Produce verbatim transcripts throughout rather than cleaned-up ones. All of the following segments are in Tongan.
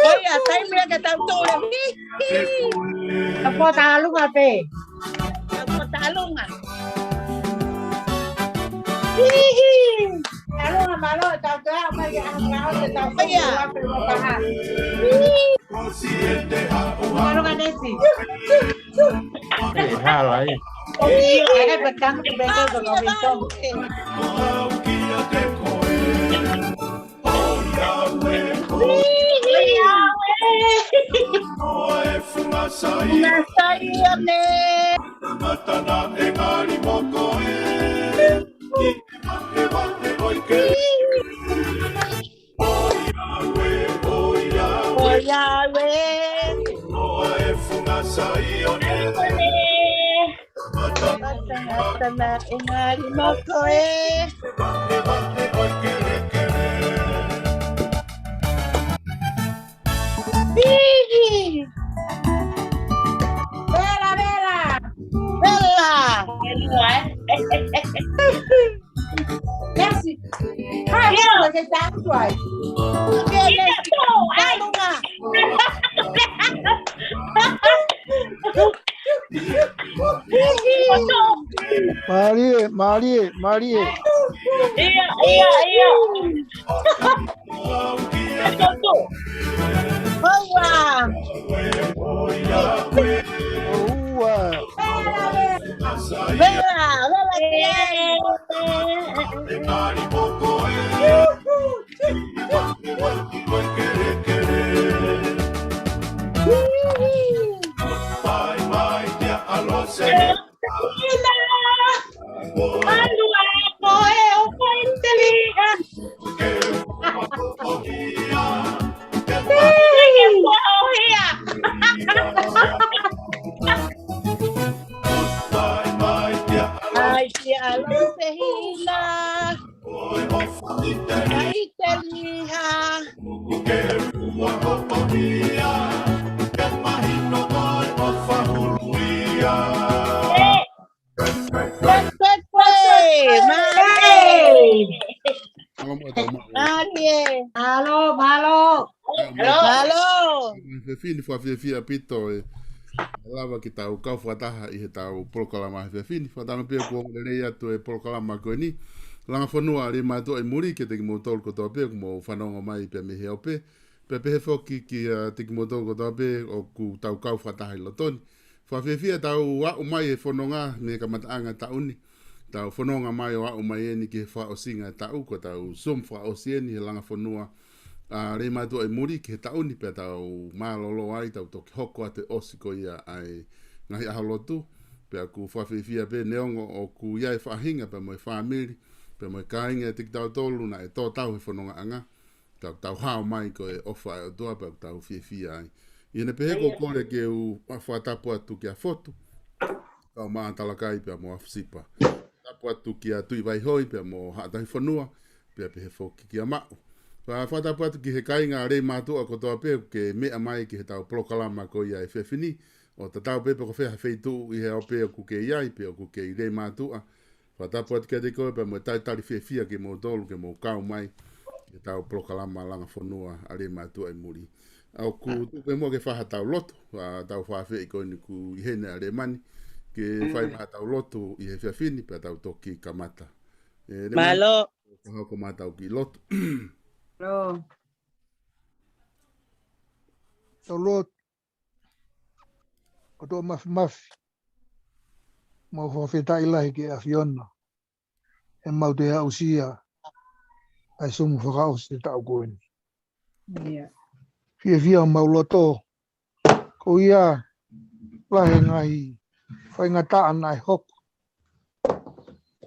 ʻIo, taimi ia ke tau tole. Ka pōtalunga pē. Ka pōtalunga. Talunga mālō, tau tau mai ia, tau tau mai ia. Mālō ka nesi. Hala ai. Io, ʻai pē tango ki pē ko ko ko. Vela, vela. Vela. Merci. Hai, io. Vela, ke tā tuai. Ke lesi. Talunga. Mālie, mālie, mālie. Ia, ia, ia. Ua. Ua. Vela, vela. Ina, ʻalu a koe ʻo fai teliha. Teke kuo hia. ʻAi, sia ʻalu se hina. Fai teliha. Pē, pē, pē. Mālie. Mālie. Mālō, mālō. Mālō. Fefine, fakafiefia ʻaupito e lava ke tau kau fakataha ʻi heʻetau polokalama he fefine. Fakatauange pē kuo ongo lelei atu e polokalama ko eni. Langa fonua ʻa Leimātuʻa ʻi muli kiate kimoutolu kotoa pē ʻoku mou fanongo mai pea mei he ope. Pea pehē foki kiate kimoutolu kotoa pē ʻoku tau kau fakataha ʻi loto ni. Fakafiefia ʻetau aʻu mai he fononga mei he kamataʻanga e taʻu ni. Tau fononga mai ʻo aʻu mai eni ki he fakaʻosinga e taʻu, ko ʻetau Zoom fakaʻosi eni he langa fonua ʻa Leimātuʻa ʻi muli ki he taʻu ni, pea tau mālōlō ai, tau toki hoko atu e ʻosi ko ia ʻa e ngaahi ʻaho lotu. Pea ʻoku fakafiefia pē neongo ʻoku ʻi ai e faʻahinga pea mo e fāmili, pea mo e kāinga ʻiate kitautolu naʻe tō tau he fonongaʻanga. Tau, tau hao mai ko e ʻofa ʻa e ʻOtua pea ʻoku tau fiefia ai. ʻI heʻene pehē ko e kole ke u fakatapu atu kia Fotu, Kaumaʻa, Talakai pea mo Afusipa. Tapu atu kia Tuʻivaihoi pea mo Haʻatahifonua, pea pehē foki kia Maʻu. Pea fakatapu atu ki he kāinga Leimātuʻa kotoa pē ʻoku ke meʻa mai ki heʻetau polokalama ko ia he fefine. ʻO tatau pē pe ko fē ha feituʻu ʻi he ope ʻoku ke ʻi ai pe ʻoku ke ʻi Leimātuʻa. Fakatapu atu kiate koe pea mo e talitali fiefia kimoutolu ke mou kau mai ki heʻetau polokalama langa fonua ʻa Leimātuʻa ʻi muli. ʻOku tuku pē muʻa ke fai haʻatau lotu, ʻa, tau fāfeʻi ko eni ʻoku ʻi heni ʻa Lemani, ke fai mai haʻatau lotu ʻi he fefine pea tau toki kamata. ʻE, Lemani, mālō. Ka hoko mai ʻetau kiʻi lotu. Mālō. Tau lotu. ʻOtua Māfimafi, mau fakafetaʻi lahi ki he ʻAfiona he mau toe aʻusia ʻa e Zoom fakaʻosi e taʻu ko eni. ʻIo. Fiefia homau loto, ko ia lahi e ngaahi faingataʻa naʻe hoko,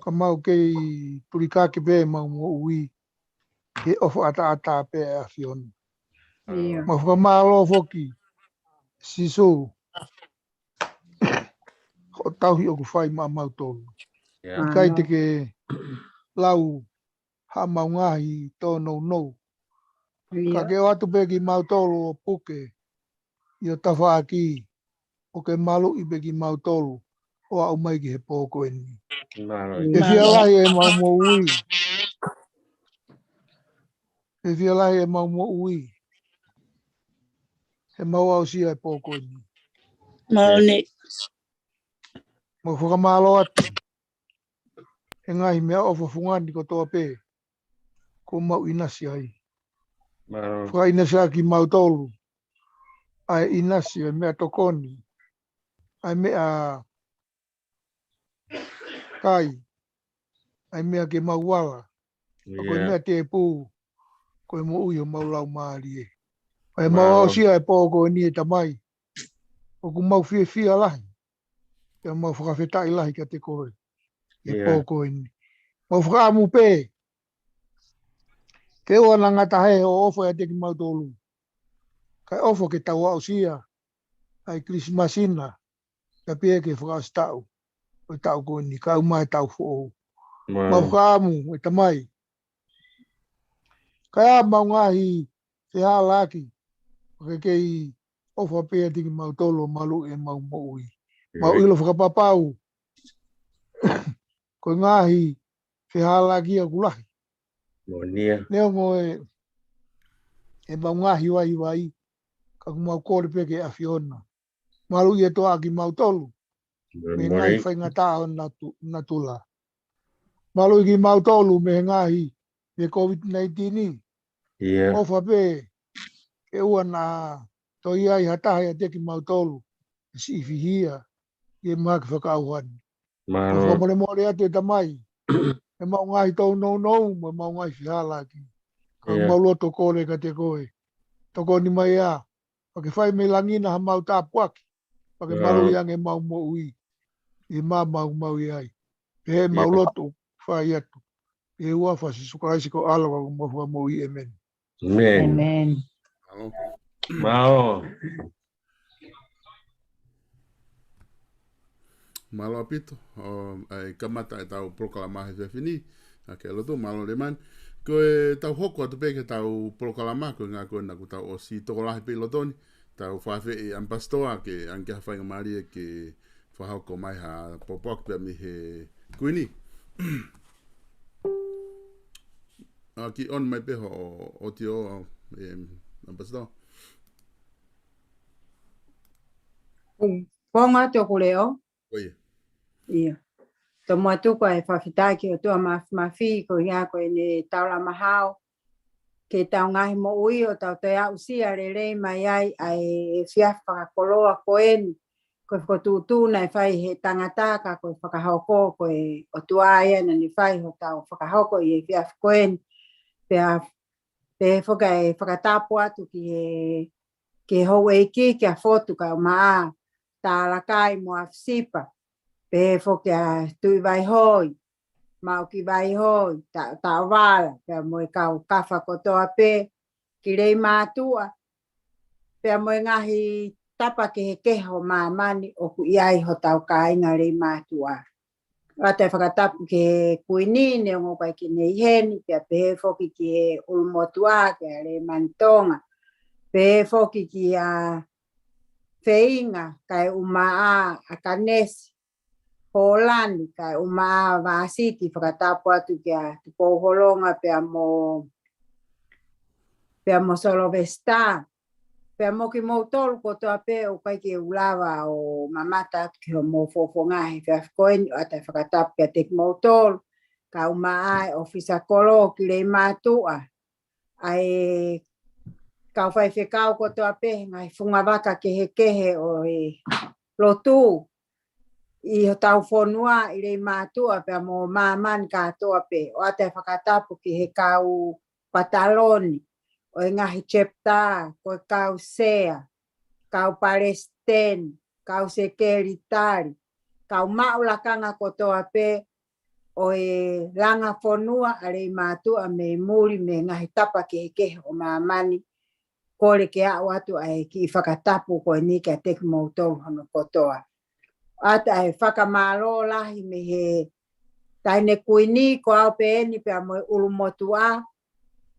ka mau kei tulikaki pē mau moʻui he ʻofa ʻataʻatā pē ʻa e ʻAfiona. ʻIo. Mau fakamālō foki, Sīsū, hoʻo tauhi ʻoku fai maʻamautolu. ʻIo. ʻIkai te ke lau haʻamau ngaahi tōnounou. ʻIo. Ka ke ʻoatu pē kimautolu ʻo puke ʻi ho tafaʻaki, ʻo ke maluʻi pē kimautolu ʻo aʻu mai ki he pō ko eni. Mālō. Fiefia lahi ʻemau moʻui. Fiefia lahi ʻemau moʻui, ʻemau aʻusia e pō ko eni. Mau fakamālō atu he ngaahi meʻaʻofa fungani kotoa pē kuo mau ʻinasi ai. Fakaʻinasi ʻaki kimautolu ʻa e ʻinasi ʻo e meʻatokoni, ʻa e meʻakai, ʻa e meʻa ke mau ala, ʻa ko e meʻa tēpū, ko e moʻui ʻo mau laumālie. ʻA e mau aʻusia e pō ko eni, ʻe Tamai, ʻoku mau fiefia lahi, ʻe mau fakafetaʻi lahi kiate koe he pō ko eni. Mau fakaʻamu pē ke ʻoua naʻa ngata he ʻofa ʻiate kimautolu, kae ʻofa ke tau aʻusia ʻa e Kilisimasi na, ka pea ke fakaʻosi taʻu ʻo e taʻu ko eni, kae ʻumaʻā e taʻu foʻou. Mau fakaʻamu, ʻe Tamai, kae ʻai ʻemau ngaahi fehālaaki, ke kei ʻofa pē ʻiate kimautolu ʻo maluʻi ʻemau moʻui. Mau ʻilo fakapapau ko e ngaahi fehālaaki ʻoku lahi. Neongo ʻemau ngaahi vaivai, ka ʻoku mau kole pē ki he ʻAfiona, maluʻi ʻe toa kimautolu mei he ngaahi faingataʻa ʻo natu-, natula. Maluʻi kimautolu mei he ngaahi, mei he COVID nineteen ni. ʻOfa pē ke ʻoua naʻa toe ʻi ai ha taha ʻiate kimautolu ʻe siʻi fihia ʻi he mahaki fakaʻauha ni. Mau fakamolemole atu, ʻe Tamai, ʻemau ngaahi tōnounou mo ʻemau ngaahi fehālaaki, ka mau loto kole kiate koe, tokoni mai ā, pea ke fai mei langi na haʻamau tāpuaki, pea ke maluʻi ange ʻemau moʻui ʻi he māmani ʻoku mau ʻi ai. Pea ʻemau loto fai atu ʻi he huafa ʻo Sīsū Kalaisi ko e ʻAlo ko homau Fakamoʻui, ʻēmeni. Mālō ʻaupito ʻa e kamata ʻetau polokalama he efiafi ni. ʻA e lotu, mālō Lemani. Ko ʻetau hoko atu pē ki heʻetau polokalama, ko e ʻuhinga ko ena kuo tau ʻosi tokolahi pē ʻi loto ni. Tau fakaafeʻi ʻAmipasitoa ke ʻange ha faingamālie ke fakahoko mai ha pōpoaki pea mei he Kuini. ʻA, kiʻi on mai pē hoʻo ʻotiō, ʻAmipasitoa. Ponga toku leo. ʻIo. Tomuʻa tuku ʻa e fakafetaʻi ki he ʻOtua Māfimafi, ko ia ko ʻene taulama hao ke tau ngaahi moʻui ʻo tau toe aʻusia lelei mai ai ʻa e efiafi fakakoloa ko eni. Ko e fokotuʻutuʻu naʻe fai he tangata, ka ko e fakahoko ko e ʻOtua ia naʻa ne fai hotau fakahoko ʻi he efiafi ko eni. Pea, pea foki ʻa e fakatapu atu ki he, ki he houʻeiki, kia Fotu kae ʻumaʻā Talakai mo ʻAfisipa. Pea foki ʻa Tuʻivaihoi, Maʻukivaihoi, Ta-, Taʻovala, pea mo e kau kafa kotoa pē ki Leimātuʻa, pea mo e ngaahi tapa kehekehe ʻo māmani ʻoku ʻi ai hotau kāinga Leimātuʻa. ʻOatu e fakatapu ki he Kuini, neongo ʻoku ʻikai ke ne ʻi heni, pea pehē foki ki he ʻulumotuʻa, kia Lemani Tonga, pehē foki kia Feinga, kae ʻumaʻā ʻa Kanesi Hōlani, kae ʻumaʻā Vāsiti, fakatapu atu kia Tupou Holonga, pea mo, pea mo Solovesita, pea mo kimoutolu kotoa pē ʻoku ʻikai ke u lava ʻo mamata atu ki hoʻomou fofonga he efiafi ko eni, ʻoatu e fakatapu kiate kimoutolu, kae ʻumaʻā e ʻōfisa kolo ki Leimātuʻa, ʻa e kau faifekau kotoa pē he ngaahi fungavaka kehekehe ʻo e lotu ʻi hotau fonua ʻi Leimātuʻa pea mo māmani kātoa pē. ʻOatu e fakatapu ki he kau pataloni ʻo e ngaahi chapter, ko e kau sea, kau palesiteni, kau sekelitali, kau maʻu lakanga kotoa pē ʻo e langa fonua ʻa Leimātuʻa mei muli mei he ngaahi tapa kehekehe ʻo māmani. Kole ke aʻu atu ʻa e kiʻi fakatapu ko eni kiate kimoutolu hono kotoa. ʻOatu e fakamālō lahi mei he Taʻahine Kuini, ko au pē eni pea mo e ʻulumotuʻa,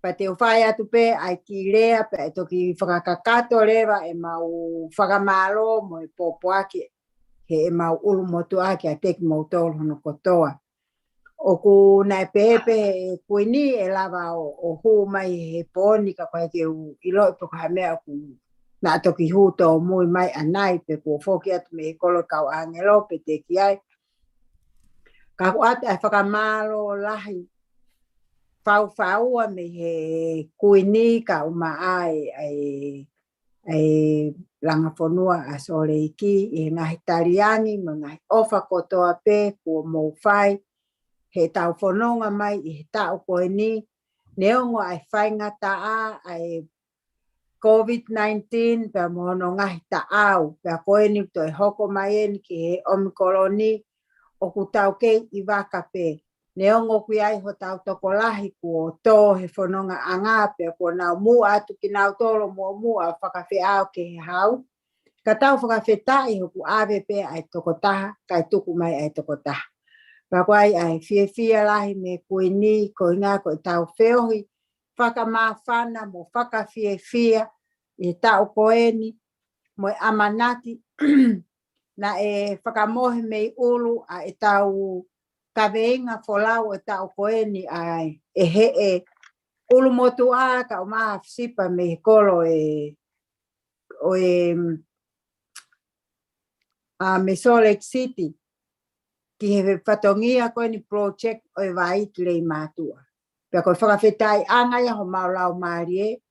pea te u fai atu pē ʻa e kiʻi lea, pea ʻe toki fakakakato leva ʻemau fakamālō mo e pōpoaki heʻemau ʻulumotuʻa kiate kimoutolu hono kotoa. ʻoku naʻe pehē pē he kuini ʻe lava ʻo, ʻo hū mai he pō ni ka ʻoku ʻikai ke u ʻiloʻi pe ko ha meʻa ʻoku naʻa toki hū tōmui mai ʻanai pe kuo foki atu mei he kolo kau ʻāngelo pe teʻeki ai. Ka ʻoku ʻoatu ʻa e fakamālō lahi faufaua mei he kuini kae ʻumaʻā ʻa e, ʻa e langa fonua ʻa Sōleki ʻi he ngaahi taliangi mo e ngaahi ʻofa kotoa pē kuo mou fai he tau fononga mai ʻi he taʻu ko eni, neongo ʻa e faingataʻa ʻa e COVID nineteen pea mo hono ngaahi taʻau, pea ko eni toe hoko mai eni ki he ʻOmikoloni, ʻoku tau kei ʻi vaka pē. Neongo ʻoku ʻi ai hotau tokolahi kuo tō he fonongaʻanga pea kuo nau muʻa atu kinautolu muʻomuʻa fakafeʻao ke he hau. Ka tau fakafetaʻi hoku ʻave pē ʻa e tokotaha, kae tuku mai ʻa e tokotaha. Pea ko ai ʻa e fiefia lahi mei he kuini, ko e ʻuhinga ko e tau feohi fakamāfana mo fakafiefia ʻi he taʻu ko eni, mo e ʻamanaki naʻe fakamohe mei ʻulu ʻa e tau kaveinga folau ʻo e taʻu ko eni ʻa e heʻe ʻulumotuʻa kae ʻumaʻā ʻa Fisipa mei he kolo ʻe, ʻo e, ʻa mei Salt Lake City, ki he fatongia ko eni project ʻo e vai ki Leimātuʻa. Pea ko e fakafetaʻiʻanga ia homau laumālie,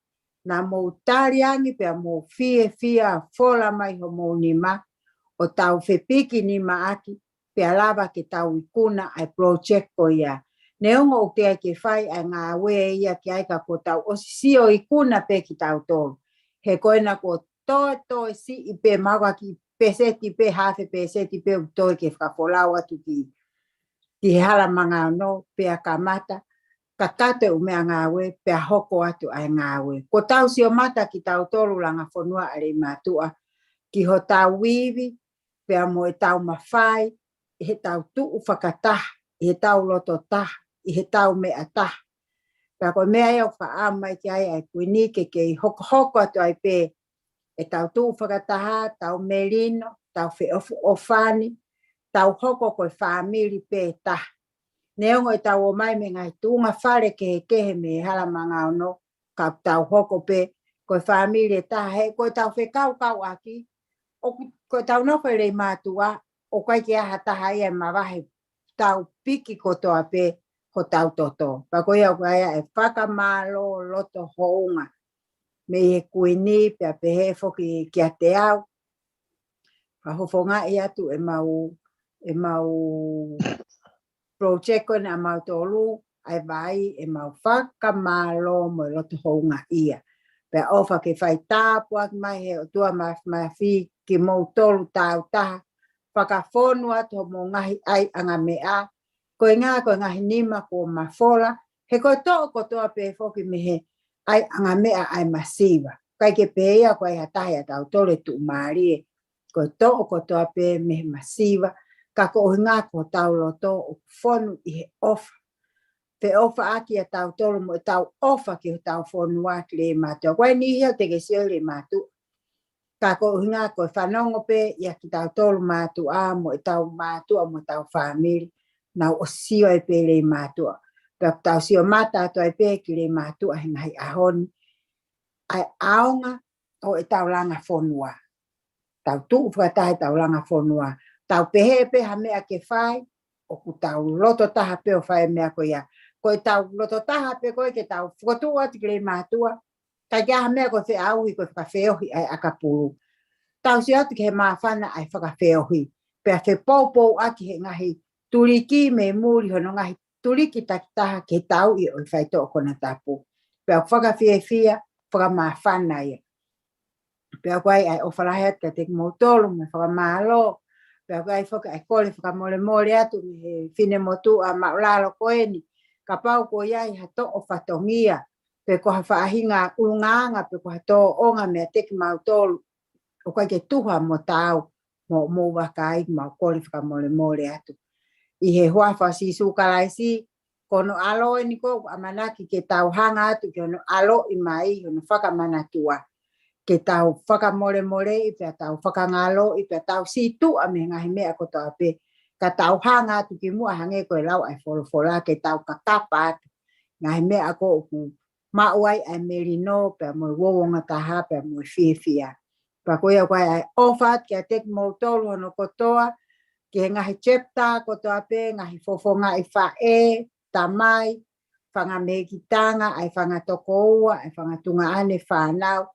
naʻa mou taliangi pea mou fiefia fola mai homou nima, ʻo tau fepiki nima ʻaki, pea lava ke tau ikuna ʻa e project ko ia. Neongo ʻoku teʻeki ke fai ʻa e ngāue ia ki ai ka kuo tau ʻosi sio ikuna pē kitautolu. He ko ena kuo toe toe siʻi pē, mahalo ko e kiʻi peseti pē, hafe peseti pē ʻoku toe ke fakafolau atu ki, ki he hala mangaono pea kamata, kakato e ʻū meʻangāue pea hoko atu ʻa e ngāue. Kuo tau sio mata kitautolu langa fonua ʻa Leimātuʻa ki hotau ivi, pea mo e tau mafai, ʻi he tau tuʻu fakataha, ʻi he tau loto taha, ʻi he tau meʻa taha. Pea ko e meʻa ia ʻoku faʻa mai ki ai ʻa e kuini ke kei hokohoko atu ai pē e tau tuʻu fakataha, tau melino, tau feʻofoʻofani, tau hoko ko e fāmili pē taha. Neongo e tau ō mai mei he ngaahi tuʻunga fale kehekehe mei he hala mangaono, ka tau hoko pē ko e fāmili ʻe taha he ko e tau fekaukauʻaki, ʻoku, ko e tau nofo ʻi Leimātuʻa, ʻoku ʻikai ke ʻi ai ha taha ia ʻe mavahe, tau piki kotoa pē hotau toto. Pea ko ia ʻoku ʻi ai ʻa e fakamālō loto hounga mei he kuini pea pehē foki kiate au. Fakafofongaʻi atu ʻemau, ʻemau project ko ena ʻamautolu, ʻa e vai, ʻemau fakamālō mo e loto houngaʻia. Pea ʻofa ke fai tāpuaki mai he ʻOtua Māfimafi kimoutolu tautaha, fakafonu atu homou ngaahi ʻaiʻanga meʻa, ko e ʻuhinga ko e ngaahi nima kuo mafola, he ko e toʻo kotoa pē foki mei he ʻaiʻanga meʻa ʻa e masiva. ʻIkai ke pehē ia ko e ʻi ai ha taha ʻiate kitautolu ʻe tuʻumālie, ko e toʻo kotoa pē mei he masiva, ka ko e ʻuhinga ko hotau loto ʻoku fonu ʻi he ʻofa. Feʻofaʻaki ʻa tautolu mo e tau ʻofa ki hotau fonua ki Leimātuʻa. Ko e niʻihi ia ʻoku teʻeki ke sio ʻi Leimātuʻa. Ka ko e ʻuhinga ko e fanongo pē ia kitautolu mātuʻa mo e tau mātuʻa mo e tau fāmili, nau ʻosi sio ai pē ʻi Leimātuʻa. Pea ʻoku tau sio mata atu ai pē ki Leimātuʻa he ngaahi ʻaho ni, ʻa e ʻaonga ʻo e tau langa fonua. Tau tuʻu fakataha e tau langa fonua. Tau pehē pē ha meʻa ke fai, ʻoku tau loto taha pē ʻo fai e meʻa ko ia. Ko e tau loto taha pē ko ē ke tau fokotuʻu atu ki Leimātuʻa, ʻikai ke ʻi ai ha meʻa ko e feʻauhi, ko e fakafeohi ʻa e ʻakapulu. Tau sio atu ki he māfana ʻa e fakafeohi. Pea fepoupouaki he ngaahi tuliki mei muli hono ngaahi tuliki takitaha ke tau ʻi ʻo e faitoʻo konatapu. Pea ʻoku fakafiefia, fakamāfana ia. Pea ʻoku ʻi ai ʻa e ʻofa lahi atu kiate kimoutolu mo e fakamālō. Pea ʻoku ʻi ai foki ʻa e kole fakamolemole atu mei he finemotuʻa māʻulalo ko eni. Kapau kuo ʻi ai ha toʻo fatongia, pe ko ha faʻahinga ʻulungaanga, pe ko ha tōʻonga meiate kimautolu, ʻoku ʻikai ke tuha mo tau, mo, mo vakai, mau kole fakamolemole atu. ʻI he huafa ʻo Sīsū Kalaisi, ko hono ʻAlo eni ko ē ʻoku ʻamanaki ke tau hanga atu ki hono ʻaloʻi mai, hono fakamanatua. Ke tau fakamolemoleʻi, pea tau fakangaloʻi, pea tau sītuʻa mei he ngaahi meʻa kotoa pē ka tau hanga atu ki muʻa hangē ko e lau ʻa e folofola ke tau kakapa atu ngaahi meʻa ko ē ʻoku maʻu ai ʻa e melino pea mo e uouongataha pea mo e fiefia. Pea ko ia ko ē ʻa e ʻofa atu kiate kimoutolu hono kotoa, ki he ngaahi chapter kotoa pē, ngaahi fofongaʻi faʻē, tamai, fanga mehikitanga, ʻa e fanga tokoua, ʻa e fanga tuongaʻane, fānau,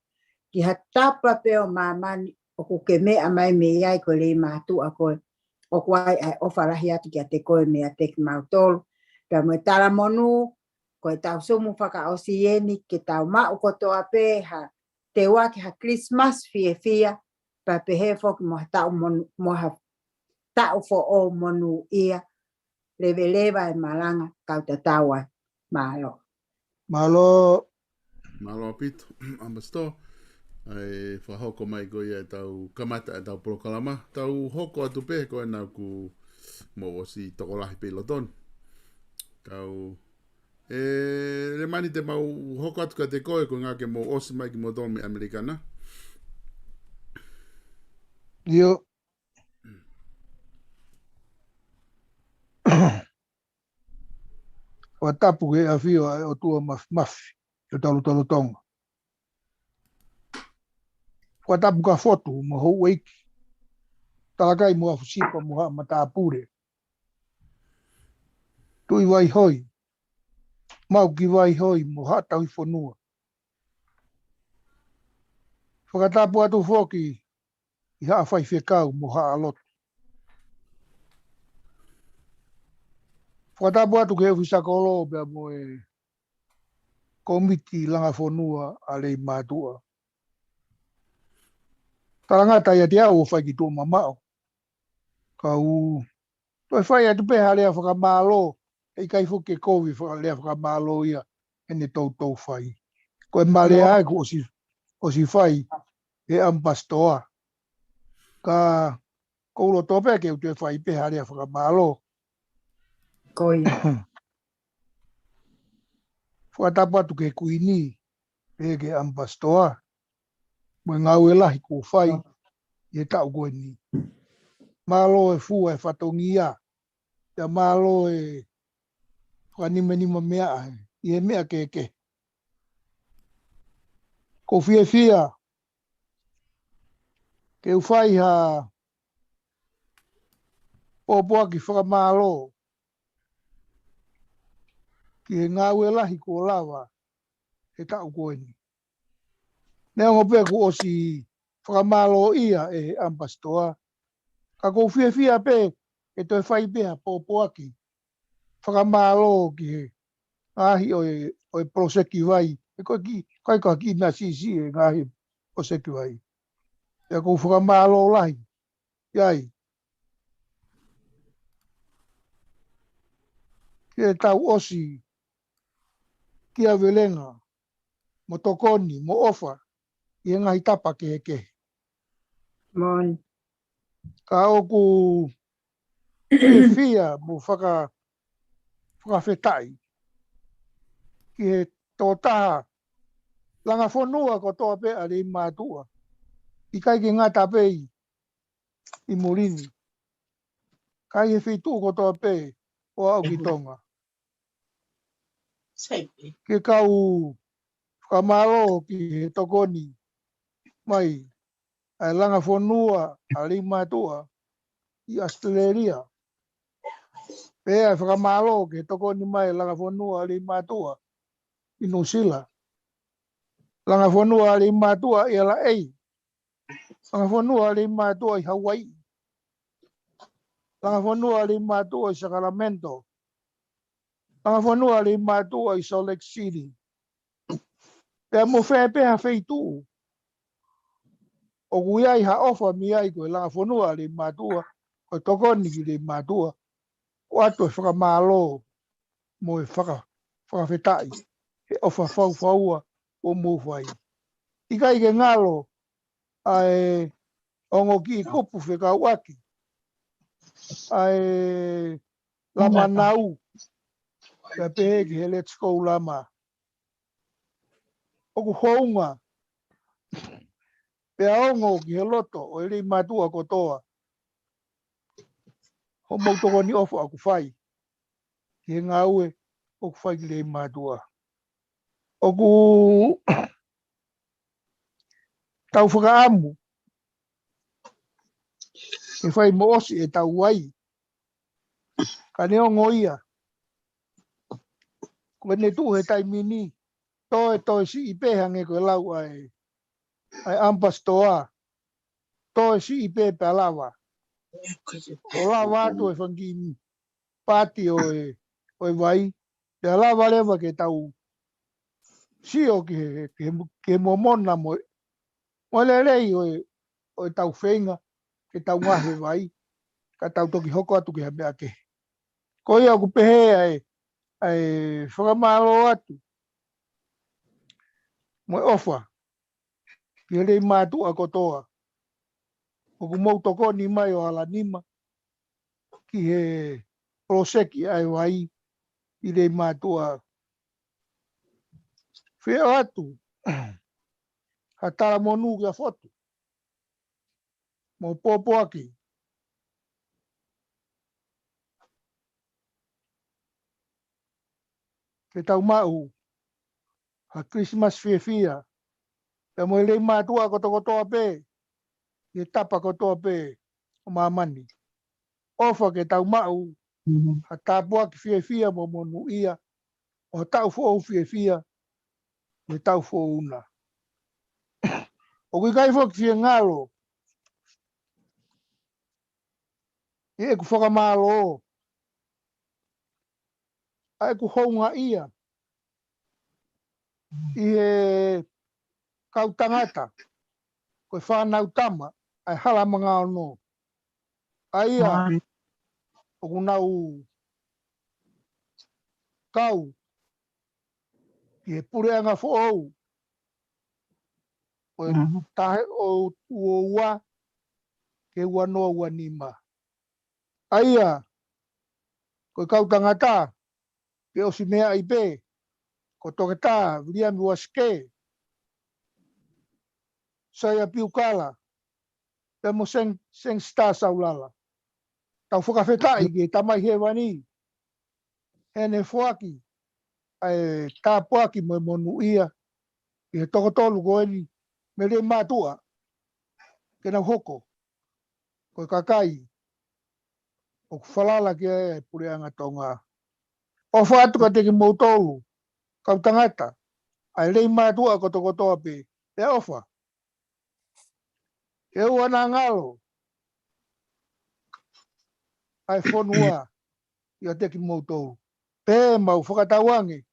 ki ha tapa pē ʻo māmani ʻoku ke meʻa mai mei ai, ko e lei mātuʻa ko ē ʻoku ʻi ai ʻa e ʻofa lahi atu kiate koe meiate kimautolu. Pea mo e talamonū, ko e tau sumu fakaʻosi eni ke tau maʻu kotoa pē ha teuaki, ha Christmas fiefia, pea pehē foki mo ha taʻu monū, mo ha taʻu foʻou monūʻia, leveleva e malanga kau tatau ai. Mālō. Mālō. Mālō ʻaupito, ʻAmipasitō. ʻA e fakahoko mai ko ia e tau kamata e tau polokalama. Tau hoko atu pē ko ena kuo mou ʻosi tokolahi pē ʻi loto ni. Kau, ʻe Lemani, te mau hoko atu kiate koe ko e ʻuhinga ke mou ʻosi mai kimoutolu mei ʻAmelika na. ʻIo. Fakatapu ki he ʻafio ʻa e ʻOtua Mafimafi ʻi hotau lotolotonga. Fakatapu kia Fotu mo Houʻeiki, Talakai mo Afusipa mo Haʻa Matāpule, Tuʻi Vaihoi, Maʻu ki Vaihoi mo Haʻa Tauhi Fonua. Fakatapu atu foki ki Haʻa Faifekau mo Haʻa Lotu. Fakatapu atu ki he ʻOfisa Kolo pea mo e Kōmiti Langa Fonua ʻa Leimātuʻa. Talangata ʻiate au ʻo fai ki tuʻa mamaʻo. Kau toe fai atu pē ha lea fakamālō, he ʻikai foki ke kovi faka-, lea fakamālō ia ʻene toutou fai. Ko e ma lea ai kuo ʻosi, ʻosi fai ʻe ʻAmipasitō. Ka ʻoku ou loto pē ke u toe fai pē ha lea fakamālō. Ko ia. Fakatapu atu ki he Kuini, pehē ki he ʻAmipasitō, mo e ngāue lahi kuo fai ʻi he taʻu ko eni. Mālō e fua e fatongia, pea mālō e fakanimanima meʻa ʻi he meʻa kehekehe. ʻOku ou fiefia ke u fai ha pōpoaki fakamālō ki he ngāue lahi kuo lava he taʻu ko eni. Neongo pē kuo ʻosi fakamālōʻia ʻe he ʻAmipasitō, ka ʻoku ou fiefia pē ke toe fai pē ha pōpoaki fakamālō ki he ngaahi ʻo e, ʻo e poloseki vai, he ko e kiʻi, ko e kiʻi meʻa siʻisiʻi e ngaahi poloseki vai. Pea ʻoku ou fakamālō lahi ʻi ai ki he tau ʻosi kiavelenga mo tokoni mo ʻofa ʻi he ngaahi tapa kehekehe. Moʻoni. Ka ʻoku fiefia mo faka-, fakafetaʻi ki he tokotaha langa fonua kotoa pē ʻa Leimātuʻa. ʻIkai ke ngata pē ʻi, ʻi muli ni, ka ʻi he feituʻu kotoa pē ʻo aʻu ki Tonga. Ke kau fakamālō ki he tokoni mai ʻa e langa fonua ʻa Leimātuʻa ʻi ʻAositelēlia. Pea ʻe fakamālō ki he tokoni mai langa fonua ʻa Leimātuʻa ʻi Nuʻusila. Langa fonua ʻa Leimātuʻa ʻi L A. Langa fonua ʻa Leimātuʻa ʻi Hauaiʻi. Langa fonua ʻa Leimātuʻa ʻi Sacramento. Langa fonua ʻa Leimātuʻa ʻi Salt Lake City. Pea mo fē pē ha feituʻu ʻoku ʻi ai ha ʻofa mei ai ko e langa fonua ʻa Leimātuʻa, ko e tokoni ki Leimātuʻa, ʻoatu e fakamālō mo e faka-, fakafetaʻi he ʻofa faufaua ʻoku mou fai. ʻIkai ke ngalo ʻa e ongo kiʻi kupu fekauʻaki, ʻa e Lama Nau, pea pehē ki he Let's Go Lama. ʻOku hounga pea ongo ki he loto ʻo e Leimātuʻa kotoa. ʻoku mou tokoni ʻofa ʻoku fai ki he ngāue ʻoku fai ki Leimātuʻa. ʻOku tau fakaʻamu ke fai mo ʻosi ʻetau vai. Ka neongo ia, kuo ne tuʻu he taimi ni, toe, toe siʻi pē hangē ko e lau ʻa e, ʻa e ʻamipasitoa, toe siʻi pē pea lava. ʻO lava atu e fanga kiʻi paati ʻo e, ʻo e vai, pea lava leva ke tau sio ki he, ki he, ki he momona mo, mo e lelei ʻo e, ʻo ʻetau feinga ke tau ngaohi e vai, ka tau toki hoko atu ki ha meʻa kehe. Ko ia ʻoku pehē ʻa e, ʻa e fakamālō atu mo e ʻofa ki he Leimātuʻa kotoa ʻoku mou tokoni mai ʻo hala nima ki he poloseki ʻa e vai ʻi Leimātuʻa. Feʻao atu ha talamonū kia Fotu mo e pōpoaki ke tau maʻu ha Christmas fiefia, pea mo e Leimātuʻa kotokotoa pē, ʻi he tapa kotoa pē ʻo māmani. ʻOfa ke tau maʻu ha tāpuaki fiefia mo monūʻia, ʻo ha taʻu foʻou fiefia, ʻi he taʻu foʻou na. ʻOku ʻikai foki fie ngalo ʻi heʻeku fakamālō ʻa ʻeku houngaʻia ʻi he kau tangata, ko e fānau tama ʻa e Hala Mangaono, ʻa ia ʻoku nau kau ki he puleʻanga foʻou ʻo e taʻu ʻo ua ua ki he ua noa ua nima. ʻA ia, ko e kau tangata, pe ʻosi meaʻi pē, ko Toketā Viliami Uasike, Saia Piukala, pea mo Seng, Seng Sita Saulala. Tau fakafetaʻi ki he Tamai Hēvani, heʻene foaki ʻa e tāpuaki mo e monūʻia ʻi he toko tolu ko eni mei Leimātuʻa, ke nau hoko ko e kakai ʻoku falala ki ai e puleʻanga Tonga. ʻOfa atu kiate kimoutolu, kau tangata ʻa e Leimātuʻa kotokotoa pē, pea ʻofa ke ʻoua naʻa ngalo ʻa e fonua ʻiate kimoutolu. Pea mau fakatauange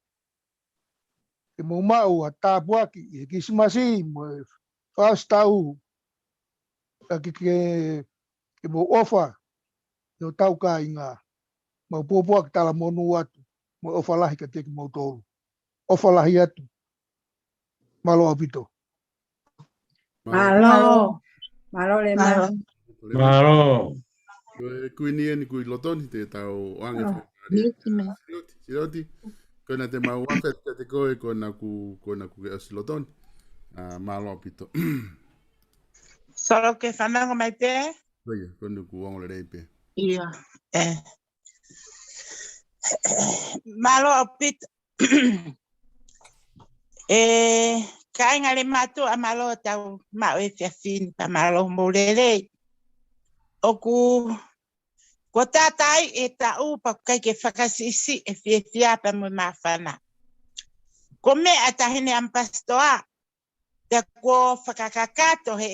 ke mou maʻu ha tāpuaki ʻi he Kilisimasi mo e Fāsitaʻu, ka ke, ke, ke mou ʻofa ki hotau kāinga. Mau pōpoaki talamonū atu mo e ʻofa lahi kiate kimoutolu. ʻOfa lahi atu. Mālō ʻaupito. Mālō. Mālō Lema. Mālō. Ko e Kuini eni, Kuini Lotoni, te tau ʻoange. Siloti, Siloti. Ko ena te mau afe kiate koe, ko ena kuo, ko ena kuo ke ʻosi lotoni. ʻA, mālō ʻaupito. Solo ke fanongo mai pē. Ko ia, ko ena kuo ongo lelei pē. Ia. ʻE. Mālō ʻaupito. ʻE, kāinga Leimātuʻa, mālō tau maʻu e efiafi ni, pea mālō mou lelei. ʻOku, kuo tātaaʻi e taʻu pea ʻoku ʻikai ke fakasiʻisiʻi e fiefia pea mo e māfana. Ko e meʻa ʻa e Taʻahine ʻAmipasitoa, pea kuo fakakakato he,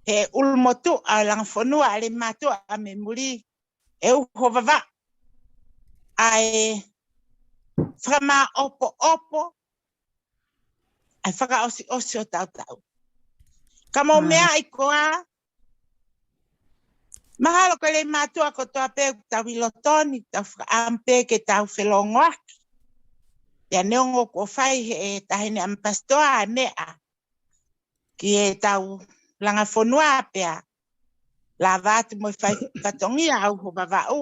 he ʻulumotuʻa ʻo e langa fonua ʻa Leimātuʻa mei muli, ʻe uho vavaʻu ʻa e fakamāʻopoʻopo, ʻa e fakaʻosiʻosi ʻo tautautau. Ka mou meaʻi koā, mahalo ko e Leimātuʻa kotoa pē ʻoku tau ʻi lotoni, tau fakaʻamu pē ke tau felōngoaki. Pea neongo kuo fai he Taʻahine ʻAmipasitoa e meʻa ki heʻetau langa fonua, pea lava atu mo e fai fatongia ʻa e uho vavaʻu.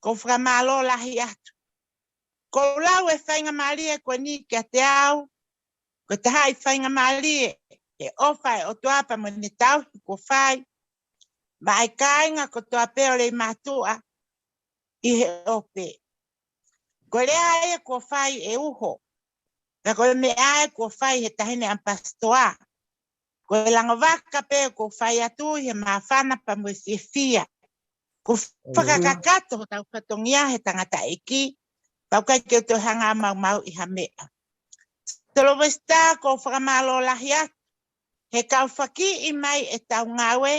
Ko e fakamālō lahi atu. Ko e lau e faingamālie ko eni kiate au, ko e taha e faingamālie ʻe ʻofa e ʻOtua pea mo ʻene tauhi kuo fai. maʻa e kāinga kotoa pē ʻo Leimātuʻa ʻi he ʻope. Ko e lea ia kuo fai ʻe uho, pea ko e meʻa ia kuo fai he taʻahine ʻamipasitoa. Ko e langovaka pē ʻoku ou fai atu ʻi he māfana pea mo e fiefia. Ko e fakakakato hotau fatongia he tangataʻeiki, pea ʻoku ʻikai ke u toe hanga ʻo maumauʻi ha meʻa. Sylvester, ʻoku ou fakamālō lahi atu he kau fakiʻi mai ʻetau ngāue,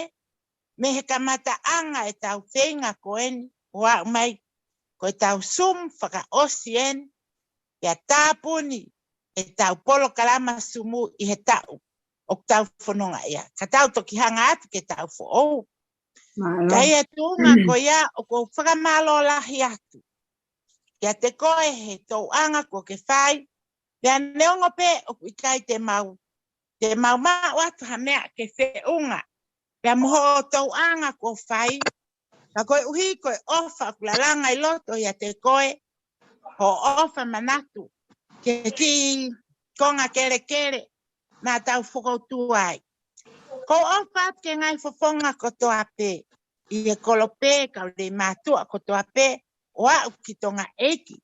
mei he kamataʻanga ʻetau feinga ko eni ʻo aʻu mai ko ʻetau Zoom fakaʻosi eni, pea tāpuni ʻetau polokalama Zoom ʻi he taʻu ʻoku tau fononga ia. Ka tau toki hanga atu ki he taʻu foʻou. Ka ʻi he tuʻunga ko ia ʻoku ou fakamālō lahi atu kiate koe he tokanga kuo ke fai, pea neongo pē ʻoku ʻikai te mau, te mau maʻu atu ha meʻa ke feʻunga pea mo hoʻo tokanga kuo fai, ka koeʻuhi ko e ʻofa ʻoku lalanga ʻi loto ʻiate koe, hoʻo ʻofa manatu ki he kiʻi konga kelekele naʻa tau fokoutua ai. ʻOku ou ʻofa atu ki he ngaahi fofonga kotoa pē ʻi he kolope, kau Leimātuʻa kotoa pē ʻo aʻu ki Tonga ʻeiki.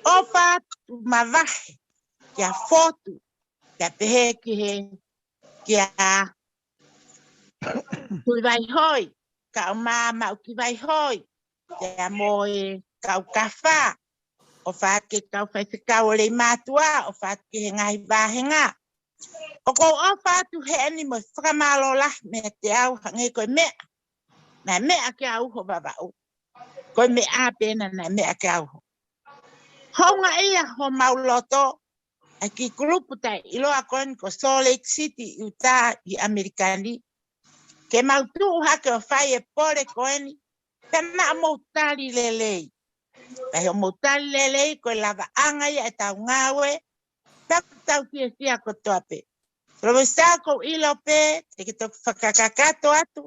ʻOfa atu mavahe kia Fotu, pea pehē ki he, kia Tuʻivaihoi, kau Maʻukivaihoi, pea mo e kau Kafa, ʻofa atu ki he kau faifekau ʻo Leimātuʻa, ʻofa atu ki he ngaahi vāhenga. ʻOku ou ʻofa atu heni mo e fakamālō lahi meiate au hangē ko e meʻa naʻe meʻa ki ai ʻa uho Vavaʻu. Ko e meʻa pē ena naʻe meʻa ki ai ʻa uho. Houngaʻia homau loto, ʻa e kiʻi kulupu taʻeʻiloa ko eni ko Salt Lake City, Utah, ʻi ʻAmelika ni, ke mau tuʻu hake ʻo fai e pole ko eni, pea naʻa mou tali lelei. Pea ʻi hoʻomou tali lelei ko e lavaʻanga ia ʻetau ngāue, pea ʻoku tau fiefia kotoa pē. Professor, ʻoku ou ʻilo pē te ke toki fakakakato atu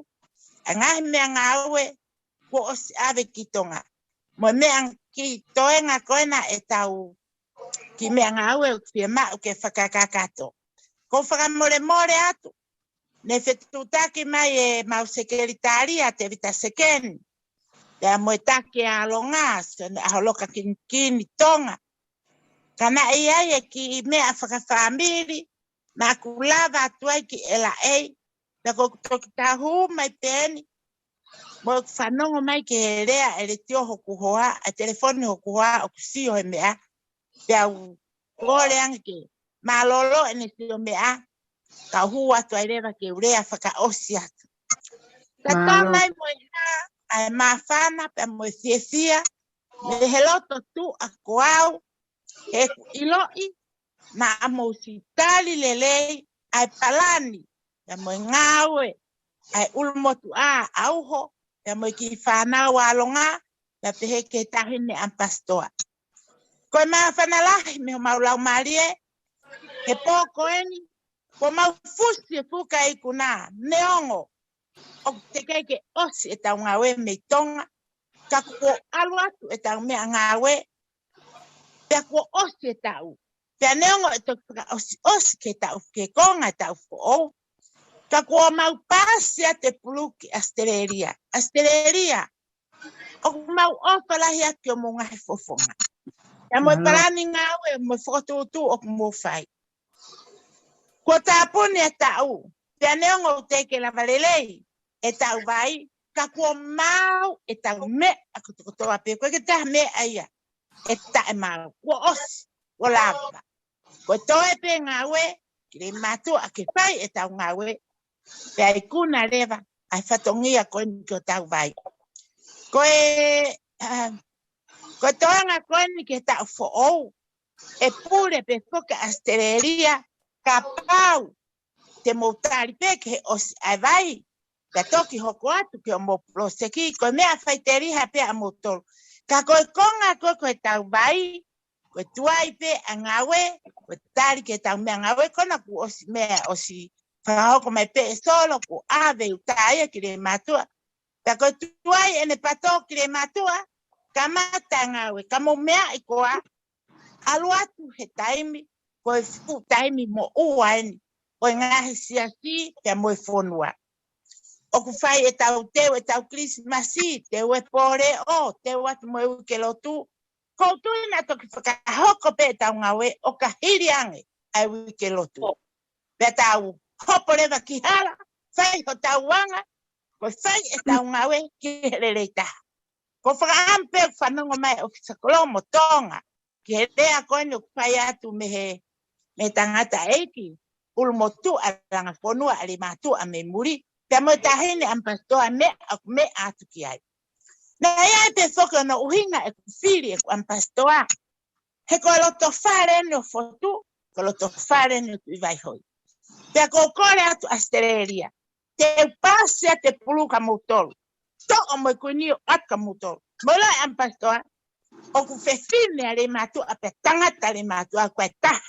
ʻa e ngaahi meʻangāue kuo ʻosi ʻave ki Tonga, mo e meʻa kiʻi toenga ko ena ʻetau kiʻi meʻangāue ʻoku fiemaʻu ke fakakakato. ʻOku ou fakamolemole atu, ne fetuʻutaki mai ʻemau sekelitali ʻa Tevita Sekeni, pea mo e taki ʻa Longa, Sione ʻAholoka Kinikini Tonga. Ka naʻe ʻi ai e kiʻi meʻa fakafāmili naʻa ku lava atu ai ki L A, pea ʻoku ou toki tahu mai pē eni, mo ʻeku fanongo mai ki he lea ʻa e letiō hoku hoa, ʻa e telefoni hoku hoa, ʻoku sio he meʻa, pea u kole ange ke mālōlō ʻene sio meʻa, ka u hū atu ai leva ke u lea fakaʻosi atu. Ka tau mai mo e hā, ʻa e māfana, pea mo e fiefia, mei he loto tuʻa ko au, he ʻoku ʻiloʻi naʻa mou ʻosi tali lelei ʻa e palani, pea mo e ngāue ʻa e ʻulumotuʻa ʻa uho, pea mo e kiʻi fānau ʻa Longa, pea pehē ki he taʻahine ʻamipasitoa. Ko e māfana lahi mei homau laumālie he pō ko eni, kuo mau fusi e fuka ikuna, neongo ʻoku teʻeki ke ʻosi ʻetau ngāue mei Tonga, ka kuo ʻalu atu ʻetau meʻangāue, pea kuo ʻosi e taʻu. Pea neongo ʻe toki fakaʻosiʻosi ki he taʻu, ki he konga e taʻu foʻou, ka kuo mau paasi atu e pulu ki ʻAositelēlia. ʻAositelēlia, ʻoku mau ʻofa lahi atu ki hoʻomou ngaahi fofonga, pea mo e palani ngāue mo e fokotuʻutuʻu ʻoku mou fai. Kuo tāpuni e taʻu, pea neongo ʻoku teʻeki ke lava lelei e taʻu vai, ka kuo maau ʻetau meʻa kotokotoa pē, ʻoku ʻikai ke ʻi ai ha meʻa ia ʻe taʻemaau, kuo ʻosi, kuo lava. Ko e toe pē ngāue ki Leimātuʻa ke fai ʻetau ngāue, pea ikuna leva ʻa e fatongia ko eni ki hotau vai. Ko e, ah, ko e toenga ko eni ki he taʻu foʻou, ʻe pule pē foki ʻAositelēlia, kapau te mou tali pē ki he ʻosi ʻa e vai, pea toki hoko atu ki hoʻomou poloseki, ko e meʻa faiteliha pē ʻamoutolu. Ka ko e konga ko ē ko ʻetau vai, ko e tuai pē ʻa e ngāue, ko e tali ki heʻetau meʻangāue, ko ena kuo ʻosi meʻa ʻosi fakahoko mai pē ʻe Solo, kuo ʻave ʻo tā ia ki Leimātuʻa. Pea ko e tuai ʻene pato ki Leimātuʻa, kamata e ngāue, ka mou meaʻi koā, ʻalu atu he taimi, ko e fuʻu taimi moʻua eni ʻo e ngaahi siasi pea mo e fonua. ʻoku fai ʻetau teu, ʻetau Kilisimasi, teu e pōleʻo, teu atu mo e uike lotu. Ko u tui naʻa toki fakahoko pē ʻetau ngāue ʻo ka hili ange ʻa e uike lotu. Pea tau hopo leva ki hala, fai hotau anga, ko e fai ʻetau ngāue ki he lelei taha. Ko e fakaʻamu pē ʻoku fanongo mai ʻa e ʻOfisa Kolo mo Tonga ki he lea ko eni ʻoku fai atu mei he, mei he tangataʻeiki ʻulumotuʻa langa fonua ʻa Leimātuʻa mei muli, pea mo e taʻahine ʻamipasitoa, meʻa ʻoku meʻa atu ki ai. Naʻe ʻi ai pē foki hono ʻuhinga ʻeku fili ʻeku ʻamipasitoa. He ko e loto fale eni ʻo Fotu, ko e loto fale eni ʻo Tuʻivaihoi. Pea ko u kole atu ʻAositelēlia, te u paasi atu e pulu kia moutolu. Toʻo mo e kuini ʻo ʻoatu kia moutolu. Mo e lau ʻa e ʻamipasitoa, ʻoku fefine ʻa Leimātuʻa pea tangata ʻa Leimātuʻa ko e taha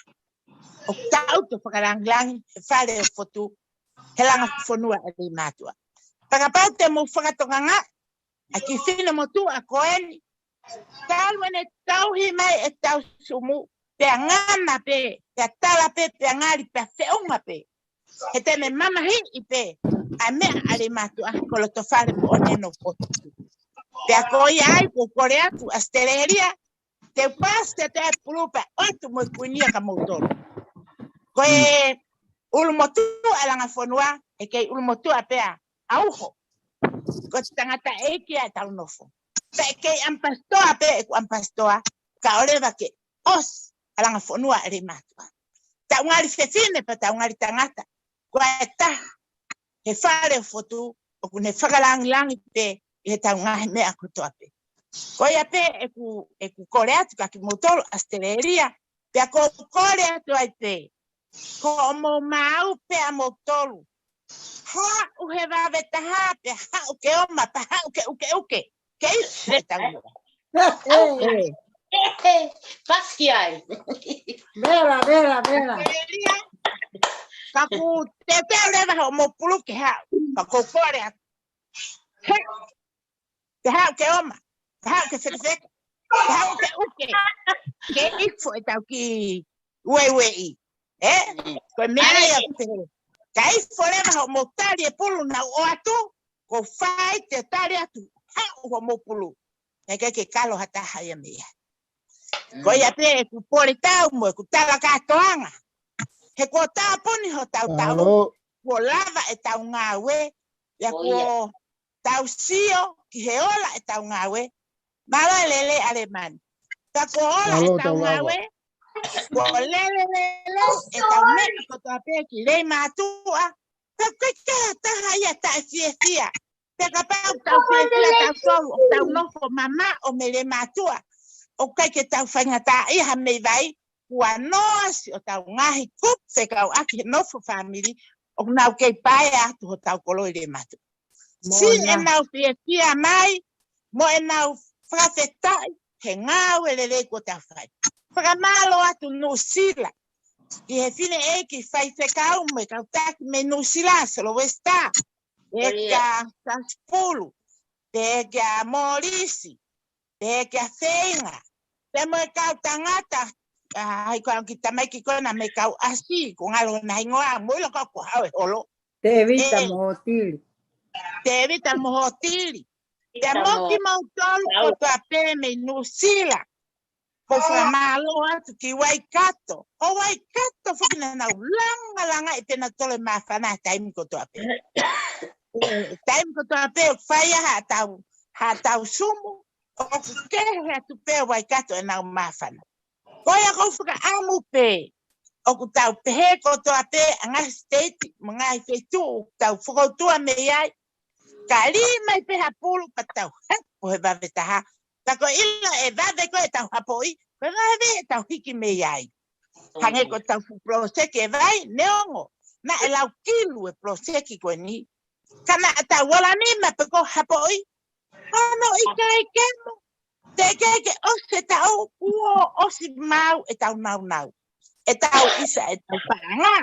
ʻoku taʻutu ʻo fakalāngilangi he fale ʻo Fotu, he langa fonua ʻa Leimātuʻa. Pea kapau te mou fakatokangaʻi ʻa e kiʻi finemotuʻa ko eni, talu ʻene tauhi mai ʻetau sumu, pea ngana pē, pea tala pē, pea ngali, pea feʻunga pē. He te ne mamahiʻi pē ʻa e meʻa ʻa Leimātuʻa, ko e loto fale moʻoni eni ʻo Fotu. Pea ko ia ai ʻoku ou kole atu ʻAositelēlia, te u paasi atu e pulu pea ʻoatu mo e kuini kia moutolu. Ko e ʻulumotuʻa langa fonua, ʻe kei ʻulumotuʻa pē ʻa uho. Ko e tangataʻeiki ʻa ʻetau nofo. Pea ʻe kei ʻamipasitoa pē ʻeku ʻamipasitoa, kae ʻoua leva ke ʻosi ʻa e langa fonua ʻa Leimātuʻa. Tau ngali fefine pea tau ngali tangata, ko e taha he fale ʻo Fotu ʻoku ne fakalāngilangi pē ʻi heʻetau ngaahi meʻa kotoa pē. Ko ia pē ʻeku, ʻeku kole atu kia kimoutolu ʻAositelēlia, pea ko u kole atu ai pē, ko hoʻomou maau pē ʻa moutolu. Haʻu he vave taha, pea haʻu ke oma, pea haʻu ke ʻukeʻuke. Ke ʻi he tau. Paasi ai. Vela, vela, vela. ʻAositelēlia, ka ʻoku teuteu leva hoʻomou pulu ke haʻu, ka ko u kole atu. He, ke haʻu ke oma, ke haʻu ke fekefeka, ke haʻu ke ʻuke. Ke ifo ʻetau kiʻi ueueʻi. ʻE? Ko e meʻa ia ʻoku pehē. Ka ifo leva hoʻomou tali e pulu naʻa ku ʻoatu, ko u fai te u tali atu, haʻu hoʻomou pulu. He ʻikai ke kalo ha taha ia mei ai. Ko ia pē ʻeku pole tau mo ʻeku tala kātoanga. He kuo tāpuni hotau tau, kuo lava ʻetau ngāue, pea kuo tau sio ki he ola ʻetau ngāue. Mālō e lelei ʻa Lemani. Pea kuo ola ʻetau ngāue, kuo lelelele ʻetau meʻa kotoa pē ki Leimātuʻa. Pea ʻikai ke taha ia taʻefiefia. Pea kapau ʻoku tau fiefia tautolu ʻoku tau nofo mamaʻo mei Leimātuʻa, ʻoku ʻikai ke tau faingataʻaʻia ha meʻi vai, kuo noa ʻasi hotau ngaahi kupu fekauʻaki he nofo fāmili, ʻoku nau kei paea atu hotau kolo ʻi Leimātuʻa. Siʻi ʻenau fiefia mai, mo ʻenau fakafetaʻi he ngāue lelei kuo tau fai. Fakamālō atu Nuʻusila, ʻi he fineʻeiki faifekau mo e kau taki mei Nuʻusila, Solowesitā. Pea kia Sasipulu, pea kia Molisi, pea kia Feinga, pea mo e kau tangata, ʻa, ʻai ko au ki tamaiki ko ena mei kau ʻasi, ko ngalo na hingoa, mo ʻilo ka ko hau e holo. Tēvita Mohotili. Tēvita Mohotili. Pea mo kimoutolu kotoa pē mei Nuʻusila. Ko u fakamālō atu ki Waikato. Ko Waikato foki naʻa nau langalangaʻi pē nautolu e māfana he taimi kotoa pē. Taimi kotoa pē ʻoku fai ai haʻatau, haʻatau sumu, ʻoku kehe atu pē Waikato ʻenau māfana. Ko ia ko u fakaʻamu pē ʻoku tau pehē kotoa pē ʻa e ngaahi siteiti mo e ngaahi feituʻu ʻoku tau fokoutua mei ai, ka lī mai pē ha pulu pea tau haʻu he vave taha. Pea ko e ʻilo e vave ko ē ʻetau hapoʻi, ko e vave ʻetau hiki mei ai. Hangē ko ʻetau fuʻu poloseki e vai, neongo naʻe lau kilu e poloseki ko eni, ka naʻa tau ola nima pē ko e hapoʻi. Hono ʻikai ke mo, teʻeki ke ʻosi e taʻu kuo ʻosi maau ʻetau naunau, ʻetau ʻisa, ʻetau paʻanga.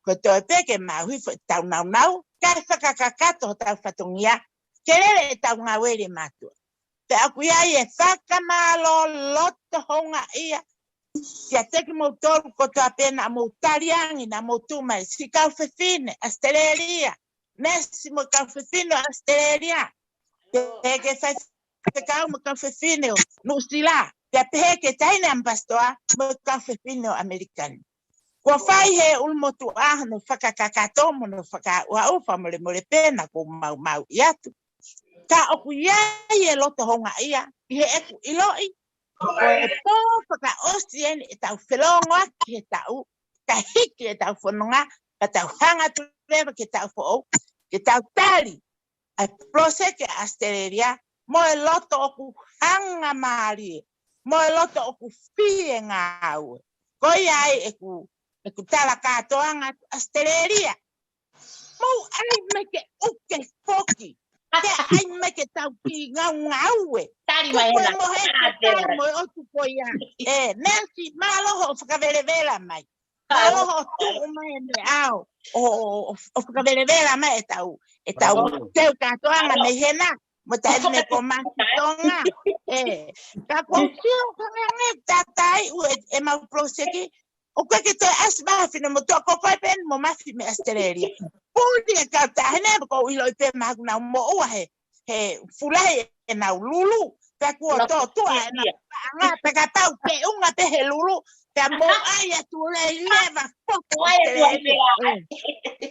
Ko e toe pē ke maau hifo ʻetau naunau, kae fakakakato hotau fatongia ke lele ʻetau ngāue ʻi Leimātuʻa. Pea ʻoku ʻi ai e fakamālō loto houngaʻia kiate kimoutolu kotoa pē naʻa mou tali ange, naʻa mou tuʻu mai, siʻi kau fefine ʻAositelēlia, nesi mo e kau fefine ʻo ʻAositelēlia. Pea ke faifekau mo e kau fefine ʻo Nuʻusila. Pea pehē ki he taʻahine ʻamipasitoa mo e kau fefine ʻo ʻAmelika ni. Kuo fai ʻe he ʻulumotuʻa hono fakakakato mo hono fakaʻuʻuʻu, fakamolemole pē naʻa ku maumauʻi atu. Ka ʻoku ʻi ai e loto houngaʻia ʻi heʻeku ʻiloʻi, ko e pō fakaʻosi eni ʻetau felōngoaki he taʻu, kae hiki ʻetau fononga, pea tau hanga atu leva ki he taʻu foʻou, ke tau tali ʻa e poloseki ʻa ʻAositelēlia, mo e loto ʻoku hangamālie, mo e loto ʻoku fie ngāue. Ko ia ai ʻeku, ʻeku tala kātoanga ʻAositelēlia. Mou ʻai mai ke ʻuke foki. Ke ʻai mai ke tau kiʻi ngaungaue. Tali mai. Tuku e mohe ke tali mo e ʻotu ko ia. ʻE, Nancy, mālō hoʻo fakavelevela mai. Mālō hoʻo tuʻu mai he meʻa ʻo, ʻo, ʻo, ʻo fakavelevela mai ʻetau, ʻetau teu kātoanga mei hena. Mo e taʻahine ko Masi Tonga. ʻE, ka ko sio ko e ngaahi tātaiʻu ʻe, ʻemau poloseki. ʻOku ʻikai ke toe ʻasi mai ha finemotuʻa, ko koe pē eni mo Mafi mei ʻAositelēlia. Puli e kau taʻahine, ko u ʻiloʻi pē maʻaku naʻa nau moʻua he, he fulahi ʻenau lulu. Pea kuo tōtuʻa ʻenau paʻanga, pea kapau peʻunga pē he lulu, pea mo ʻai atu ai leva, foki ʻAositelēlia. ʻE,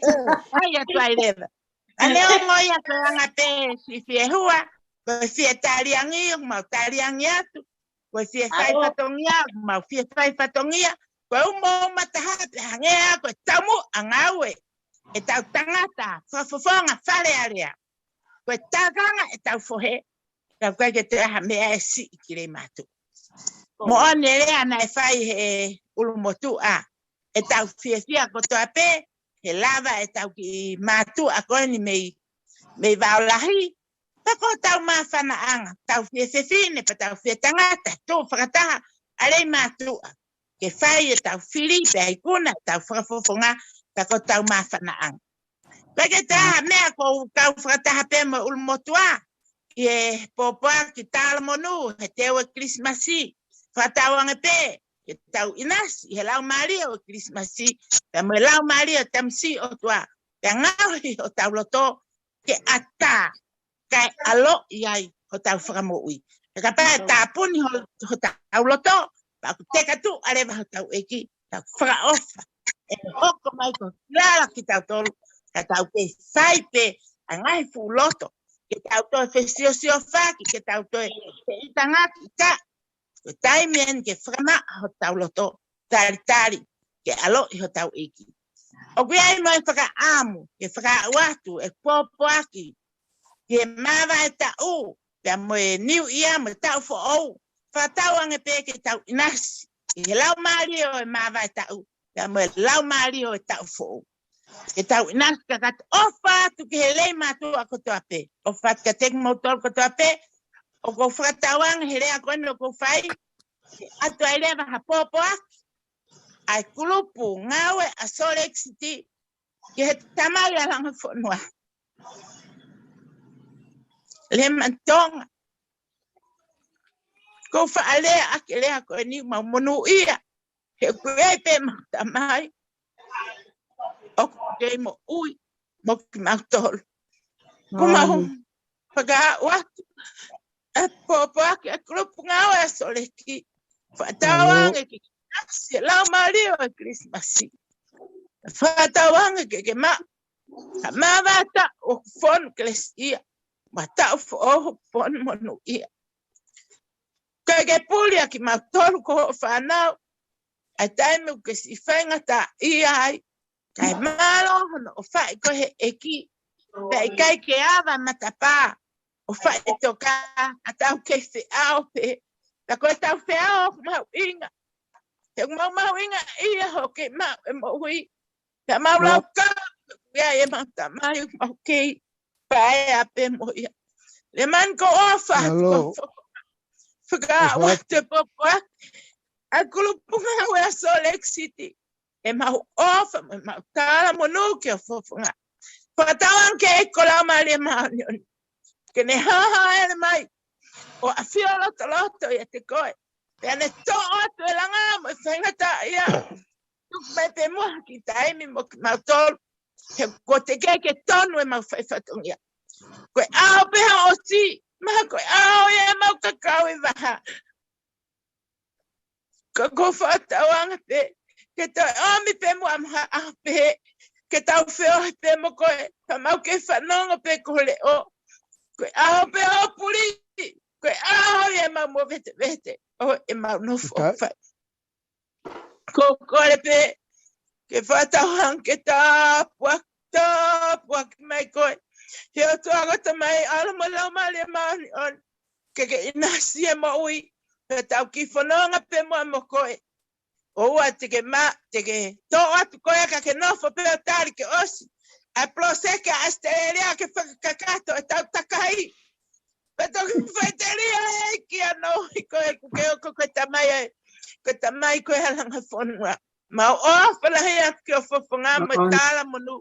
ʻe, ʻai atu ai leva. ʻA neongo ia ko e anga pē siʻi fiehua, ko e fie taliangi, ʻoku mau taliangi atu, ko e fie fai fatongia, ʻoku mau fie fai fatongia, ko e umo mataha pē hangē ko e taumuʻa ngāue ʻetau tangata fakafofonga Fale Alea. Ko e tākanga ʻetau fohe, ka ʻoku ʻikai ke toe ʻi ai ha meʻa ʻe siʻi ki Leimātuʻa. Moʻoni e lea naʻe fai ʻe he ʻulumotuʻa, ʻetau fiefia kotoa pē, he lava ʻetau kiʻi mātuʻa ko eni mei, mei Vaolahi, pea ko hotau māfanaʻanga, tau fie fefine, pea tau fie tangata, tuʻu fakataha ʻa Leimātuʻa ke fai ʻetau fili, pea ikuna ʻetau fakafofonga, pea ko hotau māfanaʻanga. Pea ke tā ha meʻa ʻoku ou kau fakataha pē mo e ʻulumotuʻa, ʻi he pōpoaki talamonū, he teu ʻo e Kilisimasi, fakatauange pē ke tau ʻinasi ʻi he laumālie ʻo e Kilisimasi, pea mo e laumālie ʻo e Tamasiʻi ʻOtua, pea ngaohi hotau loto ke ʻatā, kae ʻaloʻi ai hotau Fakamoʻui. Pea kapau ʻe tāpuni ho-, hotau loto, pea ʻoku teka tuʻa leva hotau ʻEiki, tau fakaʻofa. ʻE hoko mai ko e kilala kitautolu, ka tau kei fai pē ʻa e ngaahi fuʻu loto, ke tau toe fesiosiofaki, ke tau toe feʻitangaki, ka ko e taimi eni ke fakamaʻa hotau loto, talitali ke ʻaloʻi hotau ʻEiki. ʻOku ʻi ai mo e fakaʻamu ke fakaʻau atu e pōpoaki ki he māvae taʻu, pea mo e New Year mo e taʻu foʻou, fakatauange pē ke tau ʻinasi ʻi he laumālie ʻo e māvae taʻu, pea mo e laumālie ʻo e taʻu foʻou. Ke tau ʻinasi kakato, ʻofa atu ki he Leimātuʻa kotoa pē, ʻofa atu kiate kimoutolu kotoa pē, ʻoku ou fakatauange he lea ko eni ʻoku ou fai, ke ʻatu ai leva ha pōpoaki ʻa e kulupu ngāue ʻa Salt Lake City ki he Tamai ʻa Langifonua. Lemani Tonga, ʻoku ou faʻa lea ʻaki e lea ko eni, mau monūʻia he ʻoku ʻi ai pē ʻemau Tamai ʻoku kei moʻui mo kimautolu. ʻOku mau fakaʻau atu e pōpoaki ʻa e kulupu ngāue ʻa Salt Lake, fakatauange ke ke ʻinasi he laumālie ʻo e Kilisimasi. Fakatauange ke ke maʻu ha māvae taʻu ʻoku fonu kelesiʻia, mo ha taʻu foʻou ʻoku fonu monūʻia. Kae ke puli ʻa kimautolu ko hoʻo fānau ʻa e taimi ʻoku ke siʻi faingataʻaʻia ai. Kae mālō hono ʻofaʻi koe ʻe he ʻEiki, pea ʻikai ke ava matapā ʻo faʻitoka, ʻa tau kei feʻao pē. Ka ko ʻetau feʻao ʻoku mahuʻinga, he ʻoku mau mahuʻingaʻia hoʻo kei maʻu e moʻui. Pea mau laukau, ʻoku ʻi ai ʻemau Tamai ʻoku mau kei paea pē mo ia. Lemani, ʻoku ou ʻofa atu, ʻoku ou fakaʻau atu e pōpoaki ʻa e kulupu ngāue ʻa Salt Lake City. ʻEmau ʻofa mo ʻemau talamonū ki ho fofonga. Fakatauange ke ʻi ai ho Laumālie Māʻoniʻoni ke ne hahaele mai ʻo ʻafio lotoloto ʻiate koe, pea ne toʻo atu e langa mo e faingataʻaʻia. Tuku mai pē muʻa ha kiʻi taimi mo kimautolu He ko te ke ke tonu ʻemau fai fatongia. Ko e ʻaho pē ʻosi, mahalo ko e ʻaho ia ʻemau kakau ʻi vaha. Ka ko e fakatauange pē, ke tau ʻomi pē muʻa ha ʻaho pē, ke tau feohi pē mo koe, ka mau ke fanongo pē ki ho leʻo. Ko e ʻaho pē ʻo puli, ko e ʻaho ia ʻemau movetevete, ʻo ʻemau nofo ʻo fai. Ko e kole pē, ke fakatauange ke tāpuaki, tāpuaki mai koe. He ʻOtua ko e Tamai, ʻAlo mo e Laumālie Māʻoniʻoni. Ke ke ʻinasi e moʻui, pea tau kiʻi fononga pē muʻa mo koe. ʻOua te ke ma, te ke toʻo atu koe ka ke nofo pē ʻo tali ke ʻosi ʻa e poloseki ʻa ʻAositelēlia ke fakakakato ʻetau takai. Pea toki faʻiteliha ʻEiki ʻa e ʻEiki ʻa e ʻEiki ko e ʻEiki ko e Tamai ē. Ko e Tamai ko e ʻalunga fonua. Mau ʻofa lahi atu ki ho fofonga mo e talamonū.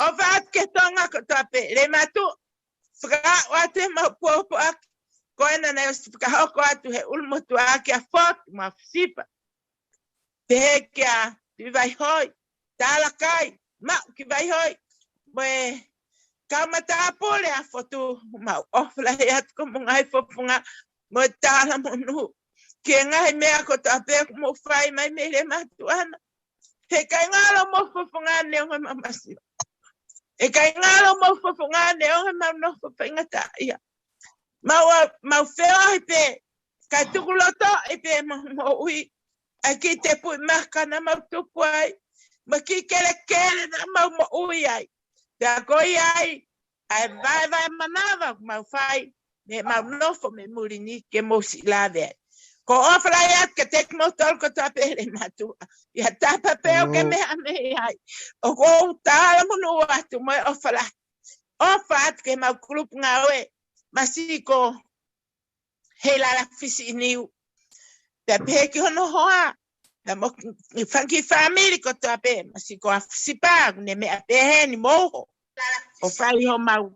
ʻOfa atu ki Tonga kotoa pē. Leimātuʻa, fakaaʻu atu ʻemau pōpoaki. Ko ena naʻe ʻosi fakahoko atu he ʻulumotuʻa kia Fotu mo Fusipa. Pehē kia Tuʻivaihoi, Talakai, Maʻu ki Vaihoi, mo e kau matāpule ʻa Fotu, mau ʻofa lahi atu ki homou ngaahi fofonga mo e talamonū ki he ngaahi meʻa kotoa pē ʻoku mou fai mai mei Leimātuʻa na. He ʻikai ngalo homou fofonga neongo ʻemau masiva. He ʻikai ngalo homou fofonga neongo ʻemau nofo faingataʻaʻia. Mau, mau feohi pē, kae tukulotoʻi pē ʻemau moʻui ʻa e kiʻi tēpile maka naʻa mau tupu ai, mo e kiʻi kelekele naʻa mau moʻui ai. Pea ko ia ai ʻa e vaevae manava ʻoku mau fai, mei heʻemau nofo mei muli ni ke mou siʻi lave ai. Ko e ʻofa lahi atu kiate kimoutolu kotoa pē Leimātuʻa. ʻI ha tapa pē ʻoku ke meʻa mei ai, ʻoku ou talamonū atu mo e ʻofa lahi. ʻOfa atu ki heʻemau kulupu ngāue, Masiko Heilala Fisiʻiniu. Pea pehē ki hono hoa, pea mo e fanga kiʻi fāmili kotoa pē, Masiko ʻa Fusipa, ʻoku ne meʻa pē heni mo ho. ʻO fai homau,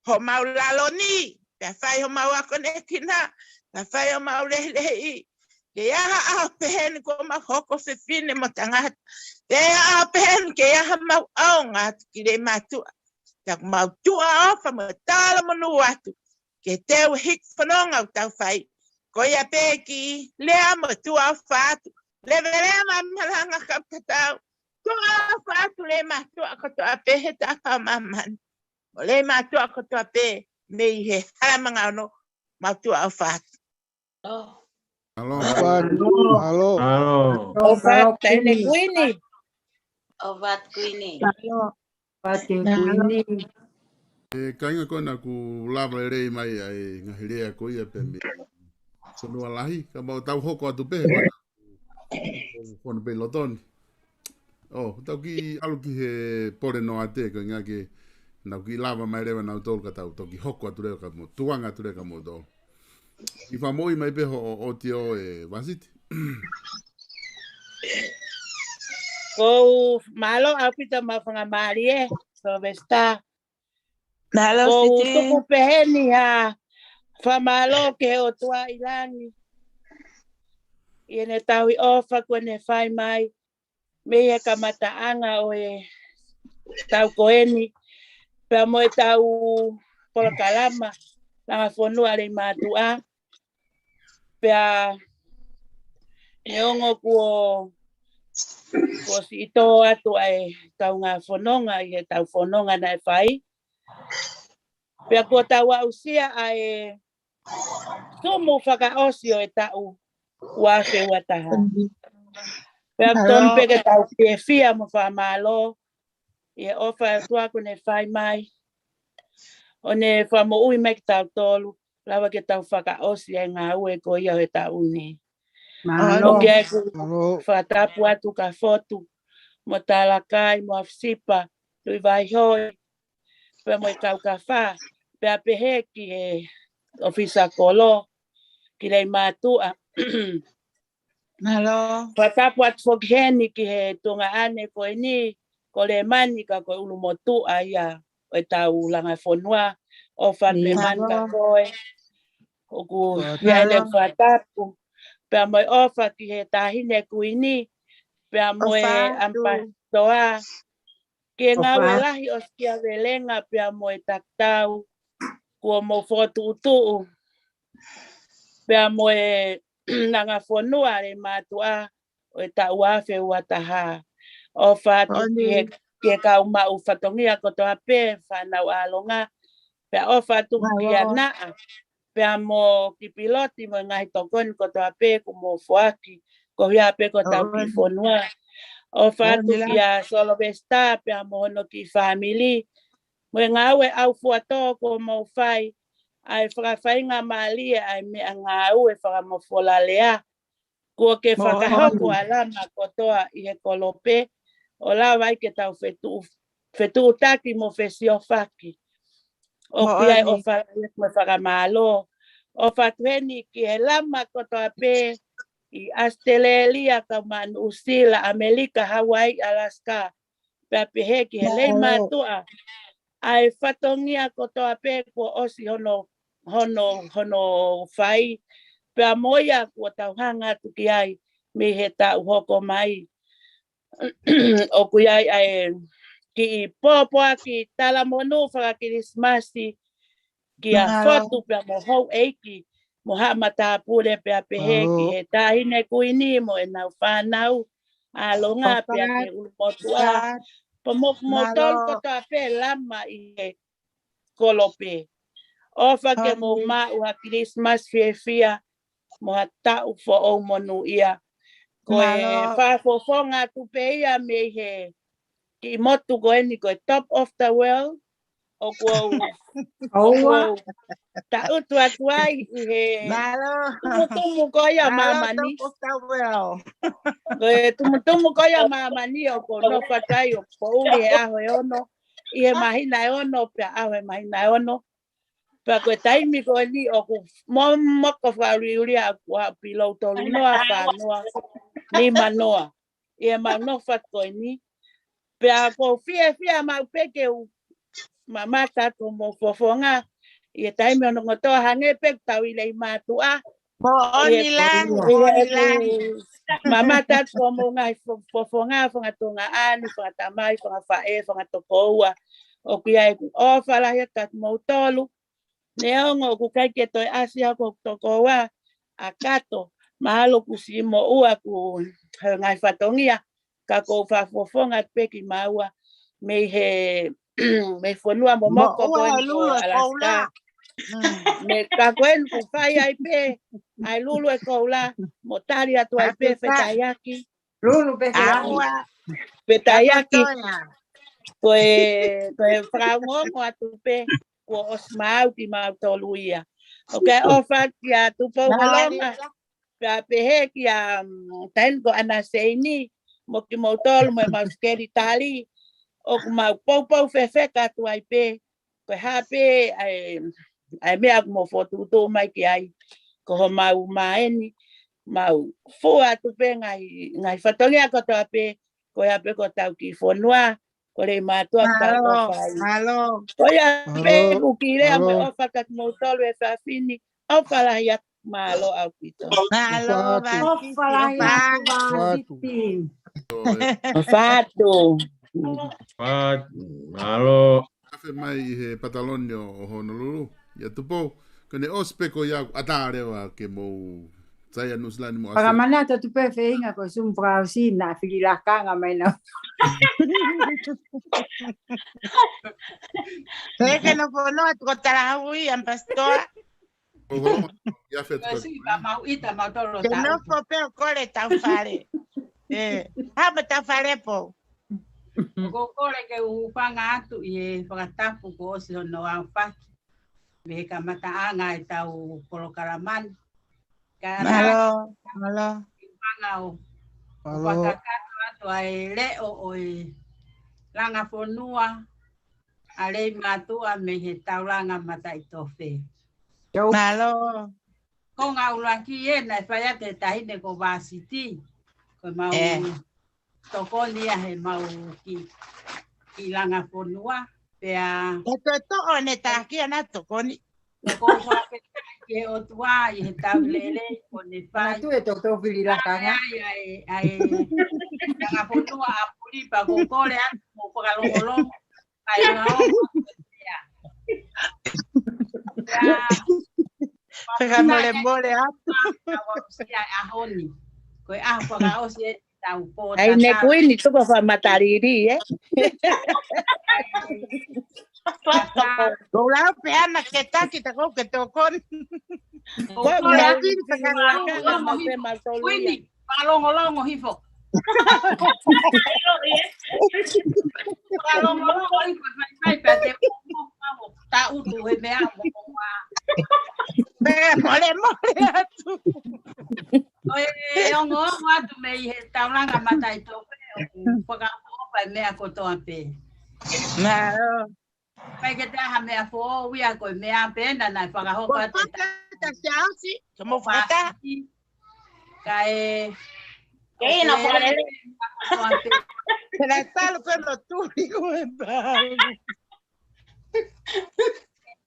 homau lalo ni, pea fai homau akonekina, pea fai homau lehilehiʻi. Ke ʻi ai ha ʻaho pehē ni kuo mau hoko fefine mo tangata. Ke ʻi ai ha ʻaho pehē ni ke ʻi ai haʻamau ʻaonga atu ki Leimātuʻa. Pea ʻoku mau tuʻa ʻofa mo talamonū atu ke teu hiki fononga ʻoku tau fai. Ko ia pē kiʻi lea mo tuʻaʻofa atu. Leveleva malanga kau tatau. Tuʻaʻofa atu Leimātuʻa kotoa pē he taha ʻo māmani. Mo Leimātuʻa kotoa pē mei he hala mangaono, mau tuʻaʻofa atu. ʻAlo. ʻAlo. ʻAlo. ʻOfa atu Taʻahine Kuini. ʻOfa atu Kuini. ʻAlo. ʻOfa atu Kuini. ʻE kāinga, ko ena kuo lava lelei mai ʻa e ngaahi lea ko ia pē mei Fonua Lahi, ka mau tau hoko atu pē he ko ena ʻoku fono pē ʻi loto ni. ʻO, tau kiʻi ʻalu ki he pole noa te ko e ngaahi ke nau kiʻi lava mai leva nautolu ka tau toki hoko atu leva ka mo tuanga atu leva ka mo tō. ʻI fakamoʻui mai pē hoʻo ʻotiō ʻe Vasiti. Ko u mālō ʻaupito mo e fanga mālie, Sylvester. Mālō Ko u Siti. Tuku peheni ha fakamālō ki he ʻOtua ʻi langi. ʻI heʻene tauhi ʻofa kuo ne fai mai mei he kamataʻanga ʻo e taʻu ko eni, pea mo e tau polokalama Langa Fonua Leimātuʻa. Pea neongo kuo, kuo siʻi tō atu ʻa e kaungā fononga ʻi he tau fononga naʻe fai. Pea kuo tau aʻusia ʻa e sumu fakaʻosi ʻo e taʻu ua afe ua taha. Pea tonu pē ke tau fiefia mo fakamālō ʻi he ʻofa ʻa e ʻOtua kuo ne fai mai ʻo ne fakamoʻui mai kitautolu, lava ke tau fakaʻosi ʻa e ngāue ko ia ʻo e taʻu ni. Mālō. ʻOku ou fakatapu atu kia Fotu, mo Talakai, mo Fusipa, Tuʻivaihoi, pea mo e kau kafā, pea pehē ki he ʻofisa kolo, ki Leimātuʻa. Mālō. Fakatapu atu foki heni ki he tuongaʻane ko eni, ko Lemani ka ko e ʻulumotuʻa ia ʻo e tau Langa Fonua, ʻofa atu Lemani ka ko e ʻoku ia ʻene fakatapu. Pea mo e ʻofa ki he Taʻahine Kuini, pea mo e ʻAmipasitoa, Ke ngāue lahi ʻosikiavelenga pea mo e takitau, kuo mou fokotuʻutuʻu pea mo e langafonua ʻa e mātuʻa ʻo e taʻu ua afe ua taha. ʻOfa atu ki he, ki he kau maʻu fatongia kotoa pē, fānau ʻālonga, pea ʻofa atu kia Naʻa, pea mo Kipiloti mo e ngaahi tokoni kotoa pē kuo mou foaki, ko ia pē ko ʻetau kiʻi fonua. ʻOfa atu kia Solovesita pea mo hono kiʻi fāmili, mo e ngāue ʻaufuatō kuo mou fai, ʻa e fakafaingamālie ʻa e meʻangāue fakamafola lea. Kuo ke fakahoko ʻa e lama kotoa ʻi he kolope, ʻo lava ai ke tau fetuʻu, fetuʻutaki mo fesiofaki. ʻOku ʻi ai ʻofa mo e fakamālō. ʻOfa atu heni ki he lama kotoa pē ʻi ʻAositelēlia, Kaumaʻa Nuʻusila, ʻAmelika, Hauaiʻi, ʻAlasika, pea pehē ki he lei mātuʻa, ʻa e fatongia kotoa pē kuo ʻosi hono, hono, hono fai, pea mo ia kuo tau hanga atu ki ai mei he taʻu hoko mai. ʻOku ʻi ai ʻa e kiʻi pōpoaki talamonū faka-Kilisimasi kia Fotu pea mo houʻeiki mo haʻa matāpule, pea pehē ki he Taʻahine Kuini mo ʻenau fānau ʻālonga pea ki he ʻulumotuʻa. Pea mo kimoutolu kotoa pē lama ʻi he kolope. ʻOfa ke mou maʻu ha Kilisimasi fiefia mo ha taʻu foʻou monūʻia. Ko e fakafofonga atu pē ia mei he kiʻi motu ko eni ko e Top of the World. ʻOku ou, ʻoku ou taʻutu atu ai ʻi he tumutumu ko ia ʻo māmani. Ko e tumutumu ko ia ʻo māmani ʻoku ou nofo atu ai, ʻoku poʻuli he ʻaho ʻe ono, ʻi he māhina ʻe ono, pea ʻaho he māhina ʻe ono. Pea ko e taimi ko eni ʻoku momoko fakaʻuliʻulia ʻaku ʻa pilou tolu noa, fā noa, nima noa. ʻI he mau nofo atu ko eni. Pea ʻoku ou fiefia maʻu pē ke u mamata atu homou fofonga ʻi he taimi ʻo e ongo toa, hangē pē ʻoku tau ʻi he lei mātuʻa. Moʻoni lahi, moʻoni lahi. Mamata atu homou ngaahi fo-, fofonga, fanga tuongaʻane, fanga tamai, fanga faʻē, fanga tokoua. ʻOku ʻi ai ʻeku ʻofa lahi atu kiate kimoutolu. Neongo ʻoku ʻikai ke toe ʻasi au ko hoku tokoua ʻa Kato, mahalo kuo siʻi moʻua ʻaku he ngaahi fatongia, ka ʻoku ou fakafofonga atu pē kimaua mei he, mei he fonua momoko ko eni ko ʻAlasika. Mei he ka ko eni ʻoku fai ai pē ʻa e lulu e koula, mo tali atu ai pē fetaiaki. Lulu pē koula. Fetaiaki. Ko e, ko e fakaongoongo atu pē kuo ʻosi maʻu kimautolu ia. ʻOku ou ʻofa atu kia Tupou Holonga. Pea pehē kia, mm, Taini ko ʻAna Seini, mo kimoutolu mo e mau sekelitali, ʻoku mau poupou fefeka atu ai pē, ko e hā pē ʻa e, ʻa e meʻa ʻoku mou fokotuʻutuʻu mai ki ai, ko homau mā eni, mau fua atu pē ngaahi, ngaahi fatongia kotoa pē, ko ia pē ko hotau kiʻi fonua, ko e lei mātuʻa ʻoku tau ʻofa ai. Ko ia pē ʻoku ou kiʻi lea mo e ʻofa kiate kimoutolu he efiafi ni, ʻofa lahi atu, mālō ʻaupito. Mālō, ʻofa lahi atu, Vasiti. ʻOfa atu. Mālō. Afe mai ʻi he pataloni ʻo, ʻo Honolulu. ʻIa Tupou, ko ʻene ʻosi pē ko ia ʻoku ʻatā leva ke mou sai ʻa Nuʻusila ni mo ʻAsi. Fakamanatu atu pē feinga ko e sumu fakaʻosi naʻa fili lakanga mai na. He ke nofo noa atu ko Talahaui, Ambassador. ʻO Holonga, ʻia Feti. Ko e sui ka mau ʻita mau tolo. Ke nofo pē ʻo kole tau fale. ʻE, hā mo tau fale pō. ʻOku ou kole ke u hūfanga atu ʻi he fakatapu kuo ʻosi hono aofaki mei he kamataʻanga ʻetau polokalama ni. Ka mālō, mālō. Hūfanga ʻo, ʻo fakakakato atu ʻa e leʻo ʻo e langa fonua ʻa e lei mātuʻa mei he taulanga mataʻitofe. Mālō. Ko e ngaahi ʻuluaki ē naʻe fai atu ʻe he taʻahine ko Vasiti. Ko e mau tokoni ia he mau kiʻi, kiʻi langa fonua. Pea ʻe toe toʻo ʻene taki ʻana tokoni. Ko e fakafetaʻi ki he ʻOtua ʻi he tau lelei kuo ne fai. Atu e toto fili lakanga. Ai, ai, ai, ai. Langa fonua ʻa Pulipa, ʻoku ou kole atu mo fakalongolongo, kae ngā o. Ia. Ia. Fakamolemole atu. Ka ua usia e ʻaho ni. Ko e ʻaho fakaʻosi e tau pō. ʻAi ne tatau. Kuini tuku fa matalili, ē? Ko lau pe ana ke taki ta ko ke tokoni. Ko ko lau lau pili pe ka lau lau lau lau pe ma soli. Kuini, fakalongolongo hifo. Fakalongolongo hifo, mai, mai, pea te ta utu he meʻa mo ko ma. Pe mole mole atu. ʻO e ongoongo atu mei he taulanga mataʻitofe, ʻoku fakaʻofoʻofa e meʻa kotoa pē. Mālō. Pea ke te aha meʻa foʻou ia ko e meʻa pē na naʻe fakahoko atu e ta- ta siaosi. Ka mo fakata. Ka e Kei na ʻo e palele. Kotoa pē. Pela talo pē lo tuli ko e pau.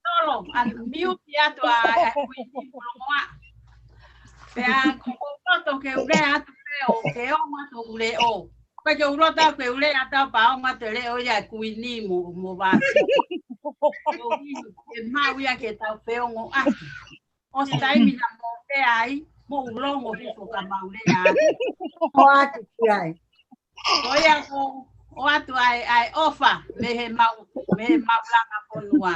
Tolo, ʻa miuti atu ʻa, ʻa Kuini Polomoa. Pea ko ko koto ke u lea atu pē ʻo ke ongo atu ʻeku leʻo. Ko ke u loto ke u lea atu pea ongo atu e leʻo ia ʻa Kuini mo, mo Vasi. Ko Kuini, ke mau ia ke tau feongoʻaki. ʻOsi taimi na mo te ai, mo u longo hifo ka mau lea atu. Ko atu ki ai. Ko ia ko, ʻoatu ai, ai ʻofa, mei he mau, mei he mau langa fonua.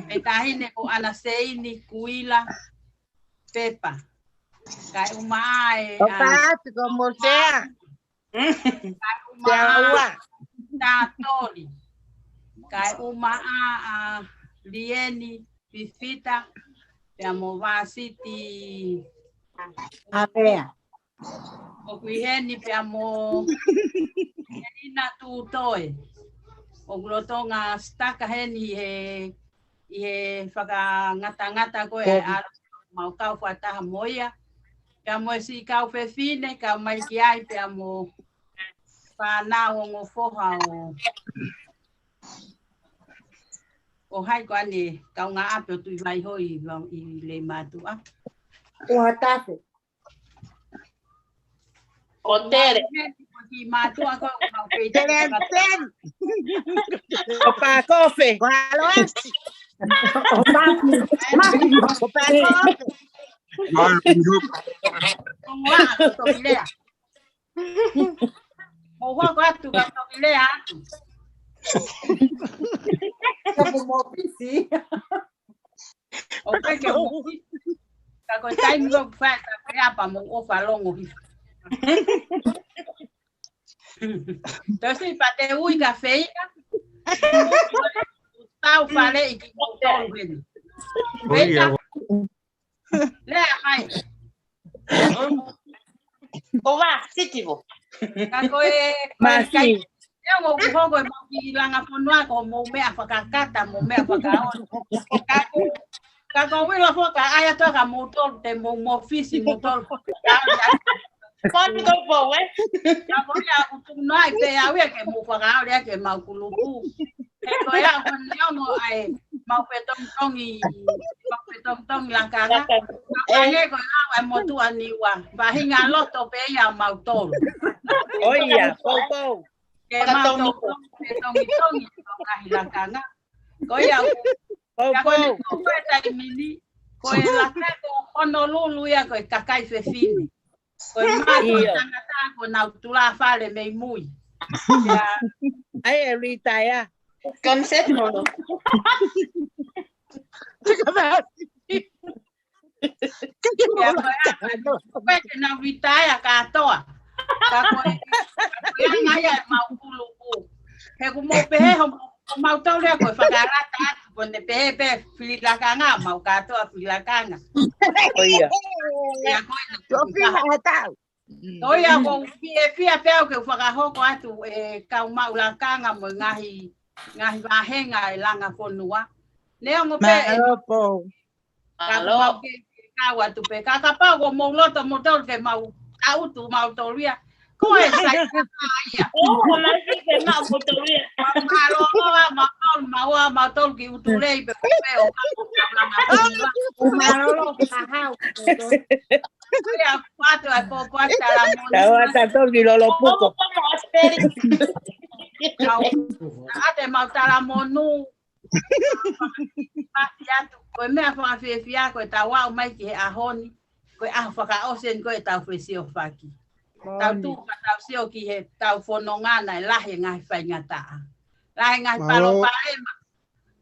Mei tahi ne ko ʻAna Seini Kuila Pepa. Kae ʻuma ai, ʻofa atu ko Mosea. Kae ʻuma ai, Tatoli. Kae ʻuma ʻa, ʻa Lieni Fifita, pea mo Vasiti. ʻApea. ʻOku ʻi heni pea mo Elina Tutoe. ʻOku lolotonga sitaka heni he, ʻi he fakangatangata ko e ʻalu mau kau fakataha mo ia. Pea mo e siʻi kau fefine, kau mai ki ai pea mo fānau ongo foha ʻo, ʻo hai ko ʻene kaungāʻapi ʻo Tuʻi Vaiho ʻi, ʻi Leimātuʻa. ʻUa tafe. ʻO Tele. Ki mātuʻa ko ʻoku mau pei Tele, Tele. ʻO Pākofe. ʻO Aloesi. ʻO Pākofe. ʻO Pākofe. Ko ngā ko Tokilea. Mo hoko atu ka Tokilea atu. Ka mo mo pisi. ʻO kai ke mo pisi. Ka ko e taimi ko fai ka ko e apa mo ʻofa longo hifo. Tau si pa te ui ka feina. Tau fale i ki mo tolu heni. Feina. Lea mai. Ko Vasiti vo. Ka ko e, ko e Masi. Kai, ʻe mo ki hoko e mau ki langa fonua ko mo meʻa fakakata, mo meʻa fakaʻosi. Ka ko, ka ko wila foka, ʻai atu ka mo tolu, te mo mo fisi, mo tolu. Koni ko po, ē? Ka ko ia ʻoku tuku noa ai pē au ia ke mo fakaʻauli ʻaki e mau kulupu. He ko ia ko neongo ai mau fetongitongi, mau fetongitongi lakanga. Lakanga. Mau ʻange ko e lau ʻa e motuʻa Niua. Vahinga loto pē ia mau tolu. ʻO ia, poupou. Ke mau tolu fetongitongi, mau ngaahi lakanga. Ko ia, Poupou. Ka ko e taimi ni, ko e laka ko Honolulu ia ko e kakai fefine. Ko e mātuʻa ʻIo. Tangata ko nau tulafale mei mui. Ia. ʻAi e retire. Konsep mono. Ia, ko e, ko e te nau retire kātoa. Ka ko e, ko e anga ia e mau kulupu. He ʻoku mou pehē ho, ho mau tolu ia ko e fakalata atu, ko ne pehē pē fili lakanga, mau kātoa fili lakanga. ʻO ia. Ia ko e Ko fina e tau. ʻO ia, ko e fia pē au ke fakahoko atu e kau mau lakanga mo e ngaahi, ngaahi vāhenga e langa fonua. Neongo pē e Mālō Pou. Ka ko mau ke, ke kau atu pē. Ka kapau ko mou loto mou tolu ke mau taʻutu mau tolu ia. Ko e sai ia. ʻO, ko mau ke mau mou tolu ia. Mālō, mau tolu, mau, mau tolu ki ʻUtulei pē ko pē ʻo ka ko langa fonua. Mālō, ka hau. Ia, kuato ai, ko, ko ata la mo. Tau ata tolu ki Lolopuko. Ko, ko mo Australia. Mau, ʻa te mau talamonū. Masi atu, ko e meʻa fakafiefia, ko ʻetau aʻu mai ki he ʻaho ni, ko e ʻaho fakaʻosi eni ko ʻetau fesiofaki. Tau tuʻu ka tau sio ki heʻetau fononga naʻe lahi e ngaahi faingataʻa. Lahi e ngaahi palopalema,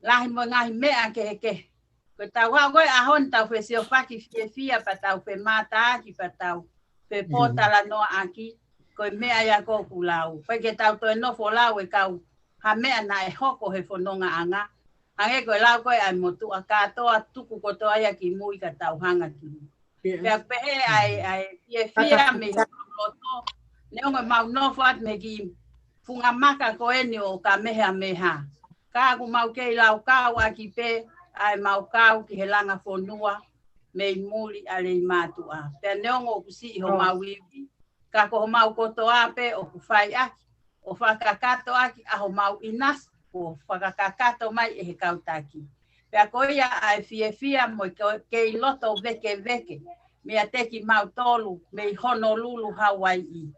lahi mo e ngaahi meʻa kehekehe. Ko ʻetau aʻu ko ē ʻaho ni tau fesiofaki fiefia pea tau femātaaki pea tau fepōtalanoaʻaki, ko e meʻa ia ʻoku ou lau. ʻIkai ke tau toe nofo lau e kau ha meʻa naʻe hoko he fonongaʻanga. Hangē ko e lau ko ē ʻa e motuʻa kātoa tuku kotoa ia ki mui ka tau hanga ki mui. Pea pehē ʻa e, ʻa e fiefia mei hono loto. Neongo ʻemau nofo atu mei he kiʻi funga maka ko eni ʻo Kamehameha. Ka ʻoku mau kei laukau ʻaki pē ʻa ʻemau kau ki he langa fonua mei muli ʻa Leimātuʻa. Pea neongo ʻoku siʻi homau ivi, ka ko homau kotoa pē ʻoku fai ʻaki ʻo fakakakato ʻaki ʻa homau ʻinasi, ʻo fakakakato mai ʻe he kau taki. Pea ko ia ʻa e fiefia mo e ke-, kei loto vekeveke meiate kimautolu mei Honolulu, Hauaiʻi.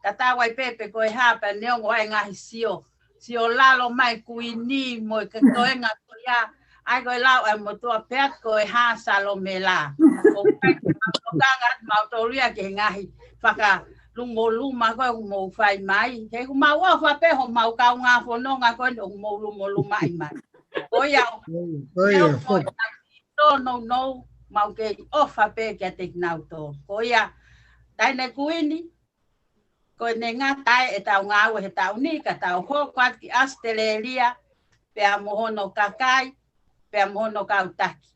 Tatau ai pē pe ko e hā pea neongo ʻa e ngaahi sio, sio lalo mai Kuini mo e ke toenga ko ia, ʻa ia ko e lau ʻa e motuʻa pea ko e hā Salome lā. ʻOku ʻikai ke mau tokanga atu mautolu ia ki he ngaahi fakalumoluma ko ē ʻoku mou fai mai. He ʻoku mau ʻofa pē homau kaungā fononga ko eni ʻoku mou lumolumaʻi mai. Ko ia ʻoku, ko ia, ʻoku tōnounou, mau kei ʻofa pē kiate kinautolu. Ko ia, Taʻahine Kuini, ko ʻene ngata ai ʻetau ngāue he taʻu ni, ka tau hoko atu ki ʻAositelēlia, pea mo hono kakai, pea mo hono kau taki.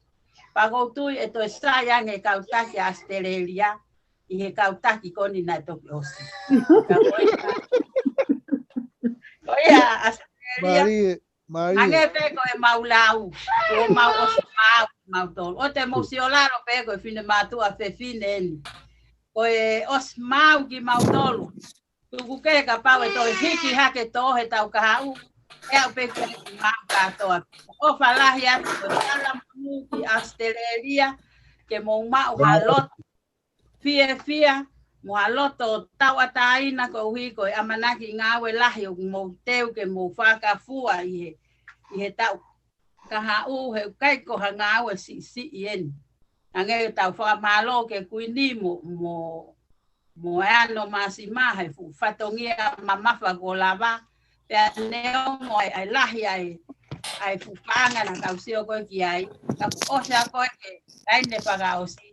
Pea ʻoku ou tui ʻe toe sai ange e kau taki ʻa ʻAositelēlia ʻi he kau taki ko eni naʻe toki ʻosi. Ka ko ia, ko ia ʻAositelēlia. Mālie, mālie. Hangē pē ko ʻemau lau, ko ʻemau ʻosi maau, mautolu. ʻOua te mou sio lalo pē ko e finemātuʻa fefine eni. Ko e ʻosi maau kimautolu. Tuku kehe kapau ʻe toe hiki hake tō he tau kahaʻu, ʻe aʻu pē ki he maau kātoa. ʻOfa lahi atu ko e talamonū ki ʻAositelēlia, ke mou maʻu ha loto fiefia, mo ha loto tauʻatāina koeʻuhi ko e ʻamanaki ngāue lahi ʻoku mou teu ke mou fakafua ʻi he, ʻi he tau kahaʻu, he ʻikai ko ha ngāue siʻisiʻi eni. Hangē ʻetau fakamālō ki he Kuini mo, mo, mo e Ano Māsima he fuʻu fatongia mamafa kuo lava, pea neongo ʻa e, ʻa e lahi ʻa e, ʻa e fuʻu paʻanga naʻa tau sio ko ē ki ai, ka kuo ʻosi ʻa ko ē ke, ʻa eni fakaʻosi,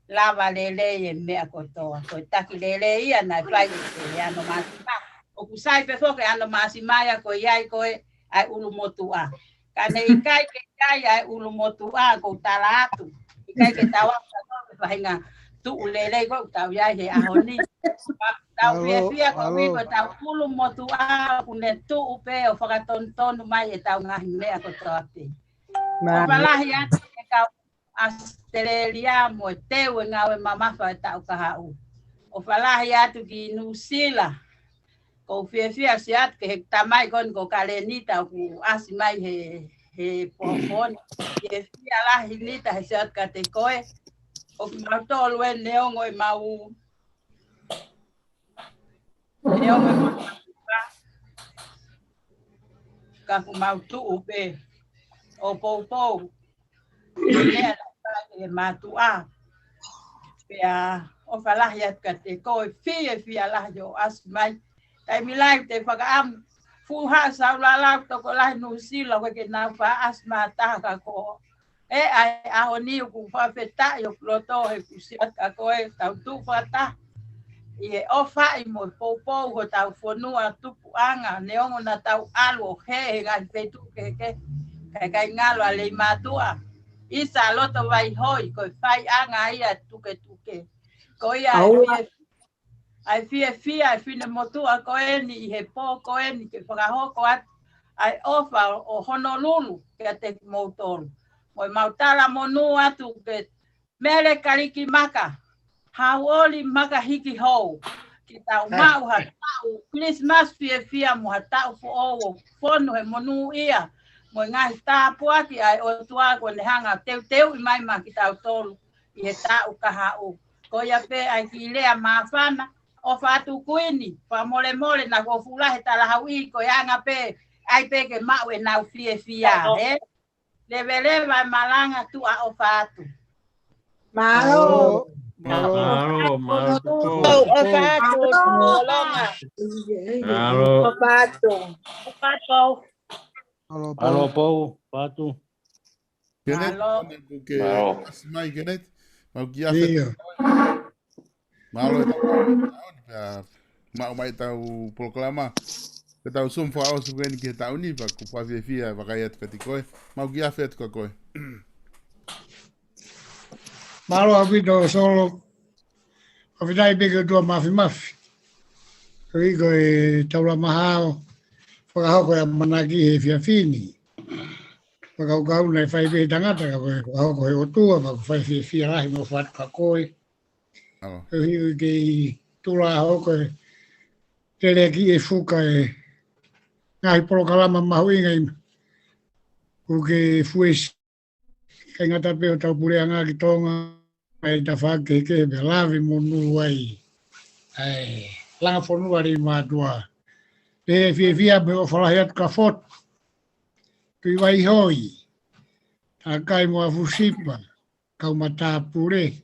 lava lelei e meʻa kotoa. Ko e taki lelei ia naʻe fai ʻe he Ano Māsima. ʻOku sai pē foki e Ano Māsima ia ko ia ʻi ko ē ʻa e ʻulumotuʻa. Ka ne ʻikai ke ʻi ai ʻa e ʻulumotuʻa ʻoku ou tala atu. ʻIkai ke tau ako atu he faʻahinga tuʻu lelei ko ē ʻoku tau ʻi ai he ʻaho ni. Tau fiefia koeʻuhi ko ʻetau ʻulumotuʻa ʻoku ne tuʻu pē ʻo fakatonutonu mai ʻetau ngaahi meʻa kotoa pē. ʻOfa lahi atu ki he kau ʻAositelēlia mo e teu e ngāue mamafa e tau kahaʻu. ʻOfa lahi atu ki Nuʻusila. ʻOku ou fiefia ʻosi atu ki he tamai ko eni ko Kalenita ʻoku ʻasi mai he, he popo ni. Fiefia lahi Nita he ʻosi atu kiate koe. ʻOku mau tolu eni neongo ʻemau neongo ʻemau ka kuo mau tuʻu pē ʻo poupou ʻi he meʻa naʻe fai ʻe he mātuʻa. Pea ʻofa lahi atu kiate koe, fiefia lahi hoʻo ʻasi mai. Taimi lahi te fakaʻamu fuʻu haʻa saulalau tokolahi Nuʻusila ʻoku ʻikai ke nau faʻa ʻasi mai ha taha ka ko ē ʻa e ʻaho ni ʻoku fakafetaʻi hoku loto he kuo ʻosi atu ʻa ko ē tau tuʻu fakataha ʻi he ʻofaʻi mo e poupou hotau fonua tupuʻanga neongo naʻa tau ʻalu ʻo hē he ngaahi feituʻu kehekehe. Ka ʻikai ngalo ʻa Leimātuʻa. ʻIsa loto vaihoi ko e faiʻanga ia tuketuke. Ko ia ʻa e fie ʻa e fiefia ʻa e finemotuʻa ko eni ʻi he pō ko eni ke fakahoko atu ʻa e ʻofa ʻo Honolulu kiate kimoutolu. Mo ʻemau talamonū atu ke Mele Kalikimaka, Hauʻoli Makahikihou, ke tau maʻu ha taʻu Christmas fiefia mo ha taʻu foʻou ʻo fonu he monūʻia mo e ngaahi tāpuaki ʻa e ʻOtua kuo ne hanga teuteuʻi mai maʻa kitautolu ʻi he taʻu kahaʻu. Ko ia pē ʻa e kiʻi lea māfana, ʻofa atu Kuini, fakamolemole naʻa ku fuʻu lahi he talahauʻi ko e anga pē, ʻai pē ke maʻu ʻenau fiefia, ʻio, ē? Leveleva e malanga, tuʻa ʻofa atu. Mālō. Mālō. Mālō, mālō. ʻOfa atu, Tuʻolonga. Mālō. ʻOfa atu. ʻOfa atu. Mālō, Pou. Mālō, Pou. ʻOfa atu. Kenneth, mālō. Kenneth, kuo ke, mālō, ʻasi mai, Kenneth. Mau ki afe. ʻIo. Mālō e tau maʻu mai ʻetau polokalama. Ke tau sum fakaʻosi ko eni ki he taʻu ni, pea ʻoku fakafiefia e vakai atu kiate koe. Mau ki afe atu kia koe. Mālō ʻaupito Solo. Fakafetaʻi pē ki he ʻOtua Māfimafi. Koeʻuhi ko e taulama hao, fakahoko e ʻamanaki he efiafi ni. Fakakaukau naʻe fai pē he tangata, ka ko e fakahoko he ʻOtua, pea ʻoku fai fiefia lahi mo ʻofa atu kia koe. ʻAo. Koeʻuhi ko e kei tula hoko e teleʻaki e fuka e ngaahi polokalama mahuʻinga ʻi, ʻoku ke fuesi. ʻIkai ngata pē hotau puleʻanga ki Tonga, ʻi he tafaʻaki kehekehe pea lave monū ai ʻa e langa fonua Leimātuʻa. Pea fiefia mo e ʻofa lahi atu kia Fotu, Tuʻi Vaihoi, Takai mo Afusipa, kau matāpule,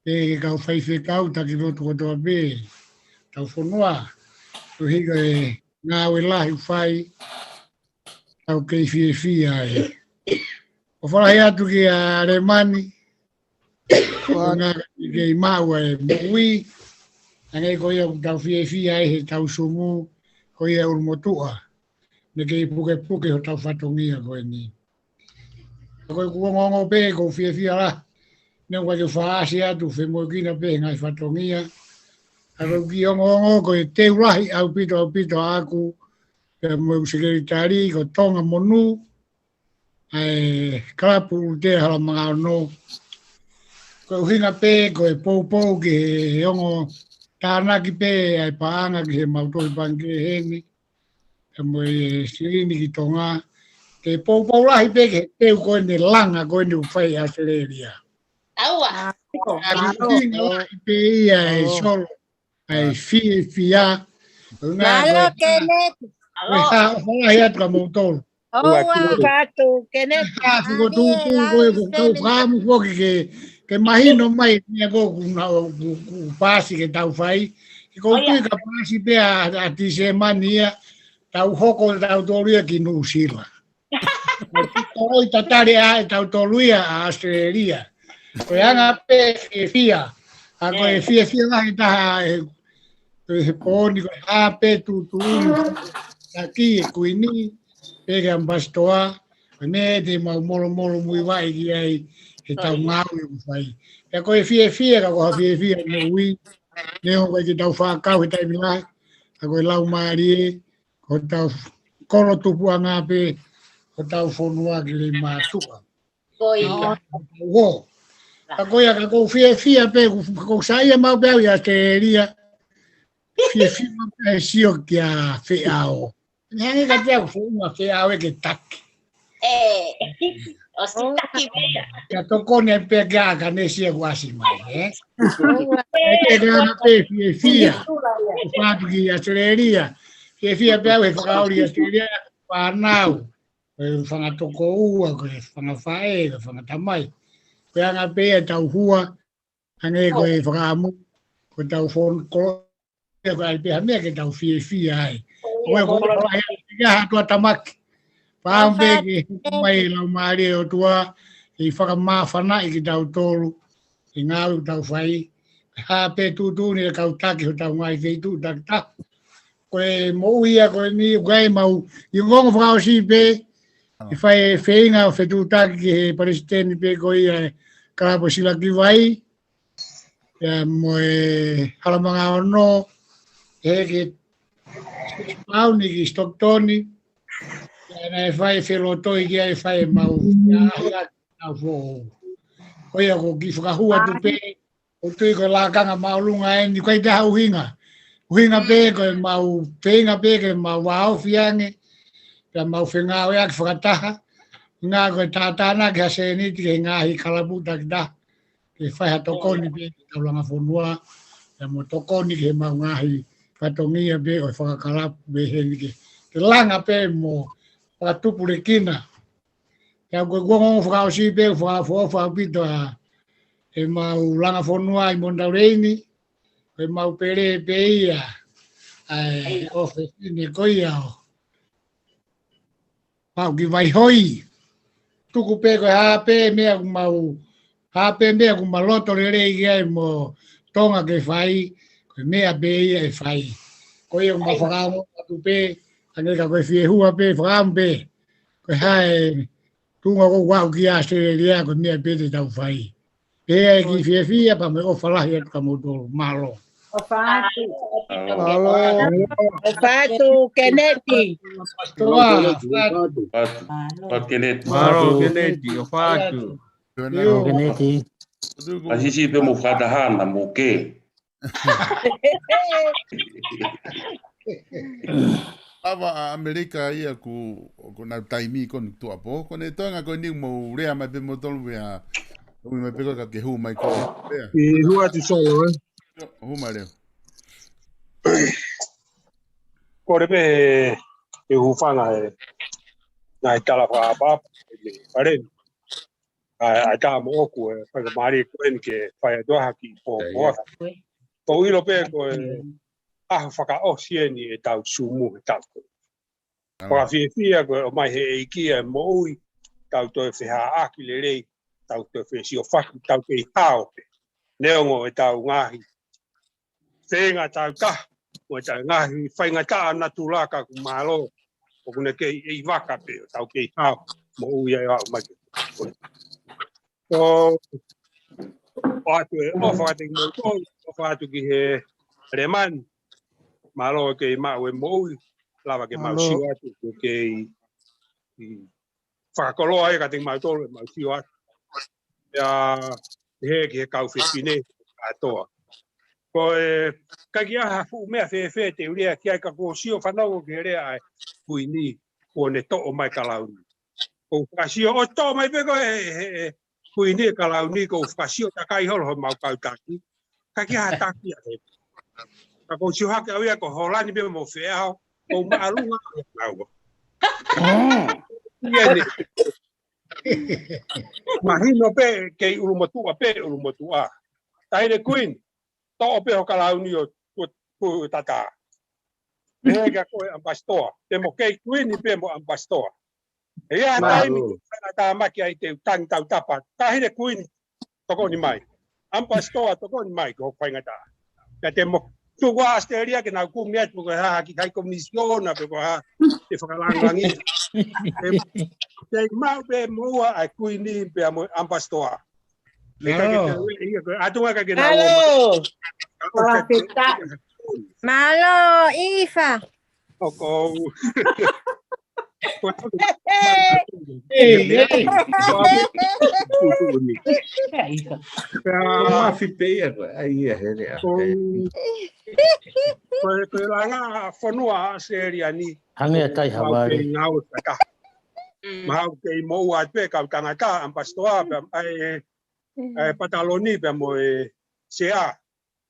pea ki he kau faifekau, taki lotu kotoa pē hotau fonua, koeʻuhi ko e ngāue lahi ʻoku fai, tau kei fiefia ai. ʻOfa lahi atu kia Lemani, ko e ʻuhinga ke kei maʻu e moʻui, hangē ko ia ʻoku tau fiefia ai he tau sumu, ko ia ʻulumotuʻa, ne kei pukepuke hotau fatongia ko eni. Ka ko ʻeku ongoongo pē, ʻoku ou fiefia lahi, neongo ʻeku fakaʻasi atu, femoʻuekina pē he ngaahi fatongia. Ka ko ʻeku kiʻi ongoongo, ko e teu lahi ʻaupito, ʻaupito ʻaʻaku, pea mo e sekelitali, ko Tonga Monū, ʻa e kalapu ʻUlutea Halamanga Ono. Ko e ʻuhinga pē, ko e poupou ki he ongo tānaki pē, ʻa e paʻanga ki he mau tohi pangikē heni, pea mo e silini ki Tonga. Ke poupou lahi pē ki he teu ko eni langa ko eni ʻoku fai ʻi ʻAositelēlia. ʻAua. ʻA e ʻuhinga lahi pē ia e Solo, ʻa e fiefia. Mālō, Kenneth. Ko e hā, ʻofa lahi atu kia moutolu. ʻOua, ʻofa atu, Kenneth. Ko e hā, ko e tuʻutuʻu ko ē, ko e kau kaamu foki ke, ke mahino mai, nia ko ʻoku na, ʻoku, ʻoku paasi ke tau fai. He ʻoku ou tui ka paasi pē ʻa, ʻa Tīsema ni ia, tau hoko tautolu ia ki Nuʻusila. Ko e toloi tatali ʻa e tautolu ia ʻa ʻAositelēlia. Ko e anga pē fiefia. ʻA ko e fiefia lahi taha e, ko e he pō ni ko e hā pē tuʻutuʻuni. Taki e Kuini, pea ki he ʻAmipasitoa, ko e meʻa te mau molomolo muivaʻe ki ai he tau ngāue ʻoku fai. Pea ko e fiefia, ka ko ha fiefia moʻui, neongo ʻikai ke tau fakakau he taimi lahi, ka ko e laumālie, ko hotau kolo tupuʻanga pē, hotau fonua ki Leimātuʻa. Ko ia. Ka ko ia ka ʻoku ou fiefia pē, ʻoku, ʻoku ou saiʻia maʻu pē au ʻi ʻAositelēlia. Fiefia maʻu pē he sio kia Feʻao. Neongo ka te au founga Feʻao ʻe ke taki. ʻE, ʻosi taki meʻa. Kia tokoni pē kia ka ne sia kuo ʻasi mai, ē? ʻE, ʻe, ʻe, ʻe, pē fiefia. ʻOku fatu ki ʻAositelēlia. Fiefia pē au he fakaoli ʻAositelēlia. Fānau. Ko e fanga tokoua, ko e fanga faʻē, ko e fanga tamai. Ko e anga pē ia tau hua, hangē ko e fakaʻamu, ko e tau fon-, ko, ko e ʻai pē ha meʻa ke tau fiefia ai. Ko e ko e ko e ia ha tua tamaki. Pau pē ke hoko mai e laumālie ʻo e ʻOtua, ʻe fakamāfanaʻi kitautolu, ʻi he ngāue ʻoku tau fai, hā pē tuʻutuʻuni ʻe kau taki hotau ngaahi feituʻu takitaha. Ko e moʻui ia ko eni, ʻoku ʻi ai mau, ʻi he ongoongo fakaʻosi pē, ʻe fai e feinga ʻo fetuʻutaki ki he palesiteni pē ko ia e kalapu Silakivai, ia mo e Halamanga Ono, ʻe he ke Pauni ki Stockton, ia naʻe fai felotoi ki ai fai mau, ia, ia, au foʻou. Ko ia ko e kiʻi fakahua atu pē, ʻoku ou tui ko e lakanga māʻolunga eni, ʻikai te ha ʻuhinga. ʻUhinga pē ko e mau, feinga pē ke mau vāofi ange, pea mau fengāueʻaki fakataha, ʻuhinga ko e tātānaki ha sēniti ki he ngaahi kalapu takitaha, ke fai ha tokoni pē ki he tau langa fonua, Pea mo tokoni ki he mau ngaahi fatongia pē ʻo e fakakalapu pē heni ke, ke langa pē mo fakatupulekina. Pea ko e kuonga fakaʻosi pē fakaʻofoʻofa ʻaupito ʻa e mau langa fonua ʻi Montaulei ni, ko e mau pele pē ia, ʻa e ʻofefine ko ia ʻo Pau ki Vaihoi. Tuku pē ko e hā pē meʻa ʻoku mau, hā pē meʻa ʻoku ma loto lelei ki ai mo Tonga ke fai, ko e meʻa pē ia ʻe fai. Ko ia ʻoku ma fakaʻamu atu pē, hangē ka ko e fiehua pē, fakaʻamu pē. Ko e hā e tuʻunga ʻoku ou aʻu ki ʻAositelēlia, ko e meʻa pē te tau fai. Pea ʻe kiʻi fiefia pea mo e ʻofa lahi atu kia moutolu. Mālō. ʻOfa atu. Mālō. ʻOfa atu, Keneti. Toa. ʻOfa atu. ʻOfa atu, Keneti. Mālō, Keneti, ʻofa atu. Mālō, Keneti. ʻAsisi pē mo fakataha na mo ke. ʻAva ʻa ʻAmelika ia ʻoku, ʻoku nau taimi ko eni tuʻuapō. Ko ʻene toenga ko eni mo lea mai pē moutolu pea, ʻomi mai pē ko e ka ke hū mai ko e. Pea. ʻI hua tu solo, ē? Hū mai leo. Kole pē ʻe hūfanga ē. Naʻe tala fakaʻapaʻapa, ʻe pale. ʻA, ʻa tā mo ʻoku e, faingamālie ko eni ke fai atu ʻa e kiʻi pō, pō. Ko ʻilo pē ko e ʻaho fakaʻosi eni ʻetau Sumu he taʻu ko ē. Fakafiefia ko e ʻomai he ʻEiki e moʻui, tau toe fehāʻaki lelei, tau toe fesiofaki, tau kei hao pē. Neongo ʻetau ngaahi feinga tau taha, mo ʻetau ngaahi faingataʻa natula ka ʻoku mālō, ʻoku ne kei ʻi vaka pē, ʻo tau kei hao, moʻui ai ʻo aʻu mai. Ko, ʻoatu e ʻofa atu ki moutolu, ʻofa atu ki he Lemani, mālō kei maʻu e moʻui, lava ke mau sio atu, ke kei fakakoloa ia kiate kimautolu ʻemau sio atu. Pea, he ki he kau fefine, ʻa toa. Ko e, ʻikai ke ʻi ai ha fuʻu meʻa fēfē te u lea ki ai ka kuo u sio fanongo ki he lea ʻa e Kuini, kuo ne toʻo mai kalauni. Ko u fakasio, ʻo toʻo mai pē ko e, he, he, Kuini e kalauni, ko u fakasio takai holo homau kau taki. ʻIkai ke ʻi ai ha taki ʻa he. Ka ko u sio hake au ia ko Holani pē mo Feʻao, ko u māʻolunga ia naua. Ia ne. Mahino pē kei ʻulumotuʻa pē ʻulumotuʻa. Taʻahine Kuini, toʻo pē ho kalauni ʻo, ʻo, ʻo tata. Pehē kia koe ʻAmipasitoa, te mo kei Kuini pē mo ʻAmipasitoa. ʻE ʻi ai ha taimi te u faingataʻa mai ki ai te u tangi tautapa. Taʻahine Kuini, tokoni mai. ʻAmipasitoa, tokoni mai ki hoku faingataʻa. Ka te mo tuku ʻa ʻAositelēlia ke nau kumi atu pe ko e hā ha kiʻi kai komisiona pe ko e hā te fakalāngilangi. Te, te maʻu pē moua ʻa e Kuini pea mo ʻAmipasitoa. Mālō. Mālō. Mālō, ʻIfa. ʻOku ou. Ei, ei. Pea, mafi pē ia ko e, ʻai ia he lea. Ko, ko e, ko e langa fonua ʻAositelēlia ni. Hangē ʻa e kai Hawaiʻi. Mau kei ngāue fakataha. Mm. Mau kei moʻua atu pē kau tangata, ʻAmipasitoa, pea, ʻa e, ʻa e pataloni, pea mo e sea,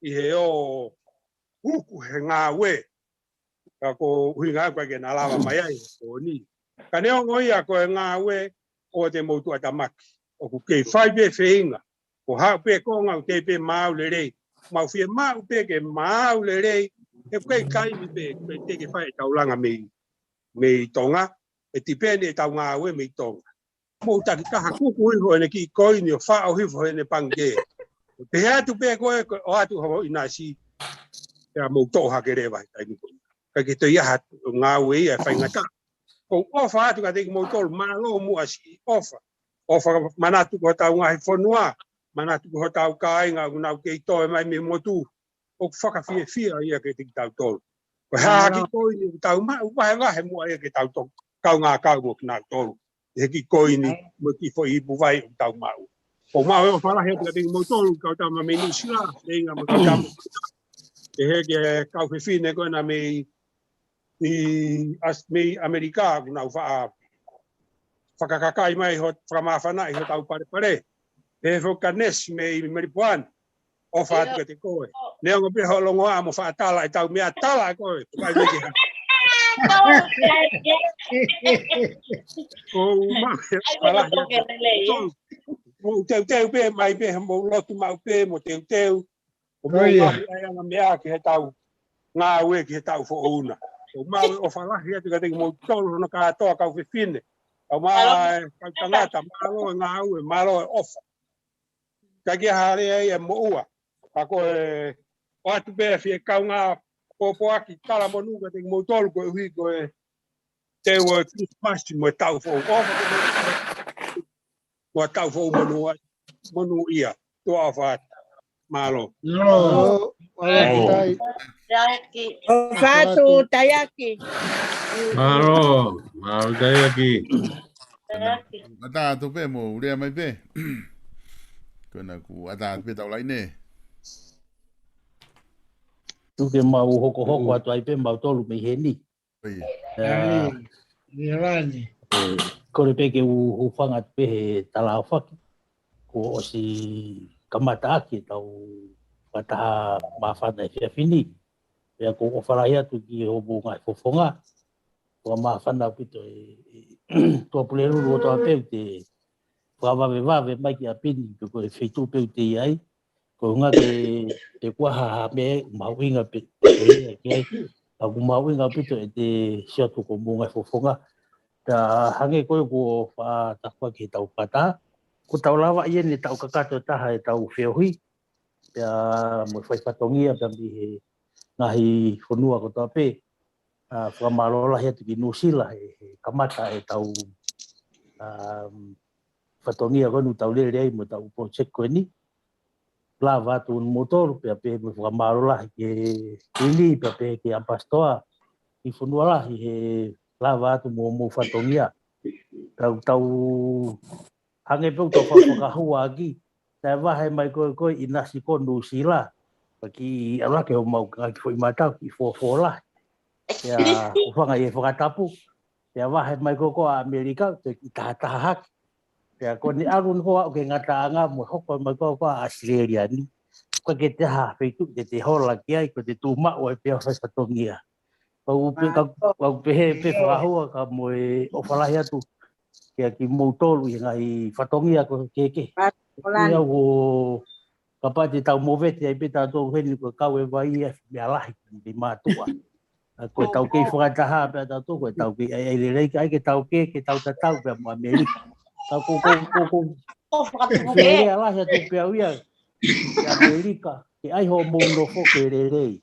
ʻi he ō uku he ngāue. Ka ko e ʻuhinga ko e ke na lava mai ai, ko eni. Ka neongo ia ko e ngāue ʻoua te mou tuʻatamaki. ʻOku kei fai pē feinga. Ko haʻu pē konga ʻoku teʻeki pē maau lelei. Mau fiemaʻu pē ke maau lelei. He ʻoku kei taimi pē, pē te ke fai ʻetau langa mei, mei Tonga. ʻE tipeni ʻetau ngāue mei Tonga. Mou takitaha kuku hifo ʻene kiʻi koini ʻo faʻo hifo ʻene pangikē. Pehē atu pē ko e, ko e ʻoatu ho ʻinasi. Pea mou toʻo hake leva he taimi ko ē. ʻIkai ke toe ʻi ai ha ngāue ia ʻe faingataʻa. Ko u ʻofa atu kiate kimoutolu, mālō muʻa siʻi ʻofa. ʻOfa manatu ki hotau ngaahi fonua, manatu ki hotau kāinga, ʻoku nau kei toe mai mei motu. ʻOku fakafiefia ia kiate kitautolu. Ko e hā ha kiʻi koini ʻoku tau maʻu, vahevahe muʻa ia ke tau to-, kaungā kau mo kinautolu. He kiʻi koini, mo e kiʻi foʻi ipu vai ʻoku tau maʻu. Ko u maʻu e ʻofa lahi atu kiate kimoutolu, kau tama mei Nuʻusila, feinga mo kau tama. Pehē ki he kau fefine ko ena mei, ʻi ʻAos-, mei ʻAmelika, ʻoku nau faʻa fakakakai mai ho, fakamāfanaʻi hotau palepale. Pehē foki kia Nesi mei Melipoane, ʻofa atu kiate koe. Neongo pē hoʻo longoaʻa mo faʻa tala ʻetau meʻa, tala ʻe koe. Ko e ʻai mai ke ha. ʻOku ou maʻu e fakaʻapaʻapa lelei. Mou teuteu pē mai pē, mou lotu maʻu pē, mou teuteu. ʻOku mou maʻu ai ʻa e meʻa ki heʻetau ngāue ki he taʻu foʻou na. ʻOku ou maʻu e ʻofa lahi atu kiate kimoutolu hono kātoa kau fefine. Kau mālō e kau tangata, mālō e ngāue, mālō e ʻofa. Ka ke hale ai e moʻua. Ka ko e ʻoatu pē fie kaungā pōpoaki talamonū kiate kimoutolu koeʻuhi ko e teu ʻo e Kilisimasi mo e taʻu foʻou. ʻOfa mo e taʻu foʻou monū ai, monūʻia. Tuʻa ʻofa atu. Mālō. Mālō. Mālō. Taiaki. ʻOfa atu, taiaki. Mālō. Mālō, taiaki. Taiaki. Ata atu pē mo lea mai pē. Ko ena kuo ata atu pē tau laine. Tuku ke mau hokohoko atu ai pē mautolu mei heni. ʻIo. ʻIo, ʻio, Lani. Kole pē ke u hūfanga atu pē he tala ʻaofaki. Kuo ʻosi kamata ʻaki ʻetau fakataha māfana he efiafi ni. Pea ʻoku ou ʻofa lahi atu ki hoʻomou ngaahi fofonga. Kuo māfana ʻaupito e, e, tuʻa Pulelulu ʻo tau pē ʻoku te fakavavevave mai ki ʻapi ni, ko e feituʻu pē ʻoku te ʻi ai. Ko e ʻuhinga ke, ke kuaha ha meʻa ʻoku mahuʻinga pē, pē ki ai. Ka ʻoku mahuʻinga ʻaupito ʻete sio atu ki hoʻomou ngaahi fofonga. Pea hangē ko ē kuo faʻa tafoki ʻetau fakataha. Kuo tau lava ʻi heni ʻetau kakato taha ʻetau feohi. Pea mo e fai fatongia pea mei he ngaahi fonua kotoa pē. ʻA, fakamālō lahi atu ki Nuʻusila he, he kamata ʻetau, ʻa, fatongia ko eni ʻoku tau lele ai mo ʻetau project ko eni. Lava atu ʻa moutolu, pea pehē mo e fakamālō lahi ki he Kuini, pea pehē ki he ʻApasitoa, ki he fonua lahi he lava atu mo hoʻomou fatongia. Tau, tau hangē pē ʻoku tau faʻa fakahua ʻaki, naʻe vahe mai ko ē ko ē ʻi Nasi ko Nuʻusila, pea kiʻi ʻalu hake hoʻomou ngaahi kiʻi foʻi matau, kiʻi fōfō lahi. Pea ʻoku fanga ʻi he fakatapu, pea vahe mai ko ē ko ē ʻa ʻAmelika, toe kiʻi tahataha hake. Pea ko eni ʻalu ni ko ē aʻu ki he ngataʻanga mo e hoko mai ko ē ko ē ʻa ʻAositelēlia ni. ʻOku ʻikai ke toe ʻi ai ha feituʻu te te hola ki ai, ko ʻete tuʻu maʻu ai pē ʻo fai fatongia. Kau pe-, ka, kau pehē pē fakahua ka mo e ʻofa lahi atu kia kimoutolu ʻi he ngaahi fatongia ko ē kehekehe. Mālō, Lani. Ia ʻoku kapau te tau movete ai pē tautolu heni ko e kau e vai e meʻa lahi ki mātuʻa. ʻA, ko ʻetau kei fakataha pē tautolu, ko ʻetau kei ʻai, ʻai lelei, ka ʻai ke tau ke, ke tau tatau pē mo ʻAmelika. Ka ko, ko, ko, ko, ʻofa atu pē. Lea lahi atu pē au ia ki ʻAmelika, ke ʻai hoʻomou nofo ke lelei.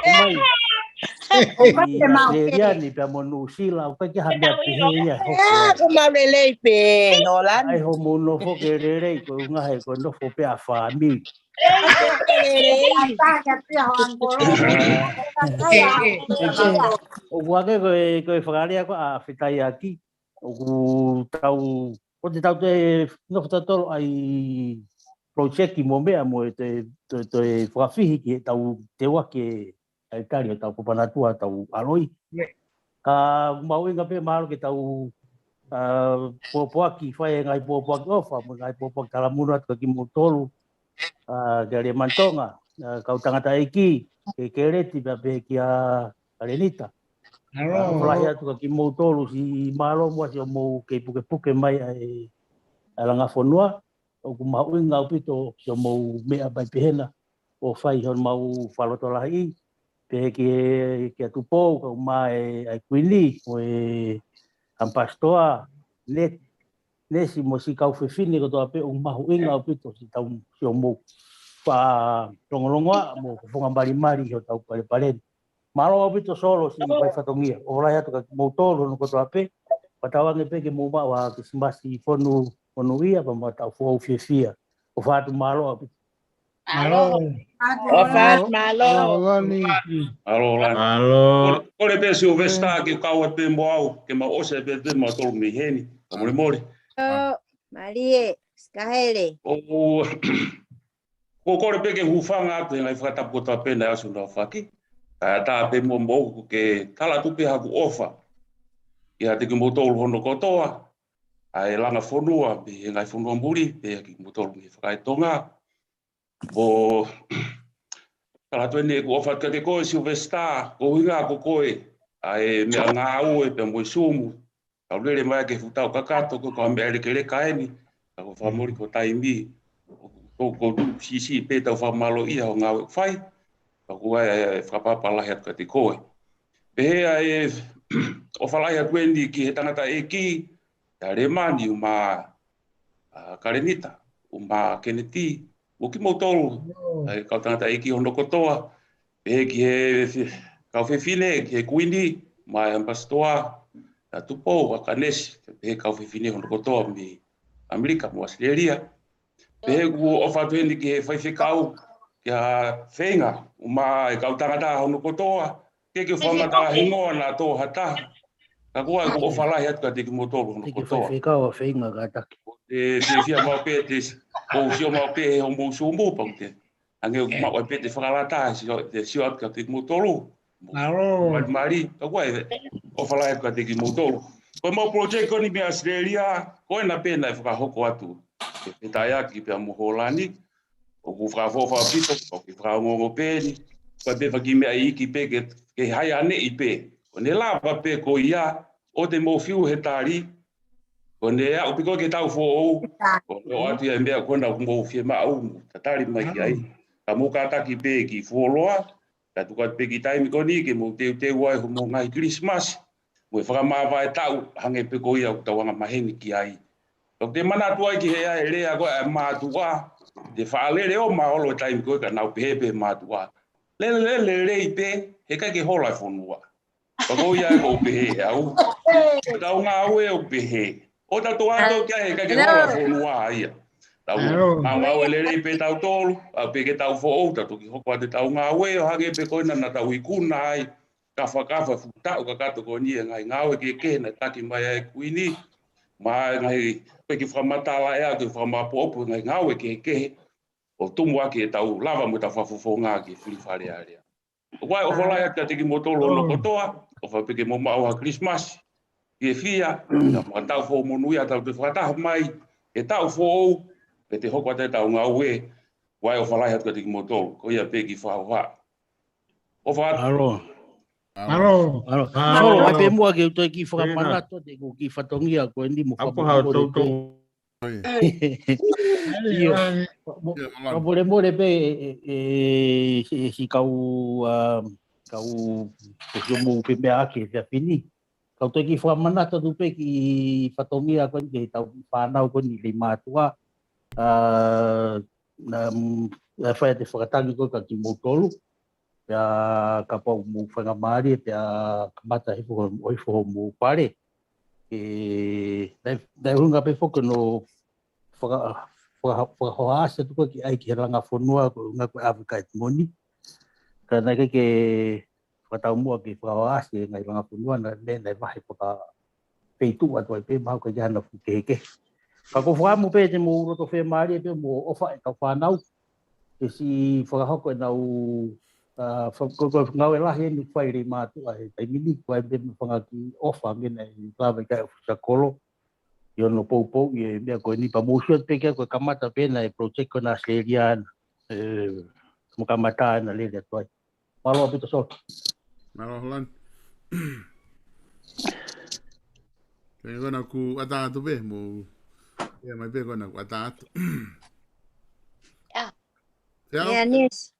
Mai. ʻOku ʻikai ke mau ʻAositelēlia ni pea mo Nuʻusila, ʻoku ʻikai ke ha meʻa pehē ia hoko. ʻA, ʻoku mau lelei pē, Lolani. ʻAi hoʻomou nofo ke lelei, ko e ʻuhinga he ko e nofo pē ʻa e fāmili. Lelei. ʻOku ake ko e, ko e fakalea ko ē ʻa Fetaiaki, ʻoku tau, ʻoku te tau toe nofo tautolu ʻai project mo e meʻa mo e toe, toe, toe fakafihi ki heʻetau teuaki e ʻaitali ʻo tau papanatua tau ʻaloʻi. Ka mahuʻinga pē mahalo ke tau, ʻa, pōpoaki, fai e ngaahi pōpoaki ʻofa, mo e ngaahi pōpoaki talamonū atu kia kimoutolu, ʻa, kia Lemantonga, ʻa, kau tangataʻeiki, kia Keleti, pea pehē kia Kalenita. Mālō. ʻOfa lahi atu kia kimoutolu, siʻi mālō muʻa siʻomou kei pukepuke mai ʻa e, ʻa e langa fonua, ʻoku mahuʻinga ʻaupito siʻomou meʻa mai pehē na, ʻo fai hono mau fakalotolahiʻi, pehē ki he, kia Tupou, kau mai ʻa e Kuini, mo e ʻApasitoa, Ne-, Nesi mo siʻi kau fefine kotoa pē ʻoku mahuʻinga ʻaupito siʻi tau, siʻomou fakalongolongoaʻa mo fofonga malimali ʻi hotau palepale ni. Mālō ʻaupito Solo siʻi fai fatongia. ʻOfa lahi atu kia kimoutolu hono kotoa pē. Fakatauange pē ke mou maʻu ha Kilisimasi fonu, fonu ia, pea mo e taʻu foʻou fiefia. ʻOfa atu mālō ʻaupito. Mālō. ʻOfa atu, mālō. Mālō, Lani. Mālō, Lani. Mālō. Kole, kole pē Silivesitā ke kau ai pē mo au, ke mau ʻosi pē pē mautolu mei heni. Ka molemole. ʻO, Malie, Sikahele. ʻO, ʻo, ko e kole pē ke hūfanga atu he ngaahi fakatapu kotoa pē naʻe ʻosi hono aofaki. Kae ʻatā pē muʻa moʻoku ke tala atu pē haku ʻofa kiate kimoutolu hono kotoa, ʻa e langa fonua, pea he ngaahi fonua muli, pea kia kimoutolu mei he Fakaʻi Tonga. ʻO, Tala atu eni ʻeku ʻofa atu kiate koe Silivesitā, ko e ʻuhinga ko koe ʻa e meʻangāue pea mo e Sumu. Kau lele mai ki he fuʻu taʻu kakato, ko e kau meʻa lekeleka eni, ka ko e fakamole ko e taimi, ko, ko, ko siʻisiʻi pē ʻetau fakamālō ʻi hoʻo ngāue ʻoku fai, ka ko e fakapapau lahi atu kiate koe. Pehē ʻa e ʻofa lahi atu eni ki he tangataʻeiki, ʻa Lemani, ʻumaʻā ʻa Kalenita, ʻumaʻā Keneti, mo kimoutolu, ʻa e kau tangataʻeiki hono kotoa, pehē ki he fi-, kau fefine, ki he Kuini, mo e ʻAmipasitoa, ʻa Tupou, ʻa Kanesi, pehē kau fefine hono kotoa mei ʻAmelika mo ʻAositelēlia. Pehē ʻoku ou ʻofa atu eni ki he faifekau, kia Feinga, ʻumaʻā e kau tangata hono kotoa, ke ke fakamatala hingoa naʻa tō ha taha. Ka ko au ʻoku ou ʻofa lahi atu kiate kimoutolu hono kotoa. Faifekau ʻa Feinga kātaki. Te, te fia mau pē, te, ʻoku ou sio mau pē he hoʻomou Sumu pau te. Hangē ʻoku mau ai pē te fakalata, sio, te sio atu kiate kimoutolu. Mālō. Mali, mali, ka ko au ʻoku ou ʻofa lahi atu kiate kimoutolu. Ko e mau project ko eni mei ʻAositelēlia, ko ena pē naʻe fakahoko atu. Ke, ke taʻeʻaki pea mo Hōlani, ʻoku fakaʻofoʻofa ʻaupito, ʻoku fakaongoongo pē eni, ko e pē faki meʻa iiki pē ke, ke haianeʻi pē. Ko ʻene lava pē ko ia, ʻoua te mou fiu he tali, ko ʻene aʻu pē ko ē ki he taʻu foʻou, ʻo, ʻo ʻoatu ia e meʻa ko ena ʻoku mou fiemaʻu, tatali mai ki ai. Ka mou kātaki pē ki fuoloa, ka tuku atu pē ki he taimi ko eni ke mou teuteu ai hoʻomou ngaahi Kilisimasi, mo e fakamāvae taʻu, hangē pē ko ia ʻoku tau angamaheni ki ai. Ka ʻoku te manatu ai ki he ʻa e lea ko ē ʻa e mātuʻa, te faʻa lele ʻo maholo e taimi ko ē ka nau pehē pē mātuʻa. Lele, lele, lelei pē, he ʻikai ke hola e fonua. Ka ko ia ʻoku ou pehē ʻe au. Tau ngāue ʻo pehē. ʻO tau tō atu ki ai he ʻikai ke hola e fonua ia. Tau ngāue lelei pē tautolu, ʻa pē ke tau foʻou, tau toki hoko atu tau ngāue, ʻo hangē pē ko ena naʻa tau ikuna ai, ka fakafā fuʻu taʻu kakato ko eni e ngaahi ngāue kehekehe naʻe taki mai ai e Kuini, mo e ngaahi pē ke fakamatala ʻe au ke fakamāʻopoʻopo e ngaahi ngāue kehekehe, ʻo tumu ʻaki ʻetau lava mo ʻetau fakafofonga ki he fili Fale Alea. ʻOku ou ʻofa lahi atu kiate kimoutolu hono kotoa, ʻofa pē ke mou maʻu ha Kilisimasi fiefia, ka mo ha taʻu foʻou monūʻia, tau toe fakataha mai he taʻu foʻou, pea te hoko atu ʻetau ngāue, ʻoku ou ʻofa lahi atu kiate kimoutolu, ko ia pē ki he fakahoha. ʻOfa atu. Mālō. Mālō. Mālō. Mālō. Solo, ʻai pē muʻa ke u toe kiʻi fakamanatu atu ʻeku kiʻi fatongia ko eni mo fakamolemole pē. ʻIo, mo-, fakamolemole pē, ʻe, ʻe, ʻe, ʻe, ʻe, kau, ʻa, kau, ko sio mo pē meʻa ake he efiafi ni. Kau toe kiʻi fakamanatu atu pē kiʻi fatongia ko eni ki heʻetau fānau ko eni lelei mātuʻa. ʻA, naʻa, mm, naʻe fai atu e fakatangi ko ē kia kimoutolu. Pea kapau mou faingamālie, pea kamata hifo, ʻo hifo hoʻomou pale. ʻE, naʻe, naʻe ʻuhinga pē foki hono faka-, faka-, fakahohaʻasi atu ko ē ki ai ki he langa fonua, ko e ʻuhinga ko e ʻAfilika Hegemoni. Ka naʻe ʻikai ke fakataumuʻa ke fakahohaʻasi e ngaahi langa fonua, naʻe, naʻe, naʻe vahe faka-, feituʻu atu ai pē, mahalo ʻikai ke ʻi ai hano fuʻu kehekehe. Ka ʻoku ou fakaʻamu pē te mou loto fiemālie pē mo ʻofa ʻetau fānau, ke siʻi fakahoko ʻenau, ʻa, fa-, ko, ko e ngāue lahi eni ʻoku fai lelei mātuʻa he taimi ni, ʻoku ʻi ai pē mo e fanga kiʻi ʻofa mei he naʻe lava ʻikai ʻofa ʻi he kolo, ʻi hono poupouʻi e meʻa ko eni pea mou sio atu pē ki ai ko e kamata pē ena e project ko ena ʻAositelēlia na, ʻe, mo kamata ena lele atu ai. Mālō ʻaupito Solo. Mālō Hōlani. Pea ko ena ʻoku ʻatā atu pē, mou. ʻIa mai pē ko ena ʻoku ʻatā atu. ʻIa. ʻIa. ʻIa, Nisi.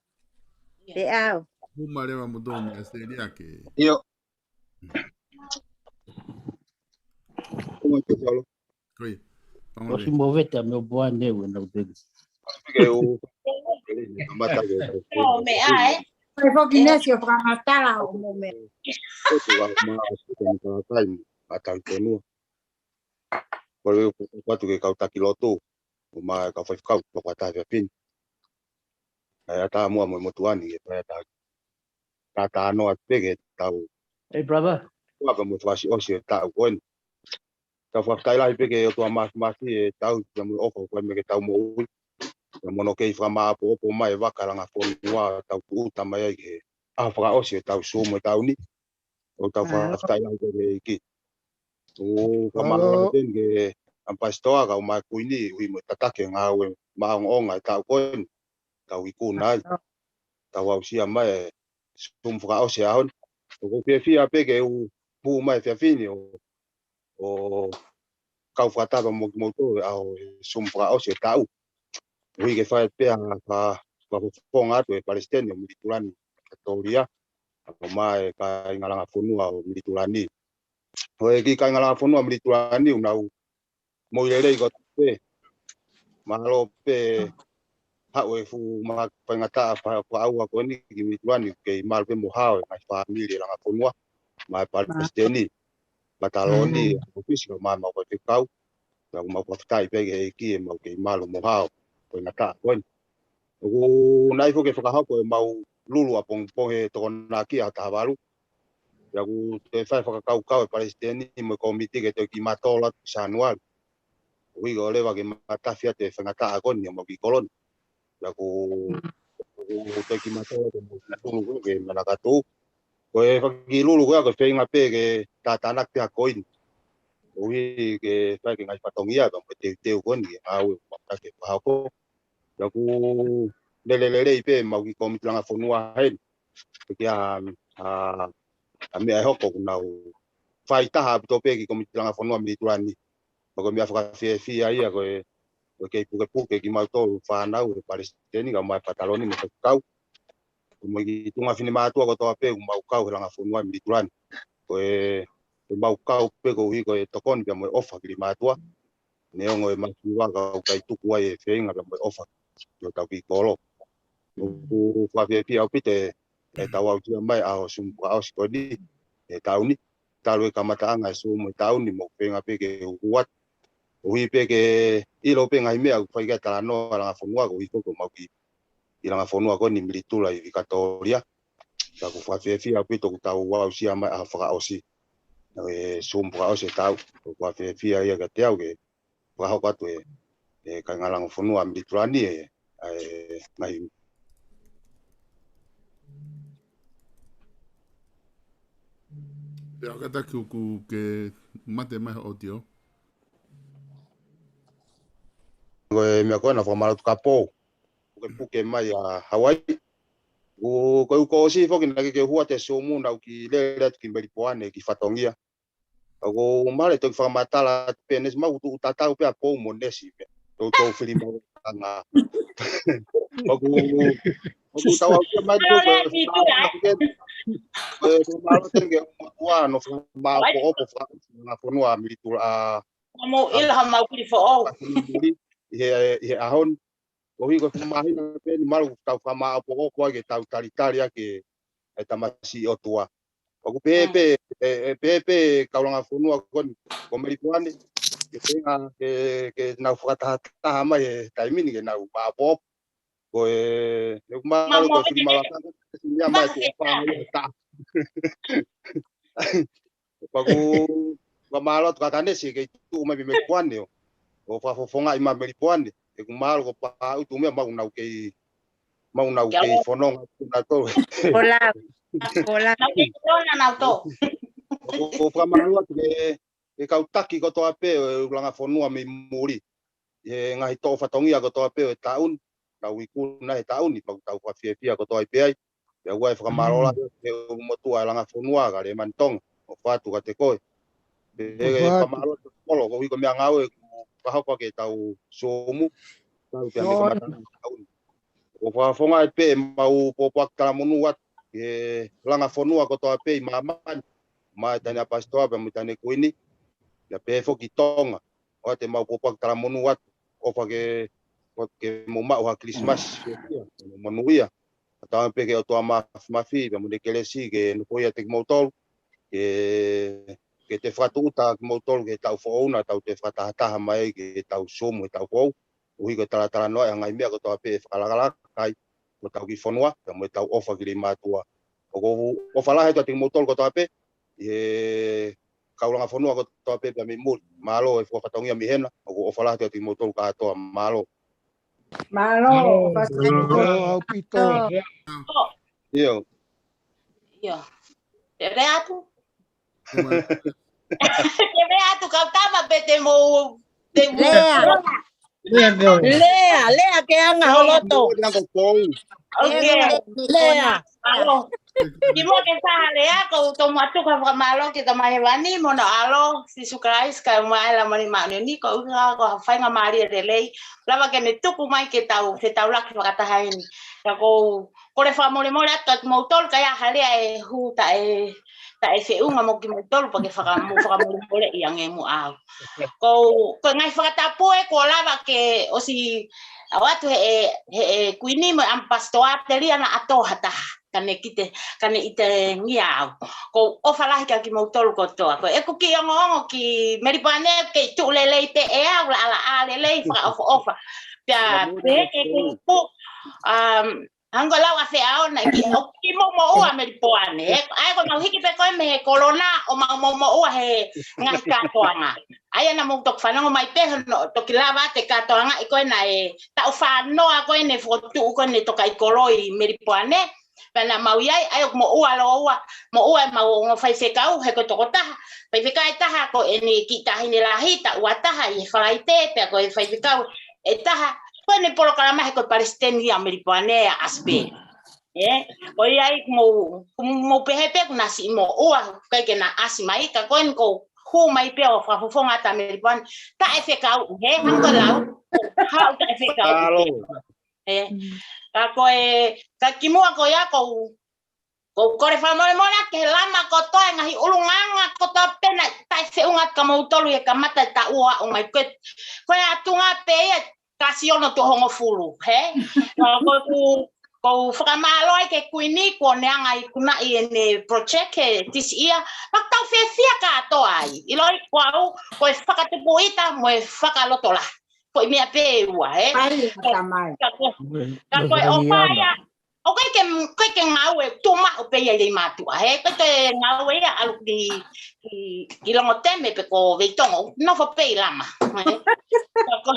Pea au. Hū mai leva mo tō mei ʻAositelēlia ke. ʻIo. Hū mai pē Solo. Ko ia. ʻOsi mo vete ʻa Melbourne ʻe ua nau tele. Ke u. Kamata ke. ʻO meʻa, ē? Ko e foki Nisi ʻo fakamatala ʻo mo meʻa. Ko e tu au ma o si ka ni ka tai ma tau tonua. Ko e u patu ke kau taki lotu. ʻO ma kau faifekau, toko ata he efiafi ni. ʻAi ʻatā muʻa mo e motuʻa ni, ʻe pea tau. Tātānoa pē ke tau. Hey, brother. Ua ka mo e fakaʻosiʻosi e taʻu ko eni. Tau fakafetaʻi lahi pē ki he ʻOtua Māfimafi he taʻu, pea mo e ʻofa ko ē mei he tau moʻui. Pea mo hono kei fakamāʻopoʻopo mai e vaka langa fonua tau tūʻuta mai ai ki he ʻaho fakaʻosi ʻetau Zoom he taʻu ni. ʻOku tau fakafetaʻi lahi ki he ʻEiki. ʻOku fakamālō atu pē ki he ʻAmipasitoa kae ʻumaʻā e Kuini, ʻuhi mo e tataki e ngāue maʻongoʻonga e taʻu ko eni. Tau ikuna ai. tau aʻusia mai e Zoom fakaʻosi he ʻaho ni. ʻOku ou fiefia pē ke u hū mai he efiafi ni ʻo, ʻo kau fakataha mo kimoutolu he ʻaho Zoom fakaʻosi e taʻu. ʻUhi ke fai pē ha, ha, ha fofonga atu e Palesiteni ʻo Militulani Vikatolia, ʻo mai e kāinga langa fonua ʻo Militulani. Ko e kiʻi kāinga langa fonua Militulani, ʻoku nau moʻui lelei kotoa pē. Mālō pē haʻu e fuʻu mahaki faingataʻa fa-, fakaʻauha ko eni ki Militulani, kei malu pē mo hao e ngaahi fāmili e langa fonua, mai Palesiteni, Pataloni, ʻa ʻōfisi ko ē ʻa e faifekau. Pea ʻoku mau fakafetaʻi pē ki he ʻEiki ʻemau kei malu mo hao e faingataʻa ko eni. ʻOku ʻi ai foki e fakahoko ʻemau lulu ʻapongipongi he Tokonaki ʻaho taha valu. Pea ʻoku toe fai fakakaukau e Palesiteni mo e kōmiti ke toe kiʻi mātolo atu ki Sānuali. ʻUhi ko ʻoleva ke matafi atu e faingataʻa ko eni ʻemau kiʻi kolo ni. Pea ʻoku, ʻoku toe kiʻi mātolo atu ʻemau kiʻi lulu ko ē ke manakatu. Ko e fanga kiʻi lulu ko ia ko e feinga pē ke tātānaki pē ha koini. ʻUhi ke fai ke ngaahi fatongia pea mo e teuteu ko eni ke ngāue ʻoku mau taki fakahoko. Pea ʻoku lele lelei pē ʻemau kiʻi kōmiti langa fonua heni. Pea ko e, ʻa, ʻa e meʻa ʻe hoko ʻoku nau fai taha ʻaupito pē kiʻi kōmiti langa fonua Militulani. Pea ko e meʻa fakafiefia ia ko e, ko e kei pukepuke kimautolu fānau he Palesiteni kae ʻumaʻā e Pataloni mo e faifekau. Ko e kiʻi tuongaʻane mātuʻa kotoa pē ʻoku mau kau he langa fonua Militulani. Ko e, ko ʻemau kau pē koeʻuhi ko e tokoni pea mo e ʻofa ki he mātuʻa. Neongo e masiva ka ʻoku ʻikai tuku ai e feinga pea mo e ʻofa ki hotau kiʻi kolo. ʻOku fakafiefia ʻaupito e, ʻetau aʻusia mai e ʻaho Zoom fakaʻosi ko eni he taʻu ni. Talu e kamataʻanga e Zoom he taʻu ni, mo e feinga pē ke u hū atu. ʻUhi pē ke ʻilo pē ngaahi meʻa ʻoku fai ki ai e talanoa langa fonua, koeʻuhi ko ʻemau kiʻi langa fonua ko eni Militulani Vikatolia. Pea ʻoku fakafiefia ʻaupito ʻoku tau aʻusia mai e ʻaho fakaʻosi, e Zoom fakaʻosi e taʻu. ʻOku fakafiefia ia kiate au ke fakahoko atu e, e kāinga langa fonua Militulani e, e ngaahi. Pea kātaki ʻoku ke mate mai hoʻo ʻautio. Ko e meʻa ko ena fakamālō atu kapau ʻoku ke puke mai ʻa Hawaii. ʻOku, ko ʻeku ʻosi foki naʻe ʻikai ke u hū atu he Zoom, naʻá ku kiʻi lele atu ki Melipoane kiʻi fatongia. ʻOku ou mahalo toki fakamatala atu pē Nesi, mau tuʻu tatau pē ʻa Pou mo Nesi pē. Toutou fili mau anga. ʻOku, ʻoku tau aʻusia mai ko e, ko e, ko e fakamālō atu ke u motuʻa ʻo fakamāʻopoʻopo faka-, langa fonua Militulani. Mau ʻilo ha mau pili foʻou. ʻI he, ʻi he ʻaho ni. Koeʻuhi ko e fuʻu māhina pē eni mahalo ʻoku tau fakamāʻopoʻopo ai ke tau talitali ʻaki e tamasiʻi ʻOtua. ʻOku pehē pē, e, e, pehē pē kau langa fonua ko eni, ko Melipoane, ke feinga, ke, ke nau fakatahataha mai he taimi ni ke nau māʻopoʻopo. Ko e, e ʻoku mahalo ko e fili mau aka, ko e fili mai ko e pā ia he taʻu. Pea ʻoku fakamālō atu kia Nesi kei tuʻu mai mei Melipoane ʻo, ʻo fakafofongaʻi mai Melipoane. ʻOku mahalo ko Paʻutu mo e meʻa mau nau kei, mau nau kei fononga atu nautolu. Ko la, ko la. Nau kei fononga nautolu. ʻOku, ʻoku fakamālō atu ki he, ki he kau taki kotoa pē ʻo e langa fonua mei muli. ʻI he ngaahi toʻo fatongia kotoa pē ʻo e taʻu ni, nau ikuna he taʻu ni, pea ʻoku tau fakafiefia kotoa ai pē ai. Pea ʻoku ou fakamālō lahi he ʻulumotuʻa e langa fonua ka Lēmani Tonga, ʻofa atu kiate koe. Pea ʻoku ou fakamālō atu kolo, koeʻuhi ko e meʻangāue ʻoku fakahoko ʻaki ʻetau Zoom, tau pea mei he kamataʻanga e taʻu ni. ʻOku fakafofongaʻi pē ʻemau pōpoaki talamonū atu ki he langa fonua kotoa pē ʻi māmani, mai Taʻahine ʻApasitoa pea mo Taʻahine Kuini, pea pehē foki Tonga. ʻOatu ʻemau pōpoaki talamonū atu, ʻofa ke, ke mou maʻu ha Kilisimasi fiefia, mo monūʻia. Pea tau pehē ki he ʻOtua Māfimafi, pea mo ʻene kelesi ke nofoʻia ʻiate kimoutolu, ke, ke toe fakatūʻuta kimoutolu ki he taʻu foʻou na, tau toe fakatahataha mai ki he taʻu Zoom he taʻu foʻou. Koeʻuhi ko e talatalanoaʻi e ngaahi meʻa kotoa pē ʻe fakalakalaka ai hotau kiʻi fonua, pea mo ʻetau ʻofa ki he mātuʻa. ʻOku ou ʻofa lahi atu kiate kimoutolu kotoa pē, ʻi he kau langa fonua kotoa pē pea mei muli. Mālō e fua fatongia mei hena, ʻoku ou ʻofa lahi atu kiate kimoutolu kātoa, mālō. Mālō, mālō, ʻofa lahi. Mālō ʻaupito. ʻIo. ʻIo. Te lea atu. Te lea atu kau tama pe te mou, te mou lea. Lea ke o. Lea, lea ke anga ho loto. Lea ko kou. Ok, Lea. alo. Kimuʻa ke fakalea, ʻoku ou tomuʻa tuku ha fakamālō ki he Tamai Hēvani mo hono ʻAlo, Sīsū Kalaisi, kae ʻumaʻā e Laumālie Māʻoniʻoni, ko e ʻuhinga ko ha faingamālie lelei, lava ke ne tuku mai ke tau, ke tau laki fakataha heni. Ka ʻoku ou kole fakamolemole atu kiate kimoutolu, ka ʻi ai ha lea ʻe hū taʻe, taʻe feʻunga mo kimoutolu, pea ke faka-, mo fakamolemoleʻi ange muʻa au. Ko, ko e ngaahi fakatapu ē kuo lava ke ʻosi ʻoatu ʻe he, he, he Kuini mo e ʻAmipasitoa, telia naʻa tō ha taha. Ka ne kite, ka ne ʻitangia au. ʻOku ou ʻofa lahi kiate kimoutolu kotoa. Ko ʻeku kiʻi ongoongo ki Melipoane, kei tuʻu lelei pē ʻe au, laʻalaʻā lelei, fakaʻofoʻofa. Pea pehē ki he kulupu, um, hangē ko e lau ʻa Feʻao naʻe ki, ʻoku kiʻi mou moʻua Melipoane, ē? ʻA ia ko ʻemau hiki pē ko ē mei he kolona, ʻo mau mou moʻua he ngaahi kātoanga. ʻA ia naʻa mou toki fanongo mai pē hono toki lava atu e kātoanga ʻi ko ē naʻe taʻu fā noa ko ē ne fokotuʻu ko ē ne tokaʻi kolo ʻi Melipoane. Pea naʻa mau ʻi ai, ʻa ia ʻoku moʻua lōua, moʻua ʻemau ongo faifekau, he ko e tokotaha, faifekau ʻe taha ko ʻene kiʻi taʻahine lahi, taʻu ua taha ʻi he Falaite, pea ko e faifekau ʻe taha, ko ʻene polokalama he ko e palesiteni ia Melipoane ʻa ʻAsi pē. Ē, ko ia ai mou, mou pehē pē kuo na siʻi moʻua, ʻikai ke na ʻasi mai, ka ko eni ʻoku ou hū mai pē ʻo fakafofonga atu ʻa Melipoane, taʻefekau, he, hangē ko e lau, haʻu taʻefekau. Alo. Ē, ka ko e, ka kimuʻa ko ia ʻoku ou, ʻoku ou kole fakamolemole atu ki he Lama kotoa, e ngaahi ʻulungaanga kotoa pē naʻe taʻefeʻunga atu kia moutolu ʻi he kamata e taʻu ʻo aʻu mai. Ko e, ko e ʻatunga pē ia, kasi ono tuʻo hongofulu, he? Ka ʻoku ou, ʻoku ou fakamālō ai ki he Kuini, kuo ne hanga ʻo ikunaʻi ʻene project he this year, pea ʻoku tau fiefia kātoa ai. ʻIloʻi ko au, ko e fakatupu ʻita mo e fakalotolahi. Ko e meʻa pē ʻe ua, he? Ai, tamai. Ka ko, ka ko e ʻofa ia, ʻoku ʻikai ke, ʻikai ke ngāue, tuʻu maʻu pē ia ʻi Leimātuʻa, he? ʻIkai ke ngāue ia ʻalu ki, ki, ki Longoteme pe ko Veitongo, nofo pē ʻi Lama, he? Pea ko,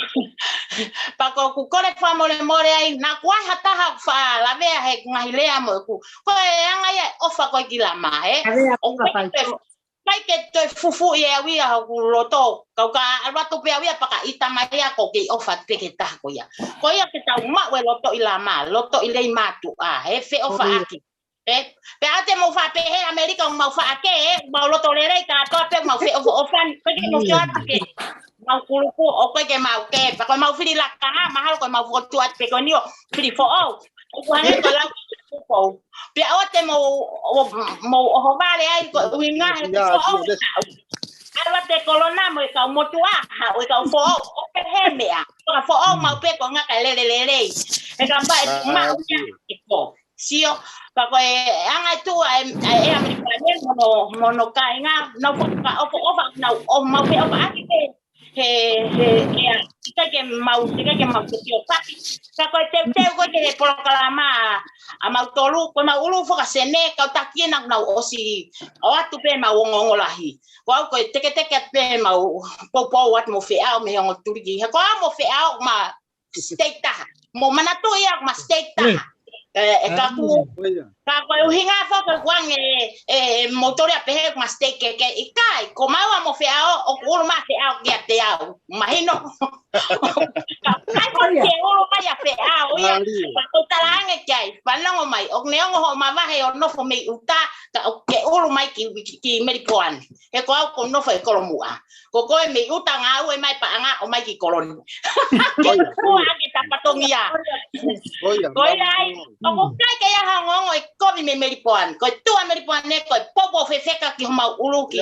pea ʻoku ou kole fakamolemole ai, naʻa ʻoku ʻi ai ha taha faʻa lavea he ngaahi lea mo ʻeku, ko e anga ia e ʻofa ko ē ki Lama, he? Lavea ʻOku pula ʻikai ke faitoʻo. ʻikai ke toe fufū ʻe au ia hoku loto, kau ka ʻalu atu pē au ia pea ka ʻita mai ia ʻoku kei ʻofa pē ki he taha ko ia. Ko ia ke tau maʻu e loto ʻi Lama, loto ʻi Leimātuʻa, he feʻofaʻaki. Pea, pea ʻoua te mou faʻa pehē ʻAmelika ʻoku mau faʻa kē, ʻoku mau loto lelei kātoa pē, ʻoku mau feʻofaʻofani, ʻikai ke mou sio atu ki heʻemau kulupu, ʻoku ʻikai ke mau kē, pea ko ʻemau fili lakanga, mahalo ko ʻemau fokotuʻu atu pē ko eni ʻo fili foʻou. ʻOku hangē ko e lau ʻo Pea ʻoua te mou, ʻo, mou ʻohovale ai ko e ʻuhinga he ko e foʻou e kau. ʻAlu atu e kolona mo e kau motuʻa, haʻu e kau foʻou, ʻo pehē meʻa. Ko e foʻou mau pē ko e ngaahi lele lelei. He ka pae maʻu ia e ko. Sio, ka ko e anga e tuʻu ʻa e, ʻa e ʻAmelika ni mo hono, mo hono kāinga, nau fakaʻofoʻofa, nau ʻo mau pē ʻofa ake pē. He, he, he, ʻikai ke mau, ʻikai ke mau te tio paki. Ka ko e teuteu ko ē ki he polokalama ʻa mautolu, ko ʻemau ʻulu fakasene, kau taki ena nau ʻosi, ʻoatu pē ʻemau ongoongo lahi. Ko au ko e teketeke atu pē ʻemau poupou atu mo Feʻao mei he ongo tuliki. He ko au mo Feʻao ma state taha. Mo manatu ia ma state taha. ʻE, ʻe kaku, ka ko e ʻuhinga foki ko e kuange, ʻe, ʻe moutolu ia pehē ma state kehekehe ʻikai, ko maua mo Feʻao, ʻoku ʻulu mai Feʻao kiate au. Mahino. Ka ʻikai ko ke ʻulu mai ʻa Feʻao ia, ka ko e talaange ki ai, fanongo mai, ʻoku ne ongo hoʻo mavahe ʻo nofo mei ʻuta, ka ʻoku ke ʻulu mai ki, ki, ki Melipoane. He ko au ʻoku ou nofo ʻi Kolomuʻa. Ko koe mei ʻuta ngāue mai paʻanga ʻo mai ki Koloni. Ke kua ake tapatongia. Ko ia ai, ʻoku ʻikai ke ʻi ai ha ongoongo ʻe kovi mei Melipoane. Ko e tuʻa Melipoane, ko e poupou fefeka ki homau ʻulu ki.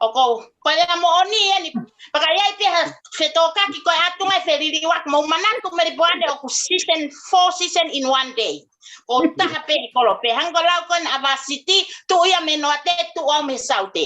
ʻOku, ko e lea moʻoni eni. Pea ka ʻi ai pē ha fetōkaki ko e ʻatunga e feliliuaki, mou manatu Melipoane ʻoku season, four season in one day. Ko e taha pē ʻi Kolope. Hangē ko e lau ko ena ʻa Vasiti, tuʻu ia mei Noate, tuʻu au mei Saute.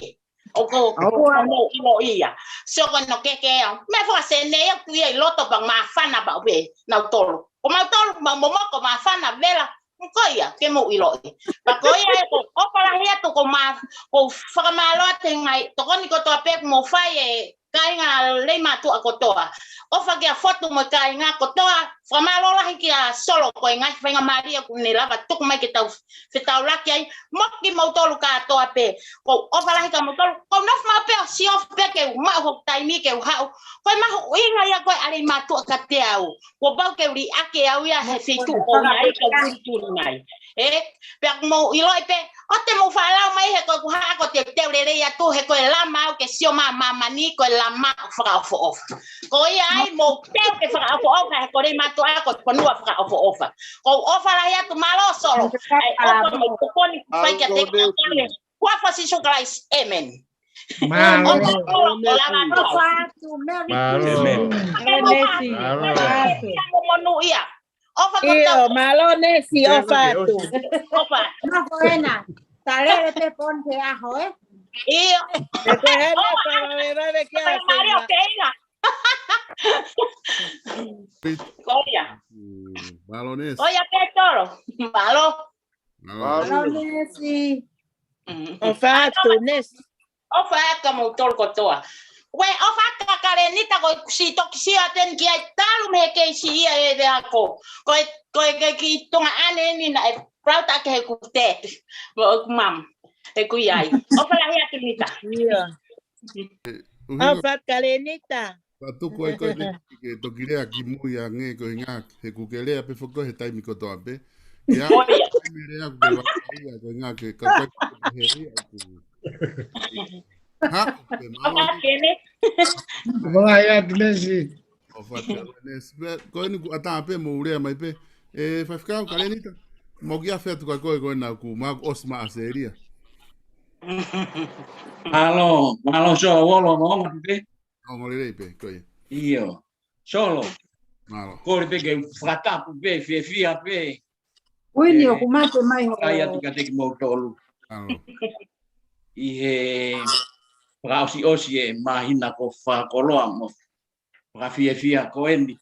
ʻOku, ʻoku mou ʻilo ia. So ko ʻene kehekehe ia. Meʻa fakasene ia, tuʻu ia ʻi loto pea māfana pau pē nautolu. Ko mautolu, mau momoko māfana vela. Ko ia, ke mou ʻiloʻi. Pea ko ia ē, ʻoku ou ʻofa lahi atu ko ma, ʻoku ou fakamālō atu he ngaahi tokoni kotoa pē ʻoku mou fai ē, kāinga Leimātuʻa kotoa. ʻOfa kia Fotu mo e kāinga kotoa, fakamālō lahi kia Solo ko e ngaahi faingamālie kuo ne lava tuku mai ke tau fetaulaki ai, mo kimoutolu kātoa pē. Ko e ʻofa lahi kia moutolu, ko e nofo maʻu pē ʻo siofi pē ke u maʻu hoku taimi ke u haʻu. Ko e mahuʻinga ia ko ē ʻa Leimātuʻa kiate au. Kuo pau ke u liʻaki au ia he feituʻu ko eni ai ke u tuli mai. ʻE, pea mou ʻiloʻi pē, ʻoua te mou faʻa lau mai he ko ʻeku haʻu ko e teuteu lelei atu, he ko e lama au ke sio mai māmani, ko e lama ʻoku fakaʻofoʻofa. Ko ia ai mou teu ke fakaʻofoʻofa, he ko Leimātuʻa ko e fonua fakaʻofoʻofa. Ko e ʻofa lahi atu, mālō Solo. ʻA e ʻofa mo e tokoni kuo fai kiate kitautolu. Huafa ʻo Sīsū Kalaisi. ʻĒmeni. Mālō. ʻOfa ʻofa ʻofa atu, Merry Christmas. Mālō. Mālō. Mālō. Mālō. Mālō. Mālō. Mālō. ʻOfa kotoa. ʻIo, mālō Nesi, ʻofa atu. ʻOfa. Nofo ena. Talele pē pon te aho, ē? ʻIo. Te ko hena, ʻofa. Ka vavevave kia Ka Mario Sila. Keinga. Ko ia. Mm, mālō Nesi. Ko ia pē Solo. Mālō. Mālō. Mālō Nesi. Mm. ʻOfa atu, Nesi. ʻOfa atu kia moutolu kotoa. Ko e ʻofa atu kia Kalenita ko e siʻi toki sio atu eni ki ai talu mei he kei siʻi ia e veako. Ko e, ko e kei ki Tonga ʻaneʻaneʻi naʻe proud ake he kuo tepi. Mo ʻeku mama. He kuo ʻi ai. ʻOfa lahi atu Nita. ʻIo. ʻUhinga ʻofa atu Kalenita. Ka tuku ai ko e ke, ke toki lea ki mui ange ko e ngā, he kuo ke lea pē foki he taimi kotoa pē. Ke a, Ko ia. Taimi lea kuo ke vakaia ko e ngā ke ka kai he ia ku. Ha, ke mālō. ʻOfa atu Kene. ʻOfa lahi atu Nesi. ʻOfa atu Nesi. Pea, ko eni kuo ʻatā pē mou lea mai pē. ʻE, Faifekau Kalenita. Mau ki a fea tuka koe ko ena ku, mau ʻosi maʻa Selia. Mālō, mālō Solo, olo, olo, olo, pē. Ongo lelei pē, ko ia. ʻIo. Solo. Mālō. Kole pē ke fakatapu pē, fiefia pē. Uini ʻoku mate mai ho. Kai atu kiate kimoutolu. Mālō. ʻI he fakaʻosiʻosi e māhina ko fakakoloa mo fakafiefia ko eni.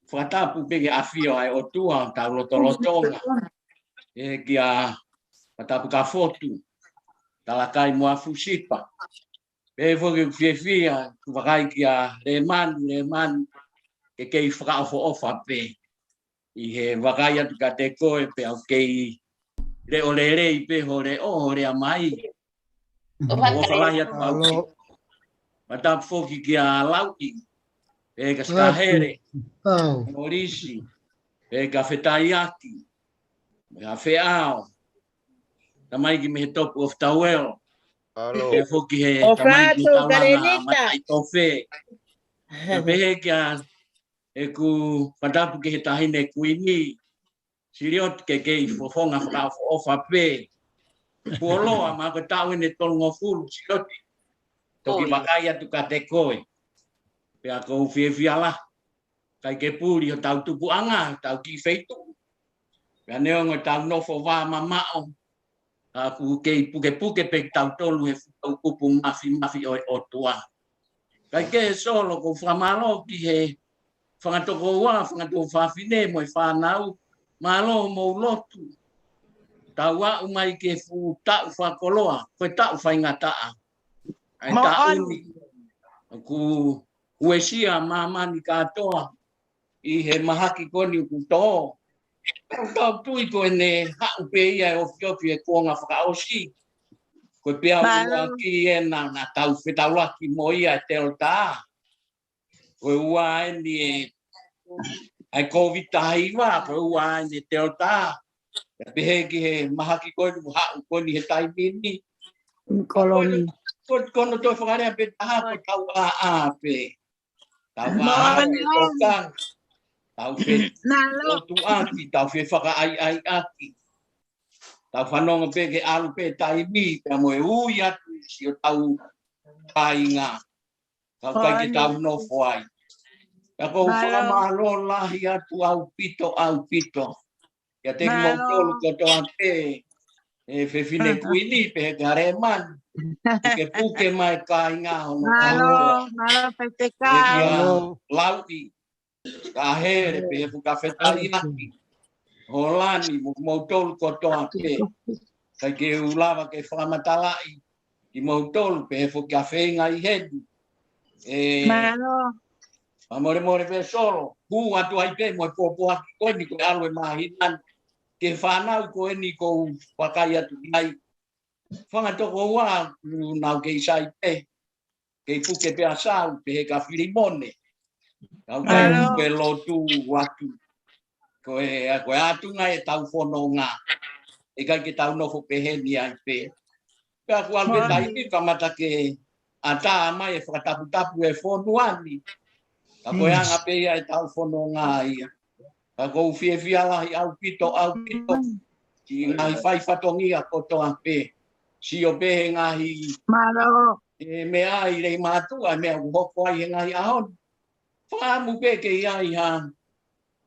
Fakatapu pē ki he ʻafio ʻa e ʻOtua ʻo tau lotolotonga. ʻE kia Fakatapu ka Fotu. Talakai mo Afusipa. Pea foki ʻoku fiefia, ʻoku vakai kia Lemani, Lemani, ke kei fakaʻofoʻofa pē. ʻI he vakai atu kiate koe, pea ʻoku kei leʻo lelei pē ho leʻo, ho lea mai. ʻOfa lahi atu ʻaupito. Mālō. Fakatapu foki kia Lauʻi, pea kia Sikahele, Molisi, pea kia Fetaiaki, pea Feʻao, tamaiki mei he Top of the World. Mālō. Pea foki he tamaiki he taulanga, Mataʻitofe. Pea pehē kia ʻeku fakatapu ki he Taʻahine Kuini, Silioti ke kei fofonga fakaʻofoʻofa pē. Fuoloa, mahalo ko e taʻu eni ʻe tolungofulu, Silioti. Toki vakai atu kiate koe. Pea ʻoku ou fiefia lahi. Kai ke puli hotau tupuʻanga, hotau kiʻi feituʻu. Pea neongo ʻetau nofo vā mamaʻo, ka ʻoku kei pukepuke pē kitautolu he fuʻu toʻukupu mafimafi ʻo e ʻOtua. Kae kehe Solo, ʻoku ou fakamālō ki he fanga tokoua, fanga tuofāfine mo e fānau, mālō mou lotu. Tau aʻu mai ki he fuʻu taʻu fakakoloa, ko e taʻu faingataʻa. ʻA e taʻu ni, ʻoku uesia māmani kātoa, ʻi he mahaki ko eni ʻoku tō. Tau tui ko ʻene haʻu pē ia ʻo ofiofi he kuonga fakaʻosi. Ko e pea ua ki ena naʻa tau fetaulaki mo ia e Delta. Ko e ua eni e, ʻa e Covid taha hiva, ko e ua eni e Delta. Pea pehē ki he mahaki ko eni ʻoku haʻu ko eni he taimi ni. Ko e, ko e, ko hono toe fakalea pē taha ko e tau ʻāʻā pē. Tau ʻāʻā e tokanga. Tau felotuʻaki, tau fefakaʻaiʻaiʻaki. Tau fanongo pē ke ʻalu pē taimi, pea mo e ui atu ʻi siʻotau kāinga. Ka ʻoku ʻikai ke tau nofo ai. Pea ʻoku ou fakamālō lahi atu ʻaupito, ʻaupito. Kiate kimoutolu kotoa pē, ʻe Fefine Kuini, pehē kia Lemani. Pukepuke mai kāinga hono kāinga. Mālō, mālō, Faifekau. Pehē kia Lauʻi, Sikahele, pehē foki kia Fetaiaki. Holani, mo kimoutolu kotoa pē. ʻIkai ke u lava ke fakamatalaʻi kimoutolu, pehē foki kia Feinga ʻi heni. ʻE, Mālō. Fakamolemole pē Solo, hū atu ai pē mo e pōpoaki ko eni ko e ʻalu e māhina ni ki he fānau ko eni ʻoku ou vakai atu ki ai. Fanga tokoua, ʻoku nau kei sai pē, kei puke pē ʻa Sau, pehē kia Filimone. Kau kai Mālō. Ko e lotu atu. Ko e, ko e ʻatunga ʻetau fononga. ʻIkai ke tau nofo pehē ni ai pē. Pea kuo ʻalu pē Mālō. Taimi kamata ke ʻatā mai e fakataputapu e fonua ni. Ka ko e Mm. anga pē ia ʻetau fononga ia. Ka ʻoku ou fiefia lahi ʻaupito, ʻaupito. Ki he ngaahi fai fatongia kotoa pē. Sio pē he ngaahi Mālō. ʻE meʻa ʻi Leimātuʻa, meʻa ʻoku hoko ai he ngaahi ʻaho ni. Fakaʻamu pē ke ʻi ai ha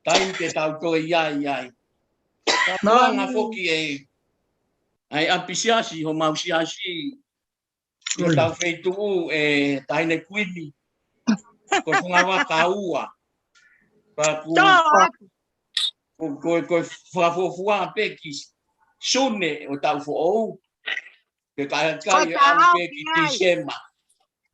taimi ke tau toe ʻi ai ai. Ka Mālō. Puanga foki e, ʻa e ʻapisiasi, homau siasi, ʻi hotau feituʻu ʻe Taʻahine Kuini. Ko e fungavaka ua. Pea ʻoku Tō. Ko, ko, ko e fakafuofua pē ki Sune ʻo e taʻu foʻou. Ke kai Ko kai e taʻu ʻalu pē ki ki ai. Tīsema.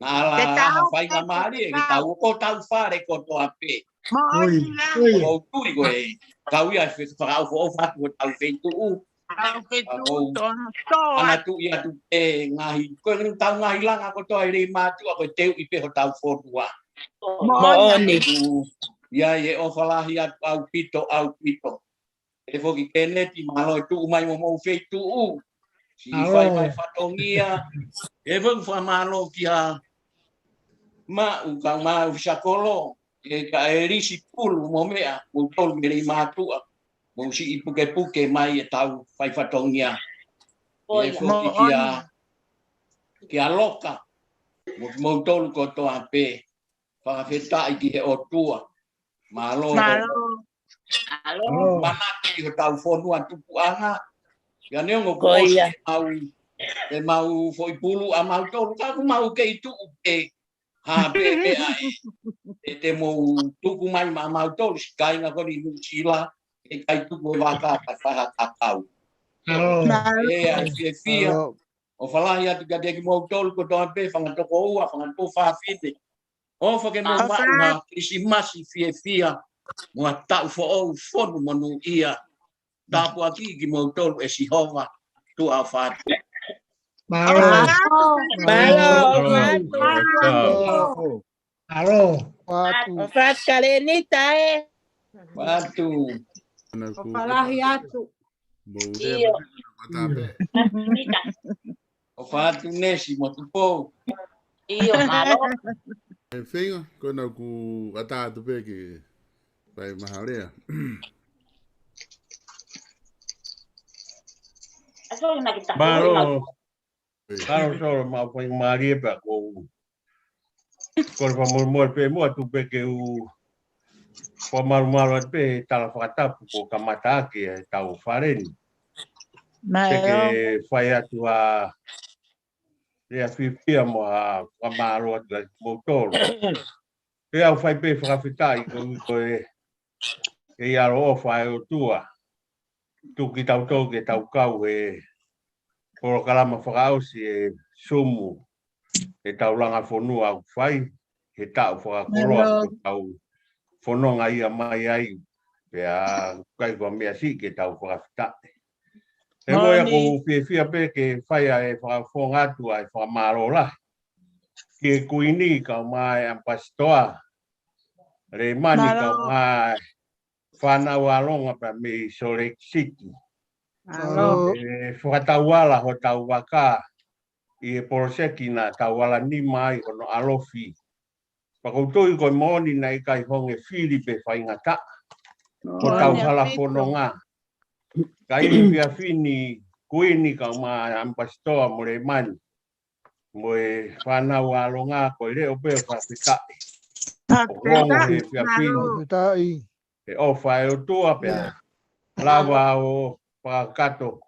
Naʻa la Ke taʻu faingamālie ke ke taʻu. Ko hotau fale kotoa pē. Moʻoni Ui, nā. Ui. Ko tui ko e kau ia fe-, fakaʻofoʻofa atu hotau feituʻu. Tau ke Ka tu ʻoku ou tō, tō ʻana atu. Tuʻi atu pē ngaahi, ko e tau ngaahi langa kotoa ʻi Leimātuʻa ko e teuʻi pē hotau fonua. Moʻoni. Moʻoni. ʻIo, ʻoku ou ʻofa lahi atu ʻaupito, ʻaupito. ʻE foki Keneti mālō e tuʻu mai mo hoʻomou feituʻu. Siʻi Mālō. Fai mai fatongia. ʻE foki fakamālō kia Maʻu ka Maʻu Fisakolo. ʻE ka e lisi pulu mo meʻa, mo tolu mei Leimātuʻa. Mo siʻi pukepuke mai ʻetau fai fatongia. ʻE foki kia, Moʻoni. Kia Loka. Mo, mo tolu kotoa pē. Fakafetaʻi ki he ʻOtua. Mālō. Mālō. Mālō. Mālō. Manatu ki hotau fonua tupuʻanga. Ia neongo ko Ko ia. ʻOsi ʻemau, ʻemau foʻi pulu ʻamautolu. Ka ʻoku mau kei tuʻu pē. Ha pē pē ai. ʻE te mou tuku mai maʻamautolu. Siʻi kāinga ko eni Nuʻusila. ʻIkai tuku e vaka ka fai ha kakau. Mālō. Mālō. ʻE ai fiefia. Mālō. ʻOfa lahi atu kiate kimoutolu kotoa pē, fanga tokoua, fanga tuofāfine. ʻOfa ke mou ʻOfa. Maʻu ha Kilisimasi fiefia, mo ha taʻu foʻou fonu monūʻia. Tāpuakiʻi kimoutolu ʻe Sihova, tuʻa ʻofa atu. Mālō. Mālō. Mālō. Mālō. Mālō. ʻOfa atu. ʻOfa atu Kalenita ē. ʻOfa atu. ʻOfa lahi atu. Mou lea ʻIo. Pē, ʻofa atu pē. ʻOfa atu Nesi mo Tupou. ʻIo, mālō. ʻE feinga, ko ena ʻoku ʻatā atu pē ke fai mahalea. ʻA, so, na ke tapu Mālō. Mālō Solo, mau faingamālie pē ʻaku. Kole fakamolemole pē muʻa atu pē ke u fakamalumalu atu pē he tala fakatapu kuo kamata ʻaki ʻetau fale ni. Pea ke Mālō. Fai atu ha lea fiefia mo ha fakamālō atu kiate kimoutolu. Pea u fai pē fakafetaʻi ko, ko e, ʻe ʻi ai ʻa e ʻofa ʻa e ʻOtua. Tuku kitautolu ke tau kau he polokalama fakaʻosi e Sumu ʻetau langa fonua ʻoku fai, he taʻu fakakoloa Mālō. Ko ʻetau fononga ia mai ai, pea ʻikai ko ha meʻa siʻi ke tau fakafetaʻi. He ko ia Moʻoni. ʻOku ou fiefia pē ke fai ʻa e fakafofonga atu ʻa e fakamālō lahi. Ki he Kuini kae ʻumaʻā e ʻAmipasitoa Leimani Mālō. Kae ʻumaʻā e fānau ʻAlonga pea mei Salt Lake City. Mālō. ʻE fakatauala hotau vaka ʻi he poloseki naʻa tau ala nima ai hono ʻalofi. Pea ʻoku ou tui ko e moʻoni naʻe ʻikai honge fili pe faingataʻa. Ko Moʻoni. Tau hala fononga. Ka ʻi he efiafi ni Kuini kae ʻumaʻā e ʻAmipasitoa mo Leimani. Mo e fānau ʻAlonga ko e leʻo pē ʻo fakafetaʻi. ʻOku ongo he efiafi ni. Fakafetaʻi. He ʻofa ʻa e ʻOtua pea lava ʻo fakakakato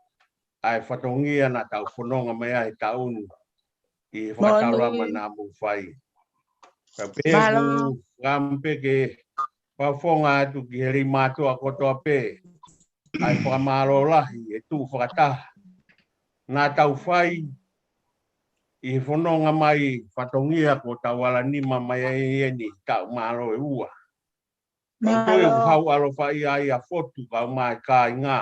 ʻa e fatongia naʻa tau fononga mai ai he taʻu ni ʻi he fakataulama naʻa mou fai. Ka pea ʻoku ou ʻofa pē ke fakafofonga atu ki he Leimātuʻa kotoa pē ʻa e fakamālō lahi he tuʻu fakataha naʻa tau fai ʻi he fononga mai fatongia ko Taualanima mai ai eni taʻu mālō ʻe ua. Ka ʻoku ou tui ʻoku hau ʻaloʻofa ia ai ʻa Fotu kae ʻumaʻā e kāinga.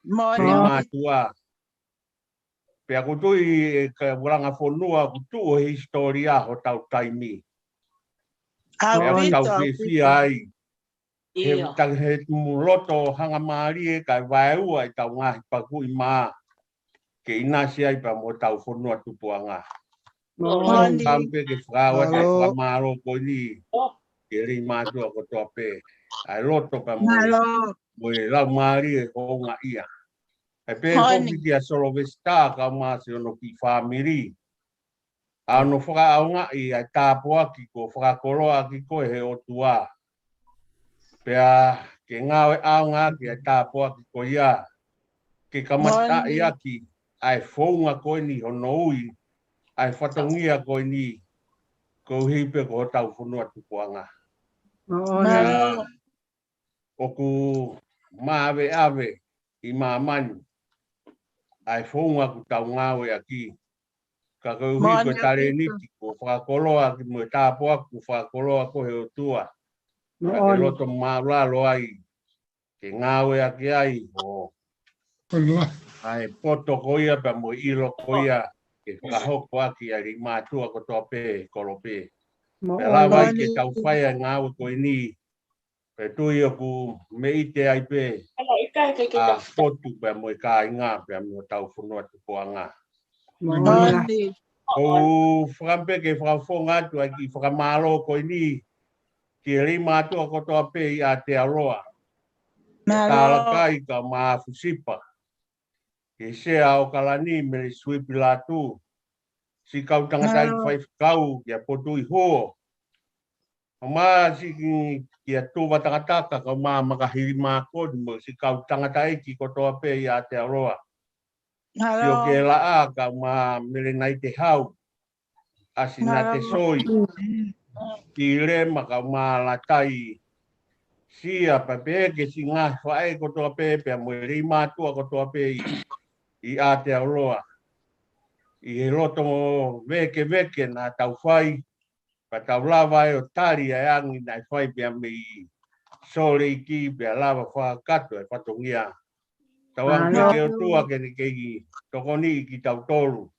Mālō. Mātuʻa. Pea ʻoku ou tui ʻe ka ulanga fonua ʻoku tuʻu he hisitōlia hotau taimi. Pea ʻoku tau fiefia ai. He ta-, he tumu loto hangamālie kae vaeua ʻetau ngaahi pakuʻi mā ke ʻinasi ai pea mo hotau fonua tupuʻanga. Mālō. Ka ʻoku ou pehē ke fakaaʻu atu e fakamālō ko eni ki he lelei mātuʻa kotoa pē. ʻA e loto pea mo e, mo e laumālie houngaʻia. ʻE pehē foki kia Solovesita kae ʻumaʻā siʻono kiʻi fāmili. ʻA hono fakaʻaongaʻi ʻa e tāpuaki kuo fakakoloa ʻaki koe he ʻOtua. Pea ke ngāue ʻaonga ʻaki ʻa e tāpuaki ko ia. Ke kamataʻi ʻaki ʻa e founga ko eni hono ui, ʻa e fatongia ko eni, koeʻuhi pē ko hotau fonua tupuʻanga. Pea ʻoku māveʻave ʻi māmani ʻa e founga ʻoku tau ngāue ʻaki. Ka koeʻuhi ko e talēniti kuo fakakoloa ʻaki mo e tāpuaki kuo fakakoloa ʻaki koe he ʻOtua. Ka ke loto māʻulalo ai, ke ngāue ʻaki ai ʻo ʻa e poto ko ia pea mo e ʻilo ko ia ke fakahoko ʻaki ʻa e lelei mātuʻa kotoa pē he kolo pē. Pea lava ai ke tau fai ʻa e ngāue ko eni. Pea ʻoku ou tui ʻoku meʻite ai pē ʻa Fotu pea mo e kāinga pea mo hotau fonua tupuʻanga. ʻOku ou fakaʻamu pē ke fakafofonga atu ʻa e kiʻi fakamālō ko eni ki he lelei mātuʻa kotoa pē ʻi Aotearoa. Tālakai kae ʻumaʻā Fusipa. Ki he Sea ʻo ʻAokalani, Mele Suipi Lātū. Siʻi kau tangataʻeiki faifekau, kia Potuʻi Huo. ʻUmaʻā siʻi kia Tuva Takataka, kae ʻumaʻā Makahili Mākoni, mo siʻi kau tangataʻeiki kotoa pē ʻi Aotearoa. Sio ki he laʻā kae ʻumaʻā Mele Naite Hau, ʻa Sinate Soi, ki Lema kae ʻumaʻā Latai Sia, pea pehē ki he siʻi ngaahi faʻē kotoa pē, pea mo e lelei mātuʻa kotoa pē ʻi, ʻi Aotearoa. ʻI he loto vēkeveke naʻa tau fai, pea tau lava ai ʻo tali ʻa e angi naʻe fai pea mei Sōleki pea lava fakakakato e fatongia. Tauange pē ki he ʻOtua ke ne kei tokoniʻi kitautolu.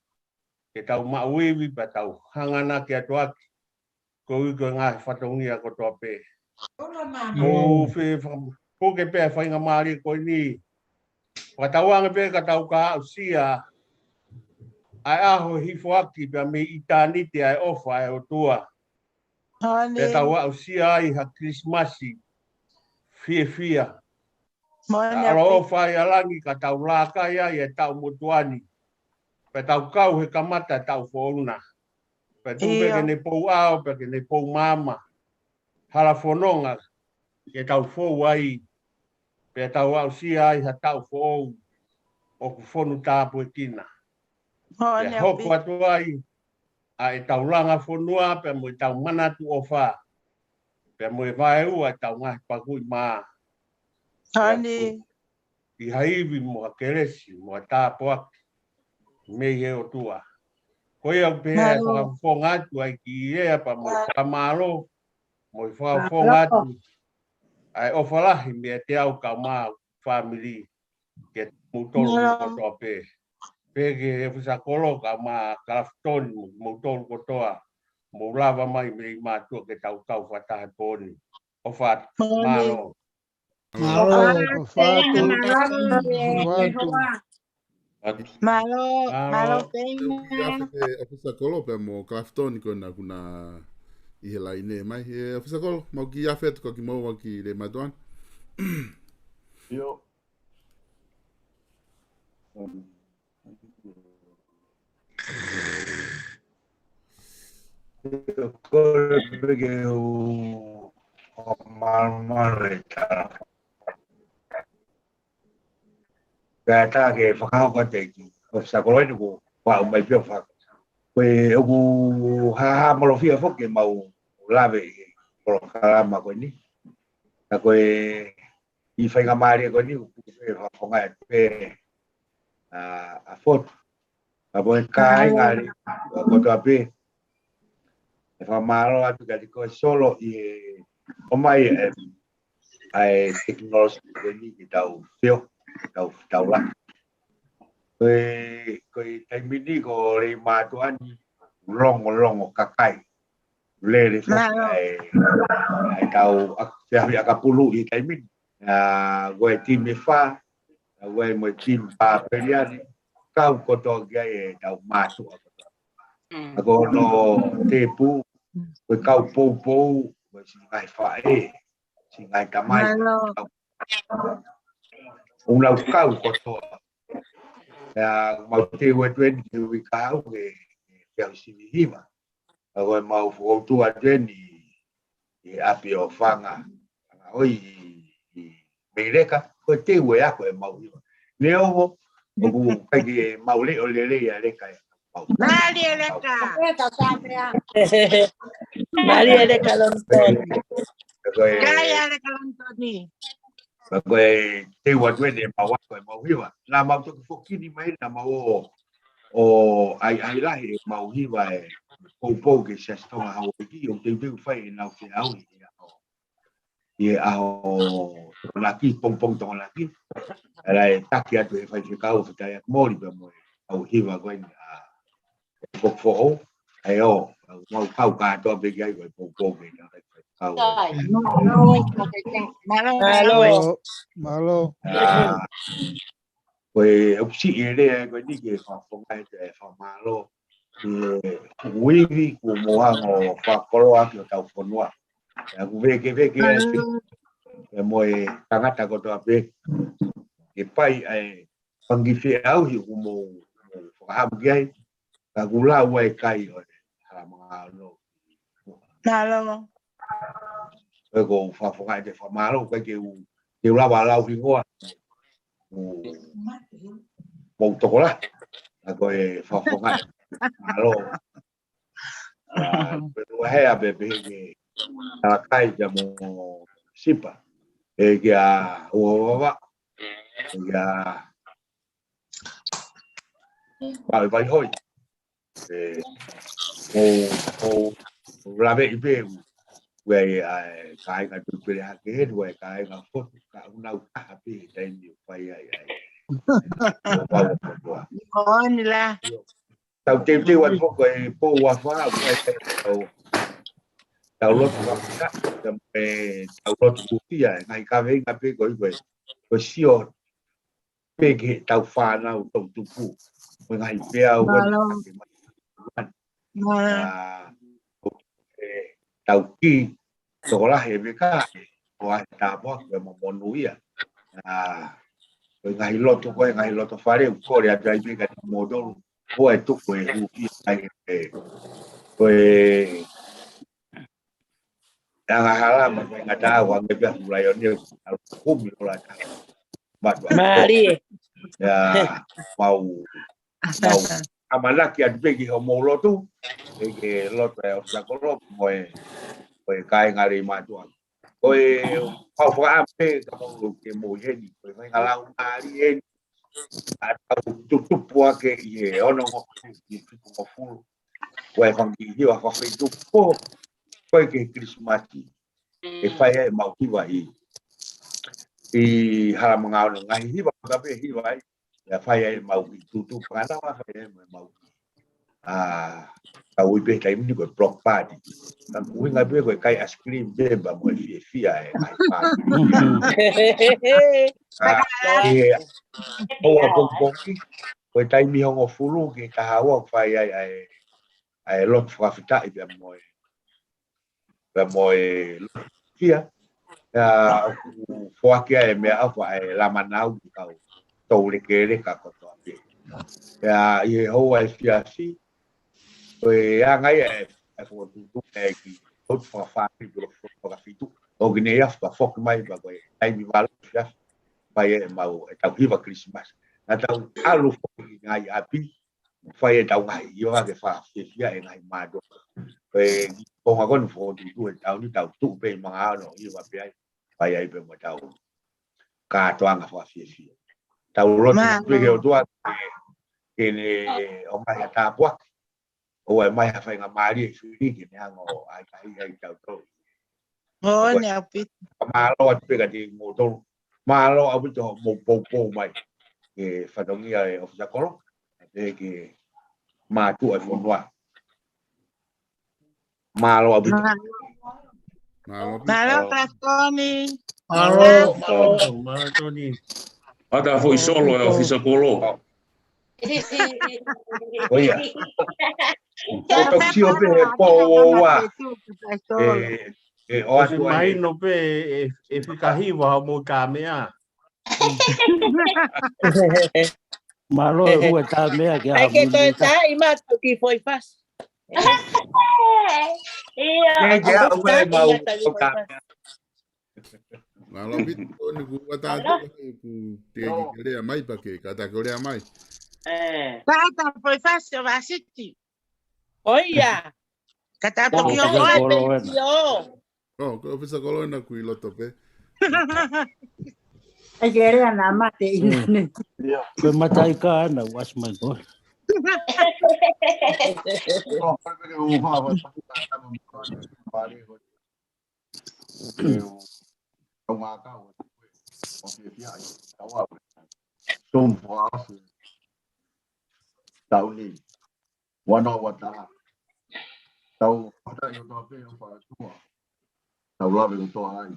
Ke tau maʻu ivi pea tau hanganaki atu ʻaki. Koeʻuhi ko e ngaahi fatongia kotoa pē. ʻOku ou fie fakapuke pē ʻa e faingamālie ko eni. Fakatauange pē ka tau ka aʻusia ʻa e ʻaho hifo ʻaki pea mei ʻitāniti ʻa e ʻofa ʻa e ʻOtua. Pea tau aʻusia ai ha Kilisimasi fiefia. Ka ʻaloʻofa ʻa langi ka tau lākai ai e taʻu motuʻa ni. Pea tau kau he kamata taʻu foʻou na. Pea tuku pē ke ne pou ʻao, pea ke ne pou maama. Hala fononga ke tau fou ai. Pea tau aʻusia ai ha taʻu foʻou ʻoku fonu tāpuekina. Pea hoko atu ai ʻa e tau langa fonua, pea mo e tau manatu ʻofa, pea mo e vaeua e tau ngaahi pakuʻi mā. Pea ko ʻi ha ivi mo ha kelesi, mo ha tāpuaki, mei he ʻOtua. Ko ia ʻoku pehē ʻa e fakafofonga atu ai ki he ʻea pea mo e fakamālō, mo e fakafofonga atu ʻa e ʻofa lahi meiate au kae ʻumaʻā e fāmili, kia moutolu kotoa pē. Pehē ki he ʻofisa kolo kae ʻumaʻā Kalafutoni mo moutolu kotoa, mou lava mai mei mātuʻa ke tau kau fakataha he pō ni. ʻOfa atu. Mālō. Mālō, ʻofa atu. Mālō, mālō, mālō. Mālō, mālō. Pea u kiʻi afe ki he ʻofisa kolo pea mo Kalafutoni ko ena kuo na ʻi he laine mai. ʻE ʻofisa kolo, mau kiʻi afe atu ka kimuʻa ki he lelei mātuʻa ni. ʻIo. Kole pē ke u ʻomai e tala. Pea tā ke fakahoko atu ki he ʻofisa kolo eni kuo ʻomai pē ʻo fakahoko. Ko e ʻoku hā, hā mālō fia foki ke mau lave ʻi he polokalama ko eni. Ka ko e ʻi he faingamālie ko eni, ʻoku pehē fakafofonga atu pē ʻa, ʻa Fotu. Ka mo e kāinga Leimātuʻa kotoa pē. ʻE fakamālō atu kiate koe Solo ʻi he ʻomai ʻa e, ʻa e technology ko eni ke tau fio, tau, tau la. Ko e, ko e taimi ni ko Leimātuʻa ni, longolongo kakai. Lele foki ʻa e, ʻa e tau ak-, feahi ʻakapulu ʻi he taimi ni. ʻA, ko e timi fā, ʻa, ko e mo e timi Papeliani, kau kotoa ki ai ʻetau mātuʻa kotoa. ʻA ko hono tēpū, ko e kau poupou, ko e siʻi ngaahi faʻē, siʻi ngaahi tamai, kau. ʻOku nau kau kotoa. ʻA, mau teu atu eni ki he uike kahaʻu ke, ke feahi sivi hiva. ʻA ko e mau fokoutua atu eni ʻi he ʻapi ʻo Fanga, Fanga ʻo ʻi, ʻi Meileka, ko e teu ʻe ako ʻemau hiva. Neongo, ʻoku ʻikai ke mau leʻo lelei ʻa Leka ʻemau. Mālie Leka. Mālie Leka Lonitoni. Ko e, Mālie Leka Lonitoni. Ka ko e teu atu eni ʻemau ako ʻemau hiva. Naʻa mau toki fokini mai naʻa mau ō ʻo ʻai, ʻai lahi ʻemau hiva ʻe poupou ki he Siasi Tonga Hauaiki, ʻo teuteu fai ʻenau feʻauhi ʻi he ʻaho, ʻi he ʻaho Tokonaki, pongipongi Tokonaki. ʻA ia ʻe taki atu ʻe he faifekau, Fetaiaki Moli pea mo e kau hiva ko eni, ʻa, ʻe Fofoʻou, ʻa ia ʻoku mau kau kātoa pē ki ai ko e poupou mei he faifekau. Mālō. Mālō. Mālō. ʻA, ko e ʻusi e lea ko eni ke fakafofongaʻi ʻa e fakamālō ki he fuʻu ivi kuo mou hanga ʻo fakakoloa ʻaki hotau fonua. ʻA ia ʻoku vekeveke ʻa e, ʻa e mo e tangata kotoa pē ke fai ʻa e fanga kiʻi feʻauhi ʻoku mou, mou fakahamu ki ai, ka ʻoku lau ai kai ʻo e Hala Manga Ono. Mālō. Ko e ko u fakafofongaʻi ʻa e fakamālō, ʻikai ke u, ke u lava lau hingoa, ʻoku mou tokolahi, ka ko e fakafofongaʻi. Mālō. ʻA, pea ua hea pē pehē ke Talakai pea mo Sipa. ʻE kia Uavava. ʻE kia Vaʻe Vaihoi. ʻE, ʻo, ʻo, ʻo laveʻi pē, ʻoku ʻi ai ʻa e kāinga Tuʻipelehake heni, ʻoku ʻi ai e kāinga Fotu, ka ʻoku nau taha pē he taimi ʻoku fai ai, ʻa e. ʻO pau ʻo kotoa. ʻIo, ʻo ni la. Tau teuteu atu foki ko e pou ua fā, ʻoku ʻi ai tau, tau lotu fakafetaʻi, tau, ʻe, tau lotu hūfia, ʻe ngaahi kaveinga pē ko e, ko e, ko e sio pē ki heʻetau fānau toʻutupu. Ko e ngaahi peau, ko e ngaahi, ʻa, ko e tau ki, tokolahi e veka, ʻo ʻai tāpuaki mo monūʻia. ʻA, ko e ngaahi loto, ko e ngaahi loto fale, ʻoku kole atu ai pē kiate kimoutolu, ʻoua ʻe tuku e hūfia ai e, ko e angahala mo e faingataʻa, ʻoku hangē pē ha fuʻu laione, ʻoku kumi ʻo lata. Mālō. Mālie. ʻIo, mau, mau ʻamanaki atu pē ki hoʻomou lotu, ʻe ke lotu ʻe ʻOfisa Kolo, mo e, mo e kāinga Leimātuʻa. Ko e, mau fakaʻamu pē ka mau ke mou ʻi heni, ko e faʻahinga laumālie eni, ʻa ʻetau tutupu ʻaki ʻi he onongofulu, ʻi he fitungofulu. Ko e fanga kiʻi hiva fakafeituʻu ko, ko e ki he Kilisimasi. ʻE fai ai ʻemau hiva ʻi, ʻi Hala Manga Ono, ngaahi hiva, ka pē hiva ai. ʻE fai ai ʻemau kiʻi tutu panganama, fai ai ʻemau kiʻi. ʻA, ka ui pē taimi ni ko e block party. Ka ʻuhinga pē ko e kai ice cream pē pea mo e fiefia e ngaahi party. ʻA, ʻi he houa pongipongi, ko e taimi hongofulu ki he taha ua ʻoku fai ai ʻa e, ʻa e lotu fakafetaʻi pea mo e, pea mo e lotu fiefia. ʻA, ʻoku foaki ai e meʻaʻofa ʻa e Lamanau ki he kau toulekeleka kotoa pē. ʻA, ʻi he houa efiafi, ko e anga ia e, e fokotuʻutuʻu e kiʻi lotu fakafāmili pe lotu fakafitu. ʻOku ne ia fakafoki mai pea ko e taimi valu efiafi, fai ai ʻemau, ʻetau hiva Kilisimasi. Naʻa tau ʻalu foki ki he ngaahi ʻapi, fai ʻetau ngaahi hiva ke fakafiefia e ngaahi mātuʻa. Ko e konga ko eni fokotuʻutuʻu e taʻu ni, tau tuʻu pē ʻi Manga Ono ʻo hiva pē ai, fai ai pē mo ʻetau kātoanga fakafiefia. Tau lotu pē ki he ʻOtua ke, ke ne ʻomai ha tāpuaki, ʻo ʻai mai ha faingamālie ʻi Fili ke ne hanga ʻo ʻai ai ʻa kitautolu. ʻOku ʻaupito. Mālō atu pē kiate kimoutolu. Mālō ʻaupito hoʻomou poupou mai ki he fatongia ʻo e ʻōfisa kolo, pea ki he mātuʻa ʻo e fonua. Mālō ʻaupito. Mālō. Mālō ʻaupito. Mālō Kalafitoni. Mālō. Mālō Toni. Ata foʻi solo e ʻōfisa kolo. ʻO ia. ʻOku ou sio pē he pō ua. ʻE, ʻe ʻoatu ai. Mahino pē ʻe, ʻe fika hiva hoʻomou kāmeʻa. Mālō e ua tā meʻa ki ai ke toe tā i mata ki foʻi fasi. Ia. Ke ke au e mau o ka. Mālō ʻaupito, ko eni kuo ua tā te ku te ki ke lea mai pea ke kātaki ʻo lea mai. Kātaki foʻi fasi ʻo Vasiti. ʻO ia. Kātaki ʻo ʻoatu ʻo ʻoatu ʻo. ʻO, ko e ʻōfisa kolo ena ʻoku ʻi loto pē. ʻAi ke lea naʻa mate ʻi nane. Ko e mataʻi ka ana, was my God. Tau ngā kau, ʻo fiefia ai, tau au. Tom Frost, tau ni. Wana ua tala. Tau fakaʻi ʻo toa pē ʻo fakatua. Tau lave ʻo toa ai.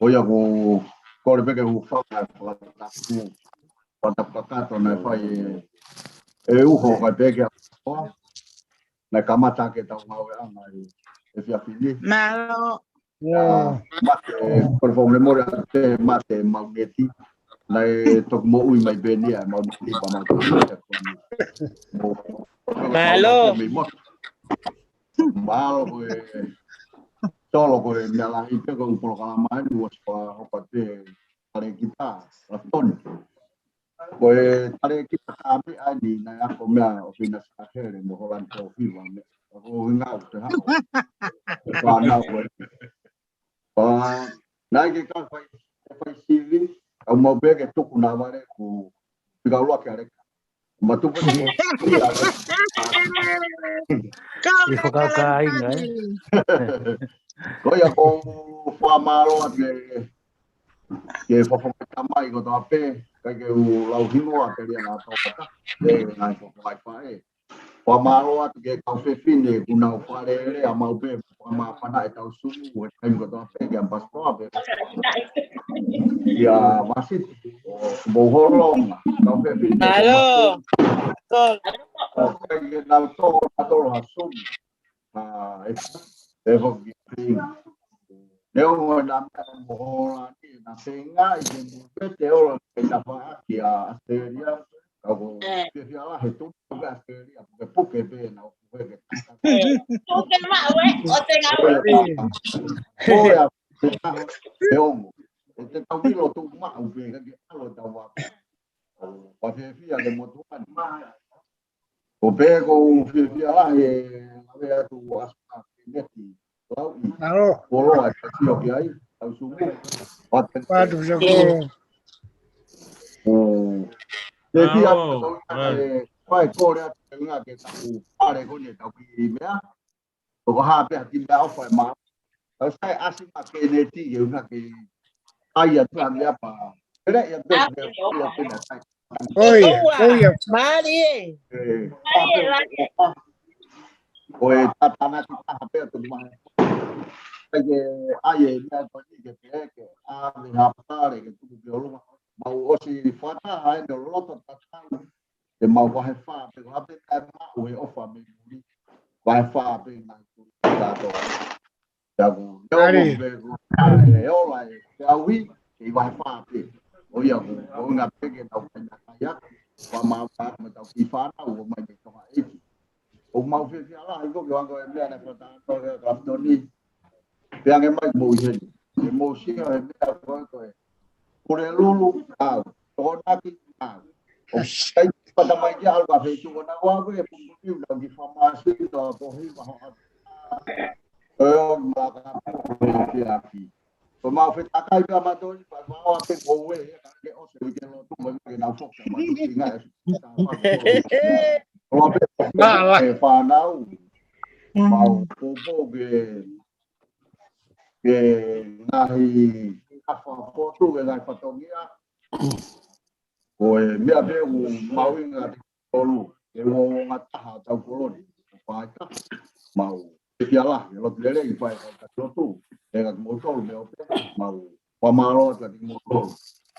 ʻO ia ʻoku kole pē ke u faka-, fakatapu. Fakatapu kakato naʻe fai ʻe, ʻe uho ka peke a. Naʻe kamata ke tau ngāueʻanga ʻi he efiafi ni. Mālō. ʻA, mate, kole fakamolemole atu pē mate mauneti. Naʻe toki moʻui mai pē eni ʻa e mauneti pea mau toki mate ko eni. Mo, Mālō. Mei motu. Mālō ko e, solo ko e meʻa lahi pē ko e polokalama eni, ua sipa hopa te, kale kita, la Toni. Ko e kale kita ka meʻa ni, naʻe ako meʻa ʻo Fina Sakele, mo Holan Tō Hiva meʻa. Ko hinga ʻo te hao. Ko anau ko e. ʻA, naʻe ke kau fai, fai sivi, au mau pē ke tuku na vale ku, pika ulua ke aleka. Ma tupu ni. Kau I fakakāinga, ē? Ko ia ko fakamālō atu ke, ke fakamālō mai ko tā pē, kai ke u lau hingoa ke lia nā tōkata, ke ngai fakamālō atu ke kau fefine, ku nau fale le a mau pē, ma pana e tau sumu, e kai ko tā pē, ke ampasitoa pē. Ia, Vasiti, ʻo mou holonga, kau fefine. Mālō. ʻO kai ke nau tō, nau tō ha sumu. ʻA, e, e hoki ping. Leo mo na mo hola ni, na fenga i ke mo pete ola ke na fa ki a Australia. Ka ko ke fia la he tu ka Australia, puke puke pē na o puke ke. Puke ma we, o te nga we. Ko e a, e ongo. E te tau milo tu ma u pē ka ke alo tau wa. Wa fefia le motu ani. Ko pē ko u fiefia lahi e lave atu ʻa Sina Keneti Lauʻi. Mālō. Koloa e kasio ki ai, au sumu. Patu. Patu, Sako. Ko fiefia atu e fai kole atu e ngā ke taku pare ko ne tau ki mea. Toko hā pē ha kiʻi meʻaʻofa ʻe mā. Tau sai ʻasi ma ke ne ti ke una ke ai atu a meʻa pā. Pele ia pē ke ia pē na sai. ʻOi, ʻOua. ʻOi, ia. Mālie. ʻE, Mālie, mālie. Ko e tatana ki taha pē atu ma. Kai ke ai e meʻa ko ni ke pē ke a me ha pale ke tuku ki ʻolunga. Mau ʻosi fata ai ne loto tatau. Te mau vahe fā pē, ko hape kai maʻu he ʻofa me muli. Vahe fā pē ngai kuri tātou. Ia ku, ia ku Ari. Pē ku, e ola e, te au i, ke i vahe fā pē. ʻO ia ku, ko nga pē ke tau kai na kai aku. Kua mau ka, me tau ki fānau, ʻo mai me tonga eiki. ʻO mau fiefia lahi ko ke wango e meʻa na fata, ko ke ka toni. Pea nge mai mo i heni. E mo sia e meʻa ko e ko e. Pule lulu, au. Tokonaki, au. ʻO kai pata mai ki alu ka feitu ko na ua ko e pungu tiu na ki famasi to ko hi ma ho. ʻO ma ka pu ki aki. Ko mau fetakai ka ma toni pa ma wa ke ko we ka ke o se ke lo tu mo ke nau foki, ma tu ki ngai. Olo pe, e fānau, mau poupou ke, ke ngaahi kafa fotu, ke ngaahi fatongia. Ko e meʻa pē ʻoku mahuʻinga ʻaupito, ke ʻoua ʻe ngata ha tau koloni. Faika, mau fiefia lahi, lotu lelei, fai, fai, ka lotu, e ka kimoutolu, meʻa pē, mau, fakamālō atu kimoutolu.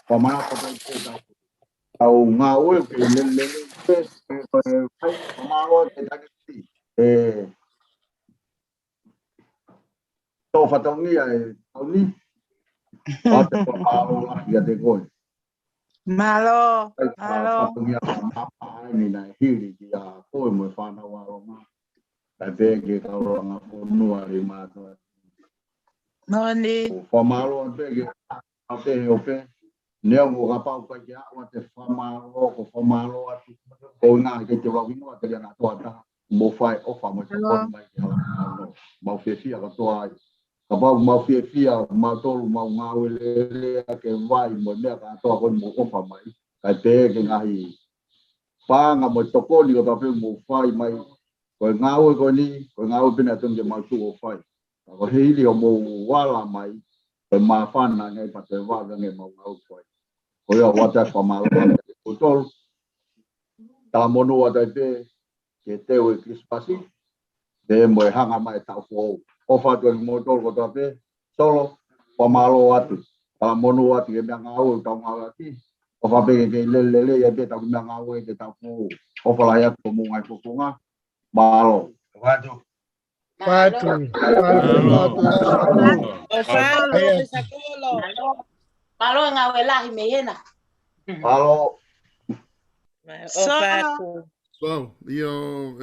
Fakamālō atu ki he tau, tau ngāue, ke lelei, lelei, ke, ke, ke, ke, fakamālō atu ki he tau, e, tō fatongia e tau ni, ʻoatu e fakamālō lahi kiate koe. Mālō, mālō. Fatongia mamaʻo ni naʻe hili kia koe mo e fānau ʻAlonga. Kae pehē ki he kau langa fonua ʻi mātuʻa. Moʻoni. Ko e fakamālō pē ke ʻa pē he ope. Neongo kapau ʻoku ʻikai ke ʻaʻau ʻa e fakamālō, ko e fakamālō atu. Ko e ngaahi ke te lau hingoa te lia na toa ta. Mo fai ʻofa mo e tokoni mai ki he hala. Mau fiefia kātoa ai. Kapau mau fiefia, mautolu, mau ngāue lelei ʻaki e vai mo e meʻa kātoa ko eni mo ʻofa mai. Kae pehē ki he ngaahi paʻanga mo e tokoni kotoa pē mo fai mai. Ko e ngāue ko eni, ko e ngāue pē naʻe tonu ke mau tuʻu ʻo fai. Ka ko e hili hoʻomou ala mai, ko e māfana ange pea toe vave ange ʻemau ngāue fai. Ko ia ʻoatu e fakamālō atu kiate kimoutolu. Talamonū atu ai pē, ke teu e Kilisimasi, pea mo e hanga mai e taʻu foʻou. ʻOfa atu kimoutolu kotoa pē, Solo, fakamālō atu. Talamonū atu ki he meʻangāue ʻoku tau ngāueʻaki. ʻOfa pē ke kei lelelei ai pē ʻetau meʻangāue ki he taʻu foʻou. ʻOfa lahi atu ki homou ngaahi fofonga. Mālō. Mālō. Mālō. Mālō. Mālō. Mālō. Mālō e ngāue lahi mei hena. Mālō. Mālō. Solo. Wow, ʻio,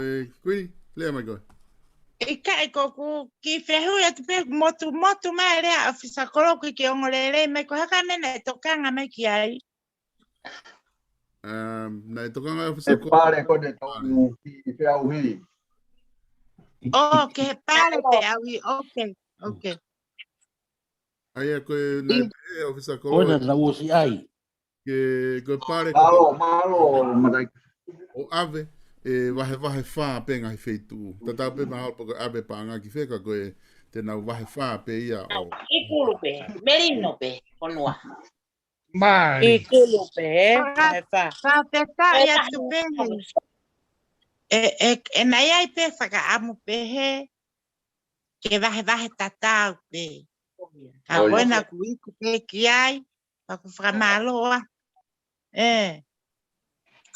e, Kuini, lea mai koe. ʻIkai ko ʻeku kiʻi fehuʻi atu pē, motumotu mai lea ʻa e ʻOfisa Kolo ʻoku ʻikai ke ongo lelei mai, ko e hā e meʻa naʻe tokanga mai ki ai? Um, naʻe tokanga ʻa e ʻOfisa Kolo. E pale ko eni ʻoku kiʻi feʻauhi. Oh, ki he pale feʻauhi, okay, okay. ʻA ia ko e naʻe pehē ʻe he ʻOfisa Kolo. Ko ena na uosi ai. Ke, ko e pale ko mālō, mālō, Matai. ʻO ʻave, e vahevahe fā pē ngaahi feituʻu. Tatau pē mahalo pe ko e ʻave paʻanga ki fē ka ko e te nau vahe fā pē ia ʻo. ʻIkulu pē, melino pē, fonua. Mālie. ʻIkulu pē, ē, vahe fā. Fakafetaʻi atu pē. E, e, e naʻe ʻi ai pē fakaʻamu pē he, ke vahevahe tatau pē. Ka ko ena ʻoku iku pē ki ai, pea ʻoku fakamālō ā. ʻE.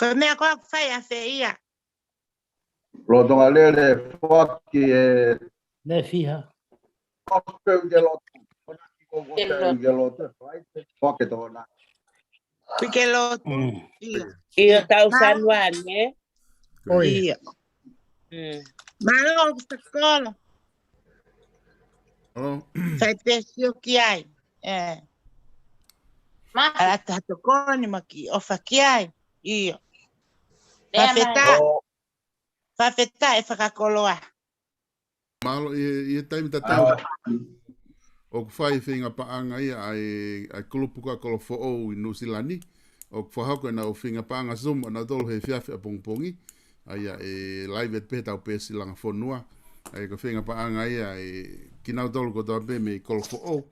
Ko e meʻa ko ē ʻoku fai ʻa fē ia. Lolotonga lele foki e. Ne fiha. Foki pē ke lotu. Foki pē ke lotu. Foki tōna. Pē ke lotu. Mm. ʻIo. ʻIo tau Sanuane, ē? ʻIo. Mm. Mālō ʻOfisa Kolo. Mālō. Fai pē sio ki ai. ʻE. Mālō. Ala ta tokoni mo kiʻi ʻofa ki ai. ʻIo. Fakafetaʻi. Fakafetaʻi e fakakoloa. Mālō, ʻi he, ʻi he taimi tatau. ʻOku fai feinga paʻanga ia ʻa e, ʻa e kulupu ko ē Kolo Foʻou ʻi Nuʻusila ni. ʻOku fakahoko ʻenau feinga paʻanga Zoom ʻanautolu he efiafi ʻapongipongi. ʻA ia ʻe live atu pē heʻetau peesi Langa Fonua. ʻA ia ko e feinga paʻanga ia ʻa kinautolu kotoa pē mei Kolo Foʻou.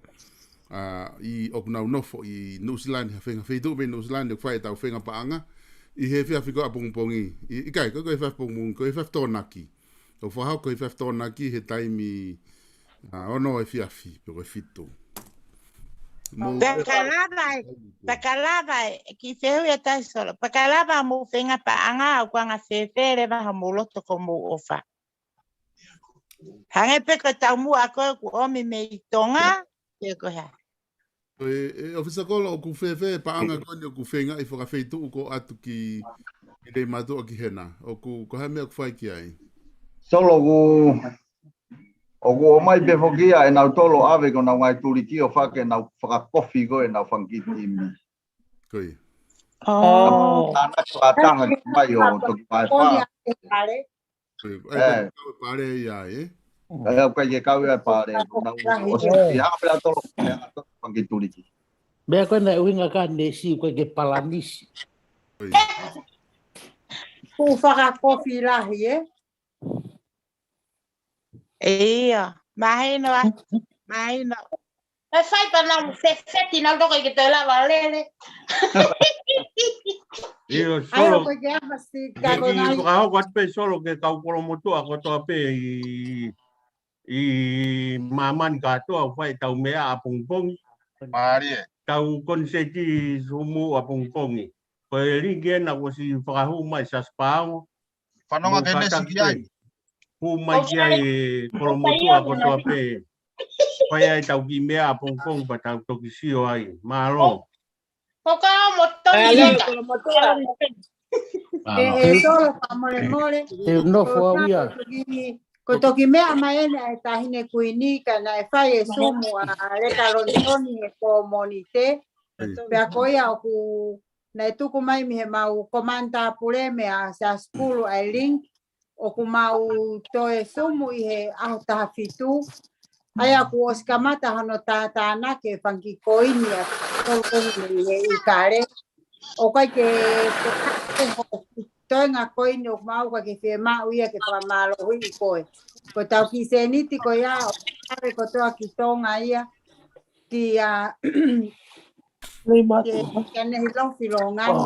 ʻA, ʻi ʻoku nau nofo ʻi Nuʻusila ni, ha feinga feituʻu pē ʻi Nuʻusila ni, ʻoku fai ʻetau feinga paʻanga. ʻI he efiafi ko ē ʻapongipongi. ʻI, ʻikai, ko e, ko e efiafi ʻapongipongi, ko e efiafi Tokonaki. ʻOku fakahoko he efiafi Tokonaki he taimi, ʻa, ono efiafi, pe ko e fitu. Mo Pea ka lava ē, pea ka lava ē, kiʻi fehuʻi atu ai Solo. Pea ka lava hoʻomou feinga paʻanga, ʻoku anga fēfē leva hoʻomou loto ko hoʻomou ʻofa. Hangē pē ko e taumuʻa ko ē ʻoku ʻomi mei Tonga, pe ko e hā. ʻE, ʻe, ʻOfisa Kolo, ʻoku fēfē paʻanga ko eni ʻoku feingaʻi fakafeituʻu ko ē atu ki, ki Leimātuʻa ki hena. ʻOku, ko e hā e meʻa ʻoku fai ki ai? Solo, ʻoku, ʻoku ʻomai pē foki ia ʻenautolu ʻave ki honau ngaahi tuliki ʻo fai ke nau fakakofi ko ē ʻenau fanga kiʻi timi. Ko ia. Oh. Tānaki fakataha ki mai ʻo toki vahe fā. Ko ia, ʻoku ʻikai ke kau e pale ia, ē? ʻOku ʻikai ke kau ia e pale, ko nau ʻosi ia, pea tolo, pea tolo fanga kiʻi tuliki. Meʻa ko ena ʻuhinga ka ne si, ʻoku ʻikai ke palanisi. Kuo fakakofi lahi, ē? ʻIo, mahino ā, mahino. ʻE fai pē naʻa nau fefeti naʻa nau toki ke toe lava lele. ʻIo, Solo. Ai, ʻoku ke ʻafa si, ka ko nai. Fakahoko atu pē Solo ki he kau kolomotuʻa kotoa pē ʻi, ʻi māmani kātoa ʻoku fai ʻetau meʻa ʻapongipongi. Mālie. Tau koniseti sumu ʻapongipongi. Ko e link ena kuo ʻosi fakahū mai Siasi Paongo. Fanongo ke mesi ki ai. Hū mai ki ai e kolomotuʻa kotoa pē. Fai ai ʻetau kiʻi meʻa ʻapongipongi pea tau toki sio ai. Mālō. Ko ka mo toki leka. Mālō, kolomotuʻa. ʻE, ʻe Solo, fakamolemole. Te nofo au ia. Ko e toki meʻa mai eni ʻa e Taʻahine Kuini ka naʻe fai e sumu ʻa Leka Lonitoni he ko Mōnite. Pea ko ia ʻoku naʻe tuku mai mei he mau komani tāpule mei he Siasi Pulu ʻa e link, ʻoku mau toe sumu ʻi he ʻaho taha fitu, ʻa ia kuo ʻosi kamata hono tātānaki e fanga kiʻi koini ʻa Tolu Koini mei he ʻIkale. ʻOku ʻikai ke, ke, ke ho toenga koini ʻoku mau ka ke fiemaʻu ia ke fakamālohiʻi koe. Ko ʻetau kiʻi sēniti ko ia, ʻoku ʻave kotoa ki Tonga ia, ki a, ki, ki ʻAnehilofi Longani.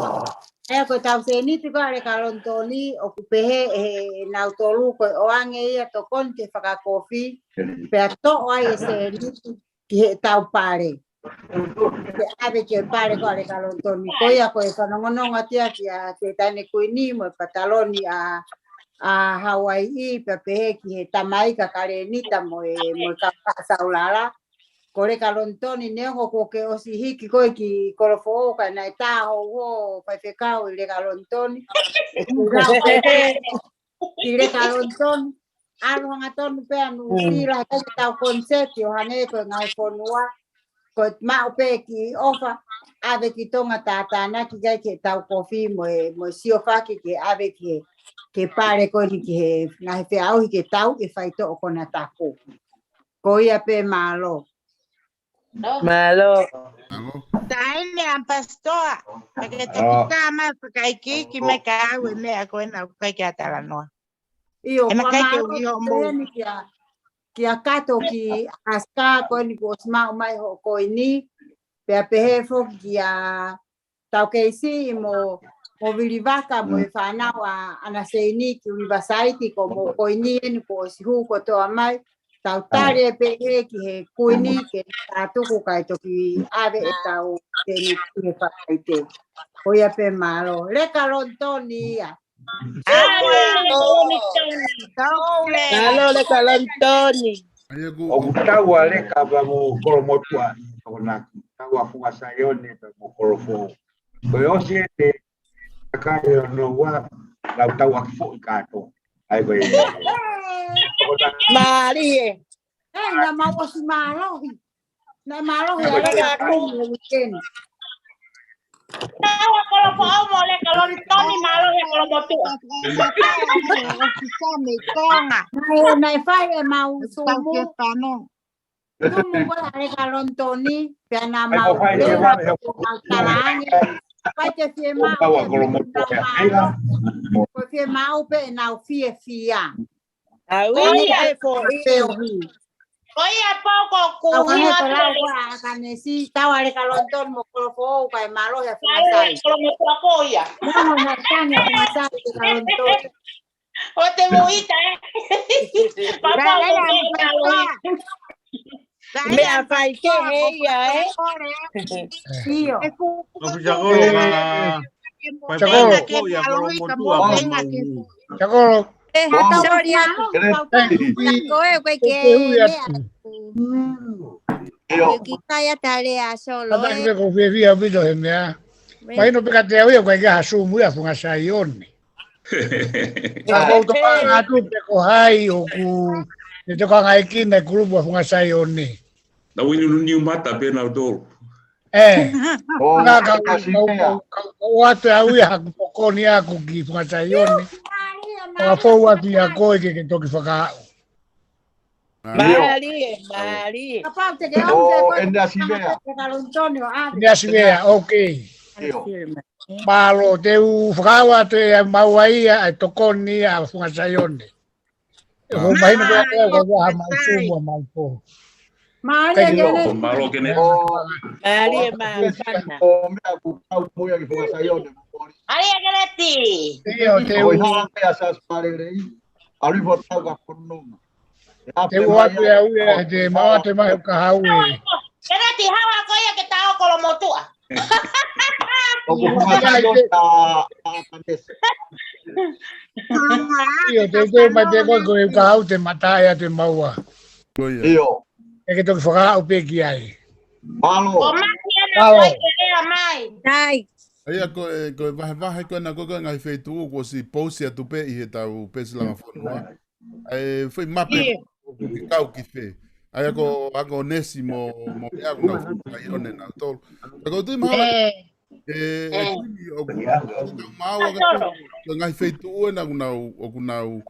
ʻA ia ko ʻetau sēniti ko ē ʻa Leka Lonitoni, ʻoku pehē ʻe nautolu ko e ʻoange ia tokoni ke fakakofi, pea toʻo ai e sēniti ki heʻetau pale. Ke ʻave ki he pale ko ē ʻa Leka Lonitoni. Ko ia ko e fanongonongo atu ia kia, kia Taʻahine Kuini mo e pataloni ʻa, ʻa Hauaiʻi pea pehē ki he tamaiki ʻa Kalenita mo e, mo e kau Paʻasaulala. Ko Leka Lonitoni neongo kuo ke ʻosi hiki koe ki Kolofoʻou ka naʻe tā houhou faifekau ʻi Leka Lonitoni. ʻOku nau pehē ki Leka Lonitoni. ʻAlu hangatonu pē ʻa Nuʻusila, he ʻikai ke tau koniseti ʻo hangē ko e ngaahi fonua. Ko e maʻu pē kiʻi ʻofa, ʻave ki Tonga tātānaki ʻikai ke tau kofi mo e, mo e siofaki ke ʻave ki he, ki he pale ko eni ki he ngaahi feʻauhi ke tau ʻi he faitoʻo konatapu. Ko ia pē mālō. Mālō. Taʻahine ʻAmipasitoa, ka ke toki tā mai fakaikiiki mai ka au e meʻa ko ena ʻoku ʻikai ke talanoa. ʻIo, ʻoku ou fakamālō atu pē eni kia, kia Kato ki ʻAlasika ko eni kuo ʻosi maʻu mai hoʻo koini, pea pehē foki kia Tau Keisi mo, mo Vilivaka mo e fānau ʻa ʻAna Seini ki Rivasaiti ko hoʻomou koini eni kuo ʻosi hū kotoa mai. Tau tali ē pē ē ki he kuini ke tātuku kae toki ʻave ʻetau sēniti ki he Falaite. Ko ia pē mālō. Leka Lonitoni ia. Mālō Leka Lonitoni. ʻOku tau ʻa Leka pea mo Kolomotuʻa ʻi Tokonaki. Tau ʻa Funga Saione pea mo Kolofoʻou. Ko e ʻosi ʻete kakai ʻo noua, lau tau ʻaki foʻi kātoa. ʻAi ko e. Mālie. ʻE, naʻa mau ʻosi mālohi. Naʻe mālohi ʻa Leka Lonitoni he weekend. Tau ʻa Kolofoʻou mo Leka Lonitoni, mālohi ʻa Kolomotuʻa. Naʻe, naʻe fai ʻemau sumu. Tumu ko ē ʻa Leka Lonitoni, pea naʻa mau lea, pea mau talaange. ʻIkai ke fiemaʻu ʻe he nau mālō. Ko e fiemaʻu pē ʻenau fiefia. Ko ia pē ko ʻeku ʻuhinga atu. Tau ʻa Leka Lonitoni mo Kolofoʻou kae mālohi ʻa Funga Sai. Mālohi ʻa Kolomotuʻa ko ia. Mālohi ʻa Funga Sai, Leka Lonitoni. ʻO te mo ʻita, ē? Papa, ʻo te mo ʻita. Meʻa fai ke he ia, ē? ʻIo. Ko e Pisakolo, ka, Pisakolo. Ko ia Kolomotuʻa, Pisakolo. Ē, sorry, ā. Ko e, ko e, ko e, ʻIo. Kiʻi kai ʻa Tale ʻa Solo, ē. Ko e fiefia ʻaupito he meʻa. Mahino pē kiate au ia ko e ʻikai ha sumu ia Funga Saione. Ka kou tokanga atu pe ko hai ʻoku ne tokangaʻi kinautolu ʻa Funga Saione. Naʻa ku inu niu mata pē nautolu. ʻE. Ka, ka, ka, ka, ka, ka ʻoatu ʻe au ia haku tokoni ʻaku ki Funga Saione. Ka fou atu ia koe ke, ke toki fakaaʻu. Mālie, mālie. Kapau te ke ʻomi pē koe, ʻEne Asivea. Leka Lonitoni ʻo ʻave. ʻEne Asivea, okay. ʻIo. Mālō, te u fakaʻau atu ʻe maua ia ʻa e tokoni ʻa Funga Saione. ʻE, ko mahino ko e ko ha mau sumu a mau po. Mālō, Keleti. Mālō, Keleti. Mālō, Keleti. Ko e meʻa ʻoku kau mo ia ki Funga Saione. Mālō, Keleti. Te u, te u. Ko e hā pē ʻa Sasi Palelei. ʻAlu hifo tau ka fononga. Te u ʻoatu ʻe au ia, te mau ʻoatu mai ʻo ka hau ē. Keleti, haʻu ko ia ke tau Kolomotuʻa. ʻOku Funga Saione ʻa, ʻa Kanesi. ʻIo, te u teu mai pē ko e, ko e ka hau te mata ia te maua. Ko ia. ʻIo. ʻE ke toki fakaʻau pē ki ai. Mālō. Ko Maki ana Mālō. Ko e ke lea mai. Tai. ʻA ia ko e, ko e vahevahe ko ena ko e, ko e ngaahi feituʻu kuo ʻosi pousi atu pē ʻi he tau pesi langa fonua. ʻA e foʻi mape ʻIo. ʻoku ke kau ki fē. ʻA ia ko, ʻa ko Nesi mo, mo ʻEa ʻoku nau fai ʻo ne nau tolu. Ka ko tui mahalo, ʻE. ʻe, ʻe ʻE. Kuini ʻoku, ʻoku mau ʻa ko e ngaahi feituʻu ena ʻoku nau, ʻoku nau,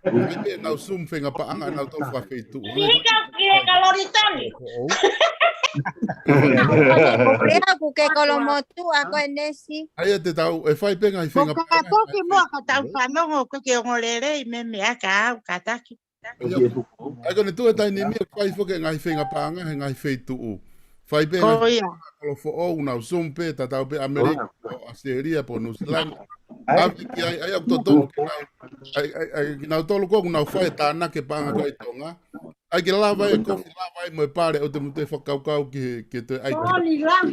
ʻoku nau Zoom feinga paʻanga nau tolu fakafeituʻu. ʻI he kau ki he ka lori tani. ʻO, ʻo. ʻOku ke Kolomotuʻa ko e Nesi. ʻA ia te tau, ʻe fai pē ngaahi feinga paʻanga. Ko ka toki mua ka tau fanongo ko ke ongo lelei me me aka au ka taki. ʻA ia ko e tuʻu e taimi ni ʻoku fai foki e ngaahi feinga paʻanga he ngaahi feituʻu. Fai pē ngaahi Kolofoʻou nau Zoom pē, tatau pē ʻAmelika, ʻAositelēlia, pea Nuʻusila. ʻAve ki ai, ʻa ia ʻoku totonu ke nau. ʻA ia, ʻa ia, ʻa ia, kinautolu ko ē ʻoku nau fai e tānaki paʻanga ko ē ʻi Tonga. ʻA ia ke lava e kofi, lava ai mo e pale, ʻoua te mou toe fakakaukau ki he, ke toe ʻai. Tony Lang.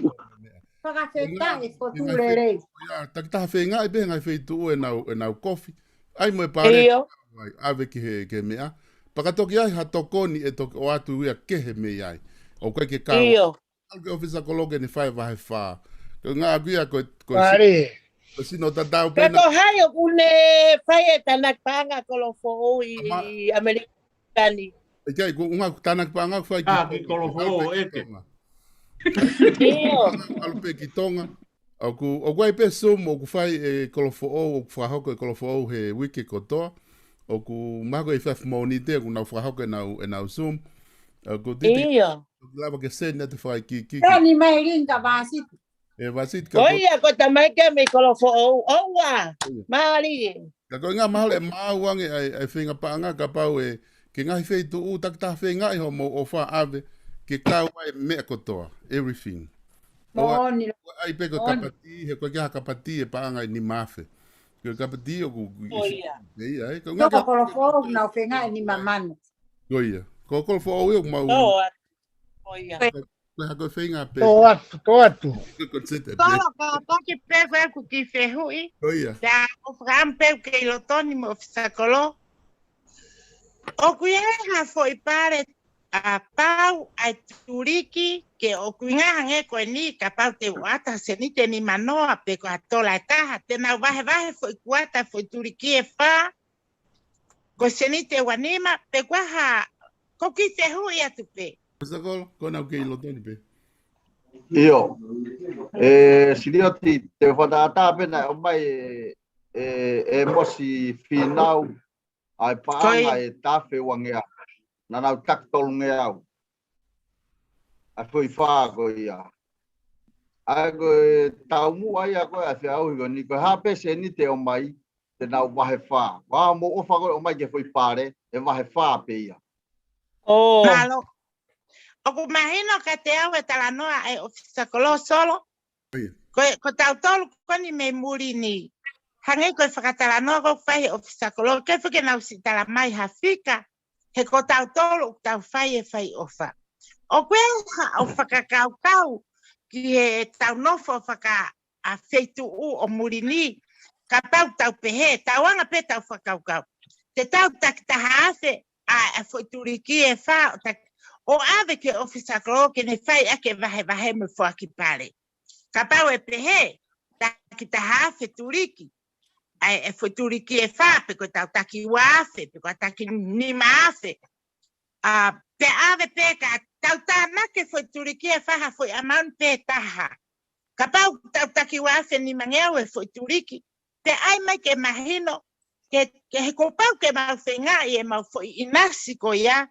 Fakafetaʻi e fotu lelei. Ia, takitaha feingaʻi pē ngaahi feituʻu ʻenau, ʻenau kofi. ʻAi mo e pale. ʻIo. ʻAve ki he, ki he meʻa. Pea ka toki ʻi ai ha tokoni ʻe toki ʻoatu ia kehe mei ai. ʻOku ʻikai ke kau. ʻIo. ʻAlu ki he ʻofisa kolo ke ne fai vahe fā. Ko e ngaahi ʻaku ia ko e, ko e si-, Pale. ko e sino tatau pē na. Ka ko hai ʻoku ne fai e tānaki paʻanga Kolofoʻou ʻi, ʻAma- ʻi ʻAmelika ni. ʻIkai, ko e ngaahi tānaki paʻanga ʻoku fai ki, ʻA, ki Kolofoʻou, ʻeke. ʻIo. ʻAlu pē ki Tonga. ʻOku, ʻoku ʻi ai pē Zoom, ʻoku fai e Kolofoʻou, ʻoku fakahoko e Kolofoʻou he uike kotoa. ʻOku mahalo ko e efiafi Mōnite, ʻoku nau fakahoko ʻenau, ʻenau Zoom. ʻOku titi, ʻIo. ʻoku lava ke send atu fai ki, ki, ki. Tony mai linga Vasiti. ʻE Vasiti ka Ko ko ia, ko tamaiki mei Kolofoʻou, ʻoua. ʻIo. Mālie. Ka ko e ngaahi mahalo ʻe maau ange ʻa e, ʻa e feinga paʻanga kapau ʻe, ki he ngaahi feituʻu takitaha feingaʻi hoʻomou ʻofa ʻave, ke kau ai e meʻa kotoa, everything. ʻOua, Moʻoni. ʻoua ʻai pē ko e Moʻoni. kapati, he ko e ke ha kapati e paʻanga ʻe nima afe. Ko e kapati ʻoku, ʻOku ia. ʻe ia, ē. Ko e Ko ngaahi ka- Kolofoʻou nau feingaʻi e nima mano. Ko ia. Ko Kolofoʻou ia ʻoku mau. ʻOua. ʻOku ia. Ko e, ko e hako feinga pē. Tō atu, tō atu. Ko e, ko e sete pē. Tolo ka toki pē ko e ʻeku kiʻi fehuʻi. Ko ia. Pea ʻoku ou fakaʻamu pē ke ʻilo Tony mo e ʻofisa kolo. ʻOku ʻi ai ha foʻi pale ʻa pau ʻa e tuliki ke ʻoku ʻi ai hangē ko eni kapau te u ʻoatu ha seniti ʻe nima noa pe ko ha tola ʻe taha. Te nau vahevahe foʻi kuata foʻi tuliki ʻe fā. Ko e seniti ʻe ua nima, pe ko e hā, ko e kiʻi fehuʻi atu pē. ʻOfisa kolo, ko ena ʻoku ke ʻilo Tony pē. ʻIo. ʻE, Silioti, te u fakatātā pē naʻe ʻomai ʻe, ʻe, ʻe Mosi Fīnau, ʻa e Ko paʻanga ia. ʻe tafe uangeau. Naʻa nau taki tolungeau. ʻA e foʻi fā ko ia. ʻA ia ko e taumuʻa ia ko ē ʻa e feʻauhi ko eni ko e hā pē seniti ʻe ʻomai, te nau vahe fā. Ua mo ʻofa ko ē ʻomai ki he foʻi pale, ʻe vahe fā pē ia. ʻO. Mālō. ʻOku mahino kiate au e talanoa ʻa e ʻofisa kolo Solo. ʻIo. Ko e, ko tautolu ko eni mei muli ni. Hangē ko e fakatalanoa ko ē fai he ʻofisa kolo, ke fika nau siʻi tala mai ha fika. He ko tautolu ʻoku tau fai e fai ʻofa. ʻOku ʻi ai haʻo fakakaukau ki he tau nofo faka ʻa feituʻu ʻo muli ni, kapau tau pehē, tau anga pē tau fakakaukau. Te tau takitaha afe, ʻa, ʻa e foʻi tuliki ʻe fā, ʻo taki, ʻo ʻave ki he ʻofisa kolo ke ne fai ʻaki e vahevahe mo e foaki pale. Kapau ʻe pehē, takitaha afe tuliki, ʻa e, e foʻi tuliki ʻe fā, pe ko e tau taki ua afe, pe ko e taki nima afe. ʻA, pea ʻave pē ka tau tānaki e foʻi tuliki ʻe fā ha foʻi amount pē taha. Kapau tau taki ua afe nimangeau e foʻi tuliki, pea ʻai mai ke mahino, ke, ke he kuo pau ke mau feingaʻi ʻemau foʻi ʻinasi ko ia,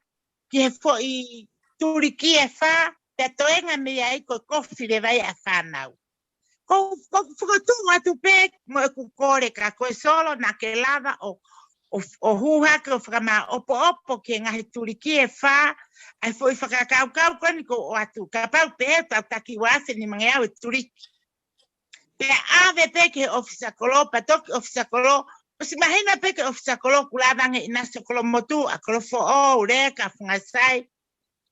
ki he foʻi tuliki ʻe fā, pea toenga mei ai ko e kofi leva ia ʻa e fānau. Ko, ko, fokotuʻu atu pē mo ʻeku kole ka ko e Solo naʻa ke lava ʻo, ʻo, ʻo hū hake ʻo fakamaʻopoʻopo ki he ngaahi tuliki ʻe fā, ʻa e foʻi fakakaukau ko eni ko ʻoatu. Kapau pē ʻe tau taki ua afe nimangeau e tuliki. Pea ʻave pē ki he ʻōfisa kolo, pea toki ʻōfisa kolo, ʻosi mahino pē ki he ʻōfisa kolo, kuo lava ange ʻinasi ʻo Kolomotuʻa, Kolofoʻou, Leka, Fungasai.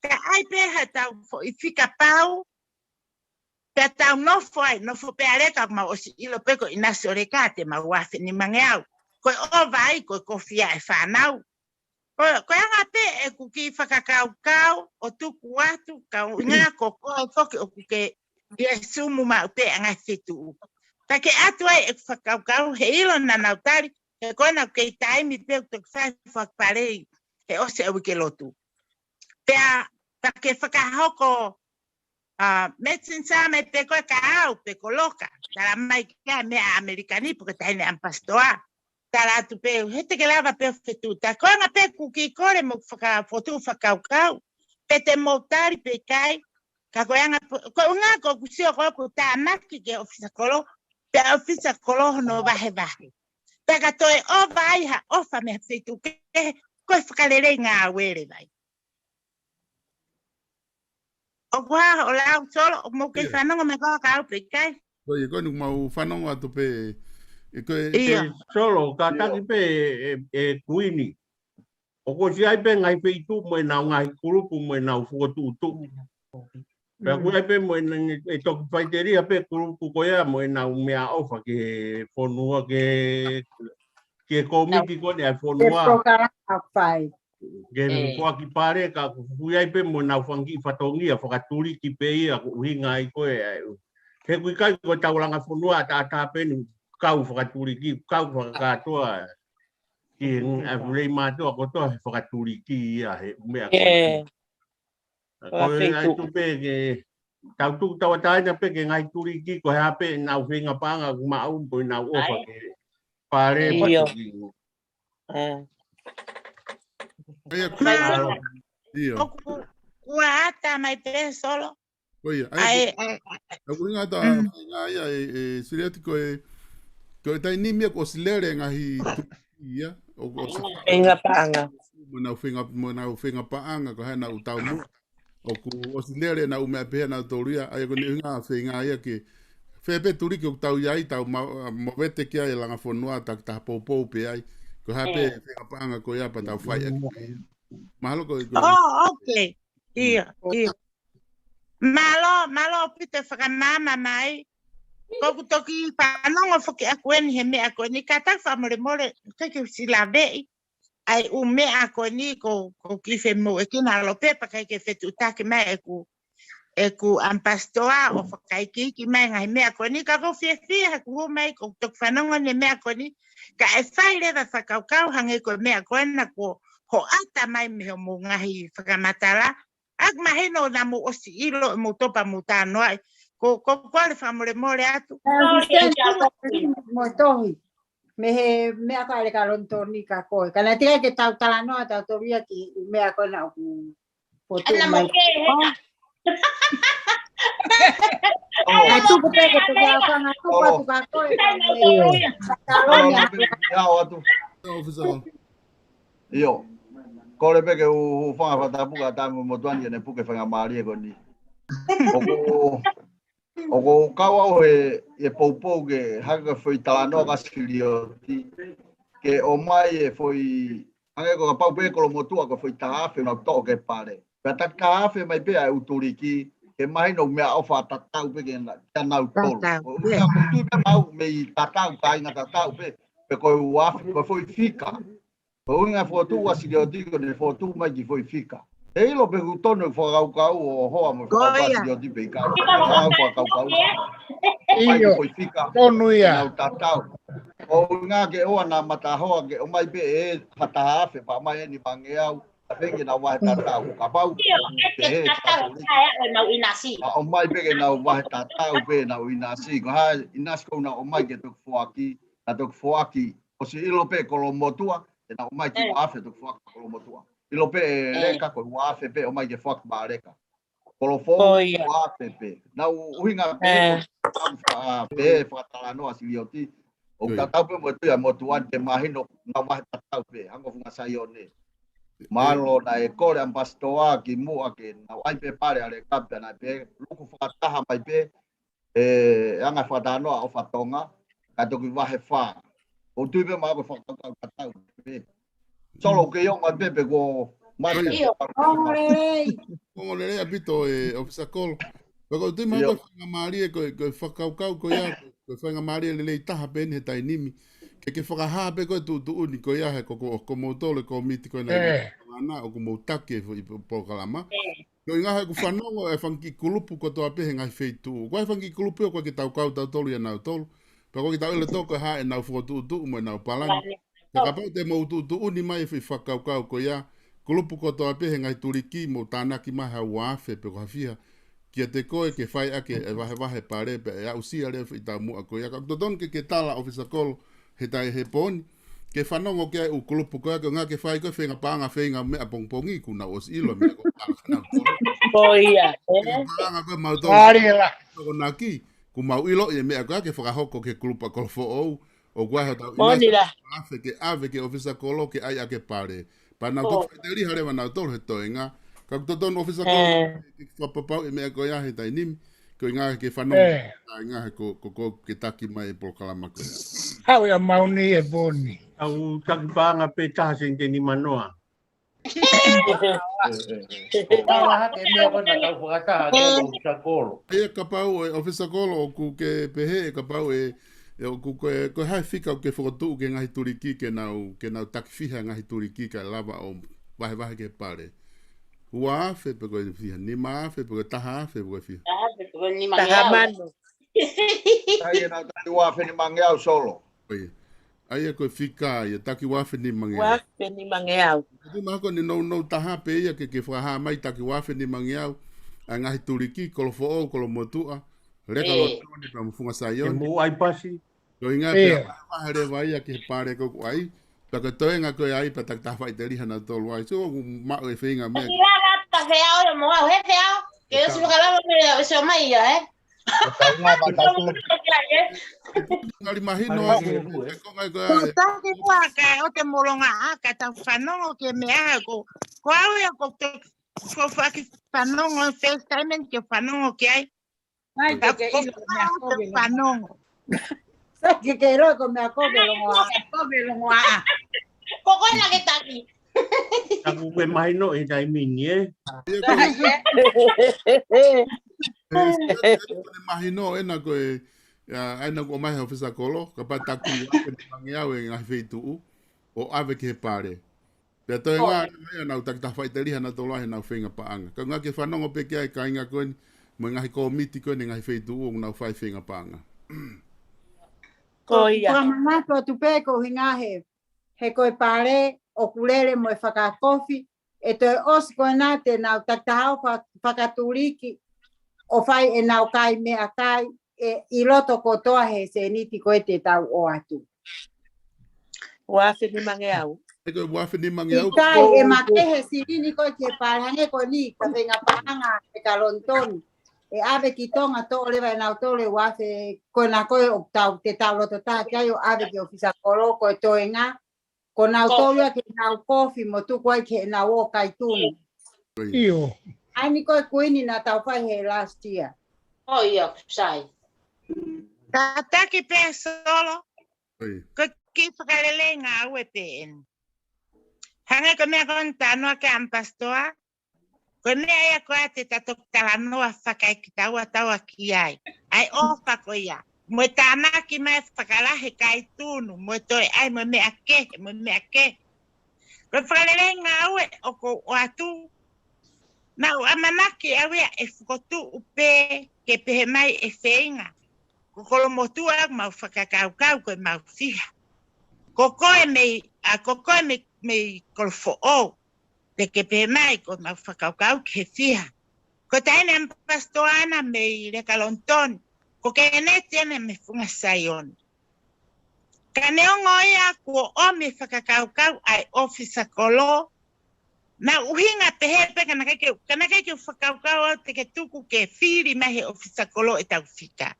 Pea ʻai pē ha tau foʻi fika pau, pea tau nofo ai, nofo pē ʻa Leka, mau ʻosi ʻilo pē ko ʻinasi ʻo Leka te mau ua afe nimangeau. Ko e ʻova ai, ko e kofi ʻa e fānau. Ko, ko e anga pē ʻeku kiʻi fakakaukau ʻo tuku atu, ka ʻuhinga ko koe foki ʻoku ke ʻi he Zoom maʻu pē ʻa e ngaahi feituʻu. Ka ke ʻatu ai ʻeku fakakaukau, heiʻilo naʻa nau tali, he ko ena ʻoku kei taimi pē ʻoku toki fai fakapalei, he ʻosi e uike lotu. Pea, pea ke fakahoko, ʻa, Messenger mai pē ko e ka au pē ko Loka. Tala mai ki he meʻa ʻAmelika ni pe ko e taʻahine ʻamipasitoa. Tala atu pē, he te ke lava pē ʻo fetuʻutaki. Ko e anga pē ʻeku kiʻi kole mo faka-, fokotuʻu fakakaukau. Pe te mou tali pe ʻikai. Ka ko e anga pē, ko e ʻuhinga ko ʻeku sio ko ʻeku tānaki ki he ʻōfisa kolo. Pea ʻōfisa kolo hono vahevahe. Pea ka toe ʻova ai ha ʻofa mei ha feituʻu kehe, ko e fakalelei ngāue leva ia. ʻOku hā hoʻo lau Solo, ʻoku mou kei fanongo mai ko e ka au pe ʻikai. Ko ia, ko eni mau fanongo atu pē, ʻe ko e ʻIo. Solo, kātaki pē ʻe, ʻe Kuini. ʻOku ʻosi ʻi ai pē ngaahi feituʻu mo ʻenau ngaahi kulupu mo ʻenau fokotuʻutuʻu. Pea ʻoku ʻi ai pē mo ʻenau, ʻe toki faʻiteliha pē kulupu ko ia mo ʻenau meʻaʻofa ki he fonua, ki he, ki he kōmiti ko eni ʻa e fonua. Ke foaki pale ka ʻoku ʻi ai pē mo ʻenau fanga kiʻi fatongia fakatuliki pē ia ko e ʻuhinga ai ko e, he ʻoku ʻikai ko e taulanga fonua ʻataʻatā pē eni kau fakatuliki, kau fakakātoa. Ki he ngaahi ʻa e lei mātuʻa kotoa he fakatuliki ia he meʻa ko e. Ko e ngaahi tupe ke tau tuku tauʻatāina pē ke ngaahi tuliki ko e hā pē ʻenau feinga paʻanga ʻoku maʻu mo ʻenau ʻofa ke pale. ʻIo. ʻOku ʻata mai pē Solo. Ko ia, ʻa ia, ʻa ia, ko e ʻuhinga ʻa e feinga ia ʻe, ʻe Silioti ko e, ko e taimi ni ʻoku ʻosi lele ngaahi tuliki ia, ʻoku ʻosi feinga paʻanga. Mo ʻenau feinga, mo ʻenau feinga paʻanga, ko e hā ʻenau taumuʻa. ʻOku ʻosi lele ʻenau meʻa pehē ʻanautolu ia, ʻa ia ko e ʻuhinga ʻa e feinga ia ke, fē pē tuliki ʻoku tau ʻi ai, tau ma-, movete ki ai e langa fonua, taki taha poupou pē ai. Ko e hā pē feinga paʻanga ko ia pea tau fai ʻaki. Mahalo ko e ko e. Oh, okay. ʻIo, ʻio. Mālō, mālō ʻaupito e fakamaama mai. Ko ʻeku toki fanongo foki ʻaku eni he meʻa ko eni, kātaki fakamolemole, ʻikai ke u ʻosi laveʻi ʻa e ʻū meʻa ko eni ko, ko e kiʻi femoʻuekina ʻalu pē pea ʻikai ke fetuʻutaki mai ʻeku, ʻeku ʻamipasitoa ʻo fakaikiiki mai ngaahi meʻa ko eni ka ʻoku ou fiefia he ʻoku hū mai ʻoku toki fanongo eni he meʻa ko eni. Ka ʻe fai leva fakakaukau hangē ko e meʻa ko ena kuo hoʻata mai mei hoʻomou ngaahi fakamatala. ʻOku mahino naʻa mou ʻosi ʻilo ʻe mou topa mou tānoaʻi. Ko, ko, ko e kole fakamolemole atu. Mo e tohi. Mei he meʻa ko ē ʻa Leka Lonitoni ka ko e. Ka naʻe teʻeki ai ke tau talanoa, tau tolia ki he meʻa ko ena ʻoku fotu mai. Ē, tuku pē ke te kia fanga tuku atu ka ko e. Taloni atu. ʻIo. Kole pē ke u, u fanga fakatapu ka tau mo motuani ʻene puke fanga mālie ko eni. ʻOku, ʻoku ou kau au he, he poupou ke haka foʻi talanoa ka Silioti. Ke ʻomai e foʻi, hangē ko kapau pē Kolomotuʻa ko e foʻi taha afe nau toʻo ke pale. Pea taki taha afe mai pē ʻa e ʻū tuliki, ke mahino meʻaʻofa tatau pē ke na, kia nautolu. Ko e ʻuhinga ko e tui pē mau mei tatau, kāinga tatau pē, pe ko e ua afe, ko e foʻi fika. Ko e ʻuhinga fotu ua Silioti ko ʻene fotu mai ki foʻi fika. ʻE ʻilo pe ʻoku tonu e fakakaukau ʻo hoa mo e fakakaukau Silioti pe ʻikai. Ko e fakakaukau. Mai ki foʻi fika. Tonu ia. Nau tatau. Ko e ʻuhinga ke ʻoua naʻa matahoa ke ʻomai pē ʻe ha taha afe pea ʻomai eni nimangeau. Ka fengi nau vahe tatau. Kapau. Pehē tatau. Ka ʻomai pē ke nau vahe tatau pē nau ʻinasi. Ko e hā ʻinasi ko ē nau ʻomai ke toki foaki. Naʻa toki foaki. ʻOsi ʻilo pē Kolomotuʻa, te nau ʻomai ki ua afe toki foaki Kolomotuʻa. ʻIlo pē Leka ko e ua afe pē ʻomai ke foaki maʻa Leka. Kolofoʻou ua afe pē. Nau ʻuhinga pē ʻa, pē fakatalanoa Silioti. ʻOku tatau pē mo e tui ʻa e motuʻa ni ke mahino ngā vahe tatau pē, hangē ko Funga Saione. Mālō naʻe kole ʻAmipasitoa ki muʻa ke nau ʻai pē pale ʻa Leka pea naʻe pē luku fakataha mai pē, ʻe anga fakatalanoa ʻo Fatonga, ka toki vahe fā. ʻOku tui pē mai ko e fakakaukau tatau pē. Solo ke ʻio mai pē pe ko mai. ʻIo, ongo lelei. Ongo lelei ʻaupito ʻe ʻOfisa Kolo. Pea ko e tui mai ko e faingamālie ko e, ko e fakakaukau ko ia, ko e faingamālie lelei taha pē eni he taimi ni. Ke ke fakahā pē ko e tuʻutuʻuni ko ia he ko, ko, ko moutolu e kōmiti ko ena ʻoku mou taki e foʻi polokalama. Ko e ngaahi ʻoku fanongo e fanga kiʻi kulupu kotoa pē he ngaahi feituʻu. Ko e fanga kiʻi kulupu ʻoku ʻikai ke tau kau tautolu ia nautolu. Pea ʻoku ʻikai ke tau ʻilo toko hā ʻenau fokotuʻutuʻu mo ʻenau palani. Ka kapau te mou tuʻutuʻuni mai e foʻi fakakaukau ko ia, kulupu kotoa pē he ngaahi tuliki mou tānaki mai ha ua afe pe ko ha fiha. Kiate koe ke fai ʻaki e vahevahe pale pea ʻe aʻusia leva e foʻi taumuʻa ko ia. Ka ʻoku totonu ke ke tala ʻOfisa Kolo he tai he pō ni. Ke fanongo ki ai ʻū kulupu ko ia, ko e ʻuhinga ke fai ko e feinga paʻanga feinga meʻa pongipongi kuo nau ʻosi ʻilo meʻa ko e paʻanga nautolu. Ko ia, ē? Paʻanga ko e mautolu. Ko e naki, kuo mau ʻilo e meʻa ko ia ke fakahoko ki he kulupu ʻa Kolofoʻou, ʻoku ʻi ai hotau ʻinasi afe ke ʻave ki he ʻOfisa Kolo ke ʻai ʻaki e pale. Pea nau toki faʻiteliha leva nautolu he toenga. Ka ʻoku totonu ʻOfisa Kolo ke fakapapauʻi e meʻa ko ia he taimi ni. Ko e ʻuhinga ke fanongo e ʻuhinga he ko, ko, ko ke taki mai e polokalama ko ia. Haʻu ia mauni e pō ni. Au taki paʻanga pē taha sēniti ʻe nimanoa. Tala hake meʻa ko ena kau fakataha ke ʻOfisa Kolo. ʻIo kapau ʻe ʻOfisa Kolo ʻoku ke pehē ʻe kapau ʻe, ʻe ʻoku ko e, ko e hā e fika ʻoku ke fokotuʻu ki he ngaahi tuliki ke nau, ke nau taki fiha ngaahi tuliki kae lava ʻo vahevahe ki he pale. Ua afe pe ko e fiha, nima afe pe ko e taha afe pe ko e fiha. Taha afe pe ko e nima ngeau. Taha mano. ʻAi ʻenau taki ua afe nima ngeau Solo. ʻAi ia ko e fika ia taki ua afe nima ngeau. Ua afe nima ngeau. Ko e tui mai ko eni nounou taha pē ia ke, ke fakahā mai taki ua afe nima ngeau. ʻA e ngaahi tuliki, Kolofoʻou, Kolomotuʻa, Leka Lotoni pea mo Funga Saione. Ke mou ʻai pasi. Ko e ʻuhinga pea vahevahe leva ia ki he pale ko ē ʻoku ʻai. Pea ko e toenga ko ē ʻai pea takitaha faʻiteliha nautolu ai. So ʻoku maʻu e feinga meʻa. Ki lava ta feao ia mo au, he feao. Ke ʻosi fakalava meʻa, ʻosi ʻomai ia, ē? Ngali mahino au, e konga ko ē. Ko taki kuo ka ʻo te molonga ʻa ka ta fanongo ki he meʻa ko, ko au ia ko, ko faki fanongo, first time ke fanongo ki ai. Mai ke ke ʻilo ko e meʻa ko ke fanongo. Sai ke ke ʻilo ko e meʻa ko ke longoaʻa. Ko ke longoaʻa. Ko koe naʻa ke taki. Taku ke mahino e taimi ni, ē? Mahino ena ko e, ʻa ena ko mai he ʻOfisa Kolo, kapau taki ua afe nima ngeau e ngaahi feituʻu, ʻo ʻave ki he pale. Pea toenga ia nau takitaha faʻiteliha nautolu ai he nau feinga paʻanga. Ka ʻuhinga ke fanongo pē ki ai kāinga ko eni, mo e ngaahi kōmiti ko eni, ngaahi feituʻu ʻoku nau fai feinga paʻanga. Ko ia. Ko e manatu atu pē ko e ʻuhinga he, he ko e pale ʻoku lele mo e fakakofi, ʻe toe ʻosi ko ena te nau takitaha ʻo fa-, fakatuliki, ʻo fai ʻenau kai meʻakai, ʻe ʻi loto kotoa he sēniti ko ē te tau ʻoatu. Ua afe nima ngeau. ʻE ko e ua afe nima ngeau. ʻIkai, ʻe makehe silini ko ē ki he pale hangē ko eni, ka feinga paʻanga ʻe ka Lonitoni. ʻE ʻave ki Tonga toʻo leva ʻe nautolu e ua afe ko ena ko ē ʻoku tau, te tau loto taha ki ai ʻo ʻave ki he ʻOfisa Kolo ko e toenga. Ko nautolu ia ke nau kofi mo tuku ai ke nau ō kai tunu. ʻIo. ʻAi ni ko e kuini naʻa tau fai he last year. ʻO ia, sai. Tataki pē Solo. Ko e kiʻi fakalelei ngāue pē eni. Hangē ko e meʻa ko ena talanoa ki ai ʻAmipasitoa. Ko e meʻa ia ko ē te ta toki talanoa fakaekitaua taua ki ai. ʻA e ʻofa ko ia. Mo e tānaki mai fakalahi kai tunu, mo e toe ʻai, mo e meʻa kehe, mo e meʻa kehe. Ko e fakalelei ngāue ʻoku ou ʻoatu, naʻa ku ʻamanaki au ia ʻe fokotuʻu pē ke pehē mai e feinga. Ko Kolomotuʻa mau fakakaukau ko e mau fiha. Ko koe mei, ʻa, ko koe mei, mei Kolofoʻou. Te ke pehē mai ko e mau fakakaukau ke fiha. Ko e taʻahine ʻAmipasitoa ena mei Leka Lonitoni. Ko Keneti ena mei Funga Saione. Ka neongo ia kuo ʻomi e fakakaukau ʻa e ʻOfisa Kolo. Naʻa ku ʻuhinga pehē pē ka naʻe ʻikai ke, ka naʻe ʻikai ke u fakakaukau au te ke tuku ke fili mai he ʻOfisa Kolo ʻetau fika.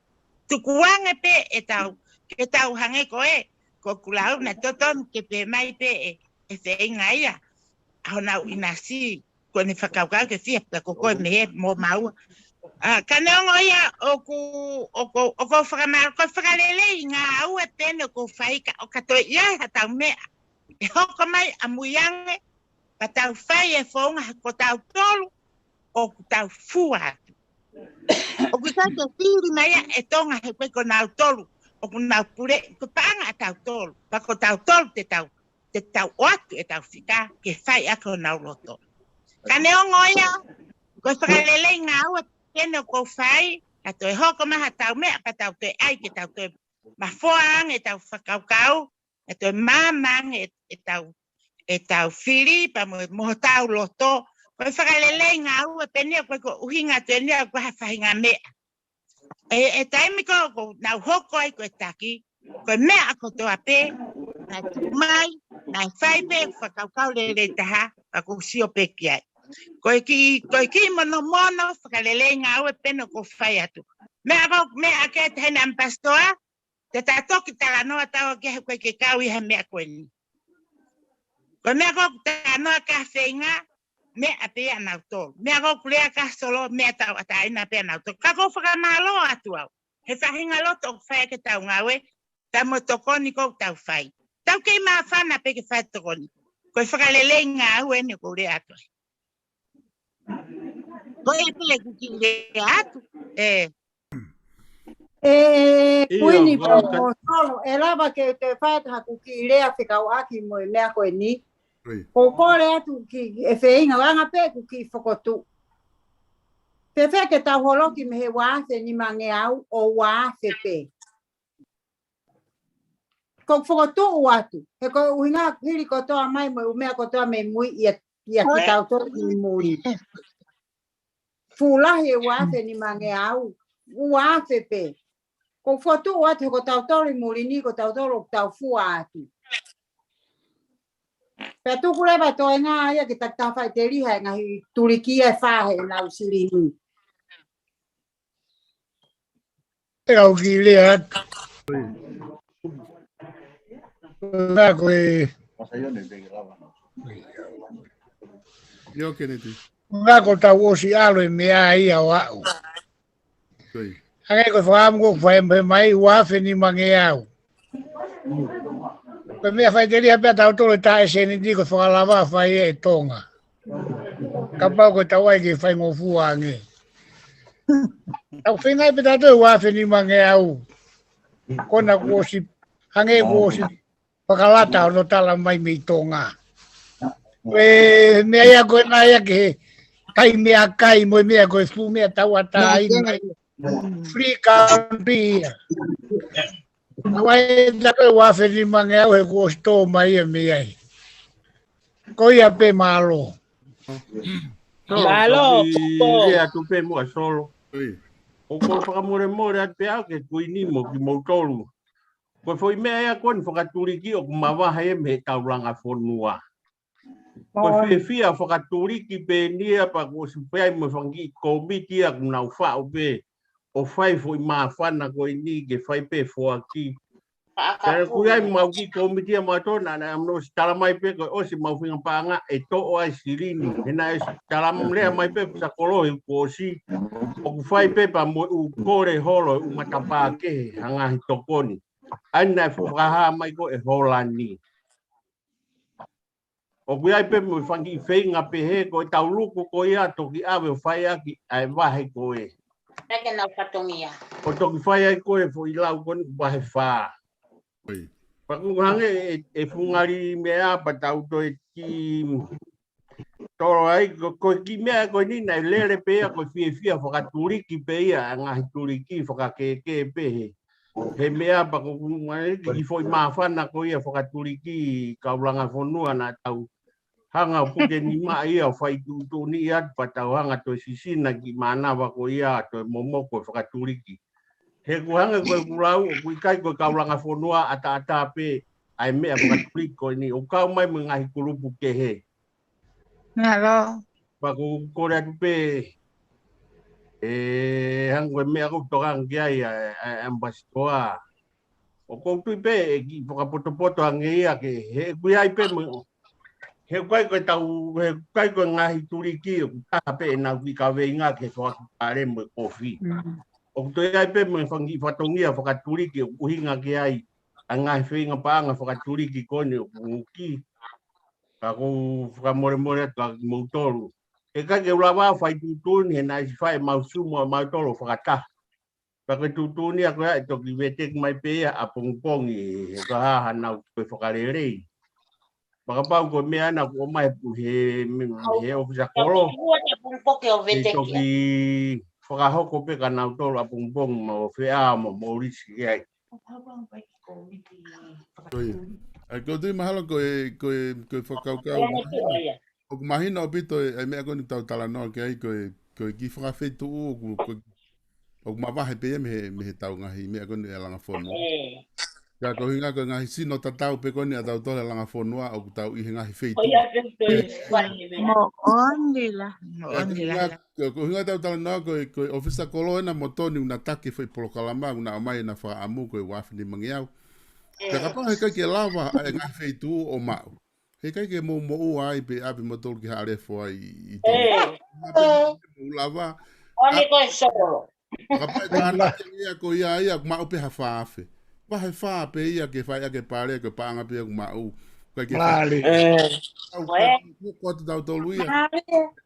tukuange pē ʻetau, ke tau hangē ko ē, ko ʻeku lau naʻe totonu ke pehē mai pē ʻe, ʻe Feinga ia, ʻa honau ʻinasi, ko ʻene fakakaukau ke fie pea ko koe mei he mo maua. ʻA, ka neongo ia ʻoku, ʻoku, ʻoku ou fakamālō, ko e fakalelei ngāue pē eni ʻoku ou fai ka, ʻo ka toe ʻi ai ha tau meʻa ʻe hoko mai ʻamui ange, pea tau fai e founga he ko tautolu ʻoku tau fua atu. ʻOku ʻikai ke fili mai ia ʻe Tonga he ko e ko nautolu ʻoku nau pule, ko e paʻanga ʻa tautolu, pea ko tautolu te tau, te tau ʻoatu ʻetau fika ke fai ʻaki honau loto. Ka neongo ia, ko e fakalelei ngāue pē eni ʻoku ou fai, ka toe hoko mai ha tau meʻa, ka tau toe ʻai ke tau toe mafoa ange ʻetau fakakaukau, ʻe toe maama ange ʻe, ʻetau, ʻetau fili pea mo, mo hotau loto. Ko e fakalelei ngāue pē eni ia, ko e ko e ʻuhinga atu eni ia ʻoku ʻi ai ha faʻahinga meʻa. ʻE, ʻe taimi ko ē ʻoku nau hoko ai ko e taki, ko e meʻa kotoa pē naʻe tuku mai, naʻe fai pē fakakaukau lelei taha, pea ʻoku ou sio pē ki ai. Ko e kiʻi, ko e kiʻi monomono fakalelei ngāue pē eni ʻoku ou fai atu. Meʻa ko, meʻa ke te hena ʻAmipasitoa, te ta toki talanoa taua ke he ko e ke kau ʻi he meʻa ko eni. Ko e meʻa ko ē ʻoku talanoa ki ai Feinga, meʻa pē ʻanautolu. Meʻa ko ē ʻoku lea ki ai Solo, meʻa tauʻatāina pē ʻanautolu. Ka ʻoku ou fakamālō atu au he faʻahinga loto ʻoku fai ʻaki ʻetau ngāue, pea mo e tokoni ʻoku tau fai. Tau kei māfana pē ke fai tokoni. Ko e fakalelei ngāue eni ʻoku ou lea atu ai. Ko e pē ʻeku kiʻi lea atu. ʻE. ʻE, ʻIo, Kuini pea mo Solo, ʻe lava ke te fai atu haku kiʻi lea fekauʻaki mo e meʻa ko eni. Ko e kole atu ki he Feinga, ʻoku anga pē ʻeku kiʻi fokotuʻu. Fēfē ke tau holoki mei he ua afe nimangeau ʻo ua afe pē. Ko e fokotuʻu atu. He ko e ʻuhinga hili kotoa mai mo e ʻū meʻa kotoa mei mui ia, ia kitautolu ki mui. Fuʻu lahi e ua afe nimangeau, ua afe pē. Ko e fokotuʻu atu he ko tautolu ʻi muli ni, ko tautolu ʻoku tau fua atu. Pea tuku leva toenga ia ke ta, ta faʻiteliha e ngaahi tuliki ʻe fā he ʻenau silini. ʻE au kiʻi lea atu. Ngā ko e. ʻIo, Keneti. Ngā ko tau ʻosi ʻalu e meʻa ia ʻo aʻu. Hangē ko e fakaʻamu ko ē ʻoku fai mai ua afe nimangeau. Ko e meʻa faʻiteliha pē ʻa tautolu ʻe taha e sēniti ko e fakalava fai ʻe Tonga. Kapau ko e tau ʻai ke faingofua ange. Tau feinga pē tautolu ua afe nimangeau. Ko ena kuo ʻosi, hangē kuo ʻosi fakalata hono tala mai mei Tonga. Ko e meʻa ia ko ena ia ke he kai meʻakai mo e meʻa ko e fuʻu meʻa tauʻatāina. Free country ia. ʻAua ʻe taku ua afe nimangeau he kuo ʻosi tō mai ia mei ai. Ko ia pē, mālō. Mālō. Ia atu pē muʻa Solo. ʻOku ou fakamolemole atu pē au ki he Kuini mo kimoutolu. Ko e foʻi meʻa ia ko eni fakatuliki ʻoku mavahe ia mei he taulanga fonua. Ko e fiefia fakatuliki pē eni ia pea kuo ʻosi fai mo e fanga kiʻi kōmiti ia ʻoku nau faʻu pē ʻo fai foʻi māfana ko eni ke fai pē foaki. Ka ʻoku ʻi ai mau kiʻi kōmiti ia mautolu naʻa nau ʻosi tala mai pē ko e ʻosi mau feinga paʻanga ʻe toʻo ai silini. He naʻe ʻosi tala lea mai pē Pisakolohi kuo ʻosi ʻoku fai pē pea mo e ʻū kole holo e ʻū matapā kehe ha ngaahi tokoni. ʻA ia naʻe fakahā mai ko e hola ni. ʻOku ʻi ai pē mo e fanga kiʻi feinga pehē ko e tauluku ko ia toki ʻave ʻo fai ʻaki ʻa e vahe ko ē. Pea ke nau fatongia. ʻO toki fai ai ko e foʻi lau ko eni vahe fā. Pea ʻoku hangē ʻe, ʻe fungali meʻa pea tau toe kiʻi tolo ai, ko, ko e kiʻi meʻa ko eni naʻe lele pē ia ko e fiefia fakatuliki pē ia ʻa e ngaahi tuliki fakakēkē pē he he meʻa pea ko e kiʻi foʻi māfana ko ia fakatuliki kaulanga fonua naʻa tau hanga ʻo puke nima ia ʻo fai tuʻutuʻuni atu pea tau hanga toe sisina kiʻi mānava ko ia toe momoko e fakatuliki. He ʻoku hangē ko ʻeku lau ʻoku ʻikai ko e kaulanga fonua ʻataʻatā pē ʻa e meʻa fakatuliki ko eni ʻoku kau mai mo e ngaahi kulupu kehe. Mālō. Pea ʻoku ou kole atu pē ē, hangē ko e meʻa ʻoku tokanga ki ai ʻa e, ʻa e, ʻa e ʻamipasitoa. ʻOku ou tui pē ʻe kiʻi fakapotopoto ange ia ke, he ʻoku ʻi ai pē mo, he ʻoku ʻikai ko e tau, he ʻoku ʻikai ko e ngaahi tuliki ʻoku taha pē ʻenau kiʻi kaveinga ke foaki pale mo e kofi. ʻOku toe ʻi ai pē mo e fanga kiʻi fatongia fakatuliki ʻoku ʻuhinga ki ai ʻa e ngaahi feinga paʻanga fakatuliki ko eni ʻoku uki. Ka ʻoku ou fakamolemole atu kia kimoutolu. He ʻikai ke u lava ʻo fai tuʻutuʻuni he naʻe ʻosi fai ʻemau Zoom ʻa mautolu ʻo fakataha. Pea ko e tuʻutuʻuni ia ko ia ʻe toki veteki mai pē ia ʻapongipongi he ko e hā haʻanau toe fakalelei. Pea kapau ko e meʻa naʻe ʻomai he, he ʻofisa kolo, ʻe toki fakahoko pē kia nautolu ʻapongipongi mo Feʻao mo Maulisi ki ai. ʻIo. ʻA ia, ʻoku ou tui mahalo ko e, ko e, ko e fakakaukau. ʻOku mahino ʻaupito e, ʻa e meʻa ko eni ʻoku tau talanoa ki ai, ko e, ko e kiʻi fakafeituʻu ʻoku, ʻoku, ʻoku mavahe pē ia mei he, mei he tau ngaahi meʻa ko eni ʻa e langa fonua. Ka ko e ʻuhinga ko e ngaahi sino tatau pē ko eni ʻa tautolu he langa fonua ʻoku tau ʻi he ngaahi feituʻu. Moʻoni lā, moʻoni lā. Ko e ʻuhinga ʻoku tau talanoa ko e, ko e ʻofisa kolo ena mo Toni ʻoku na taki e foʻi polokalama, ʻoku na ʻomai ʻena fakaʻamu ko e uaafe nimangeau. Ka kapau he ʻikai ke lava ʻa e ngaahi feituʻu ʻo maʻu, he ʻikai ke mou moʻua ai pē ʻave moutolu ki Haʻalefo ai ʻi Tonga. Mou lava. ʻOni ko e solo. Kapau ʻe tānaki ia ko ia ia ʻoku maʻu pē ha fā afe. Vahe fā pē ia ke fai ʻaki e pale ko e paʻanga pē ia ʻoku maʻu. ʻIkai ke fai. Ko atu tautolu ia.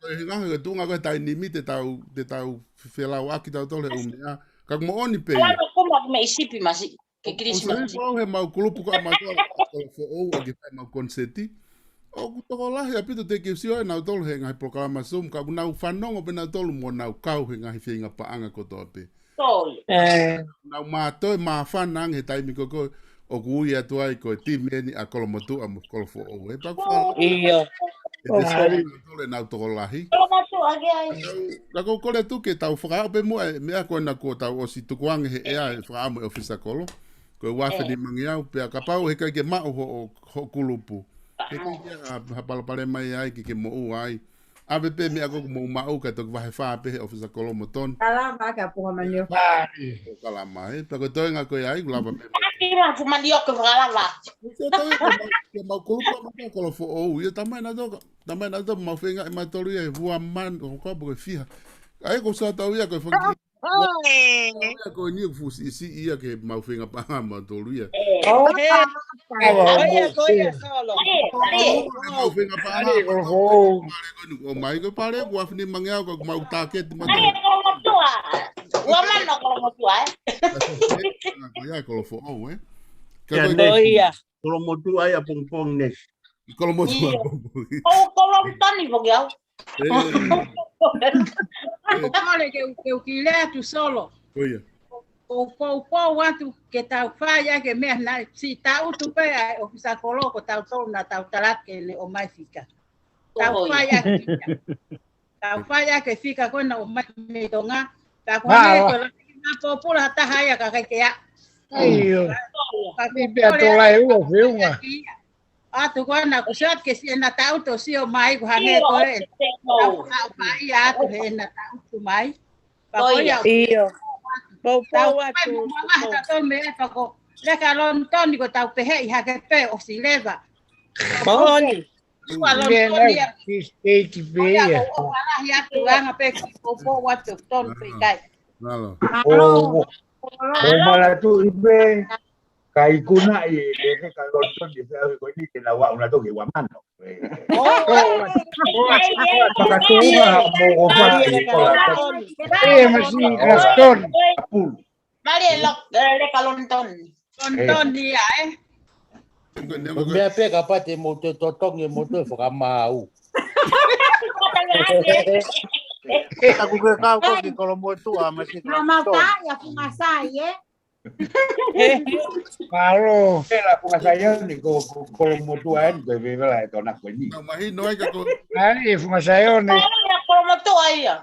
Ko e hinga he tuʻunga ko e taimi ni te tau, te tau fefelauʻaki tautolu he ʻū meʻa. Ka ʻoku moʻoni pē ia. Ala ko ma me isipi masi. Ke Christmas. Ko e he mau kulupu ko ʻa mautolu ʻa Kolofoʻou ʻa ke fai mau koniseti. ʻOku tokolahi ʻaupito te ke sio ʻe nautolu he ngaahi polokalama Zoom, ka ʻoku nau fanongo pē nautolu mo nau kau he ngaahi feinga paʻanga kotoa pē. Nau mātoe māfana ange he taimi ko ē ʻoku ui atu ai ko e timi eni ʻa Kolomotuʻa mo Kolofoʻou. He paku fala. ʻIo. ʻE te sio ʻe nautolu ʻenau tokolahi. Ka ʻoku ou kole atu ke tau fakaʻau pē muʻa e meʻa ko ena kuo tau ʻosi tukuange he ʻea e fakaʻamu e ʻofisa kolo. Ko e uaafe nimangeau pea kapau he ʻikai ke maʻu hoʻo, hoʻo kulupu. He ʻikai ke ha, ha palopalema ia ai ke ke moʻua ai. ʻAve pē meʻa ko ē ʻoku mou maʻu kae toki vahe fā pē he ʻofisa kolo mo Toni. Kalama ake a punga manioka. Kalama, ē. Pea ko e toenga ko ia ai, ʻoku lava pē. Aki ma fu manioka fakalava. Ko e toenga ko mau, ko mau kulupu a mata Kolofoʻou. Ia tamai nautolu, tamai nautolu mau feinga ʻe mautolu ia he ua mano, ko e kau pē ko e fiha. ʻA ia ko e sātau ia ko e fanga kiʻi. Ia ko eni ʻoku fuʻu siʻisiʻi ia ke mau feinga paʻanga mautolu ia. ʻOku ʻi ai ko ia solo. Mau feinga paʻanga mautolu. Pale ko eni ʻoku ʻomai ko e pale ko e uaafe nimangeau ko ʻoku mau tāketi mautolu. Kolomotuʻa. Ua mano Kolomotuʻa, ē? Ko ia Kolofoʻou, ē? Ko ia. Kolomotuʻa ia pongipongi nei. Kolomotuʻa Ia. pongipongi. Ko Kolomotoni pongi au. Ē, Kole ke u, ke u ki lea tu solo. ko ia. Ko u, ko u, ko u atu ke tau fai ake meʻa na si tau tu pē ai ʻofisa kolo ko tautolu na tau talake ne ʻomai fika. Tau Ko ia. Fai ake fika. Tau fai ake fika ko na ʻomai mei Tonga. Ka ko hane ko la na popula taha ia ka kai ke a. ʻIo. Ka Ni pea tō lai ua feunga. Atu ko na ku sat ke si na tau to si o mai ko hane ko e. Tau ka o mai atu he na tau tu mai. Ka ko ia. ʻIo. Pou pou Tau atu. Mama ka tau me e pako. Leka Lonitoni ko tau pehe i hake pē ʻosi leva. Moʻoni. Ua Mea Lonitoni nau ki steiki pē ia. Ko alahi atu anga pē ki pou pou atu tonu pē kai. Nalo. O, o malatu i pē. Ka ikuna i e leka Lonitoni e fea ko ni ke na wa una toki wa mano. Makatunga mo o fai ko la. E masi Lonitoni. Apulu. Mali e lok, e leka Lonitoni. Lonitoni ia, ē. Ko e meʻa pē ka pate mo te totongi mo te fakamau. Ka ku ke kau ko ki Kolomotuʻa ma si Ka mau ka ia funga sai, ē? Mālō. Pela ko ka sai au ni ko ko Kolomotuʻa eni ko e vevela e tona ko ni. Nau mahino ai ka ko Ai, e funga sai au ni. Kolomotuʻa ia.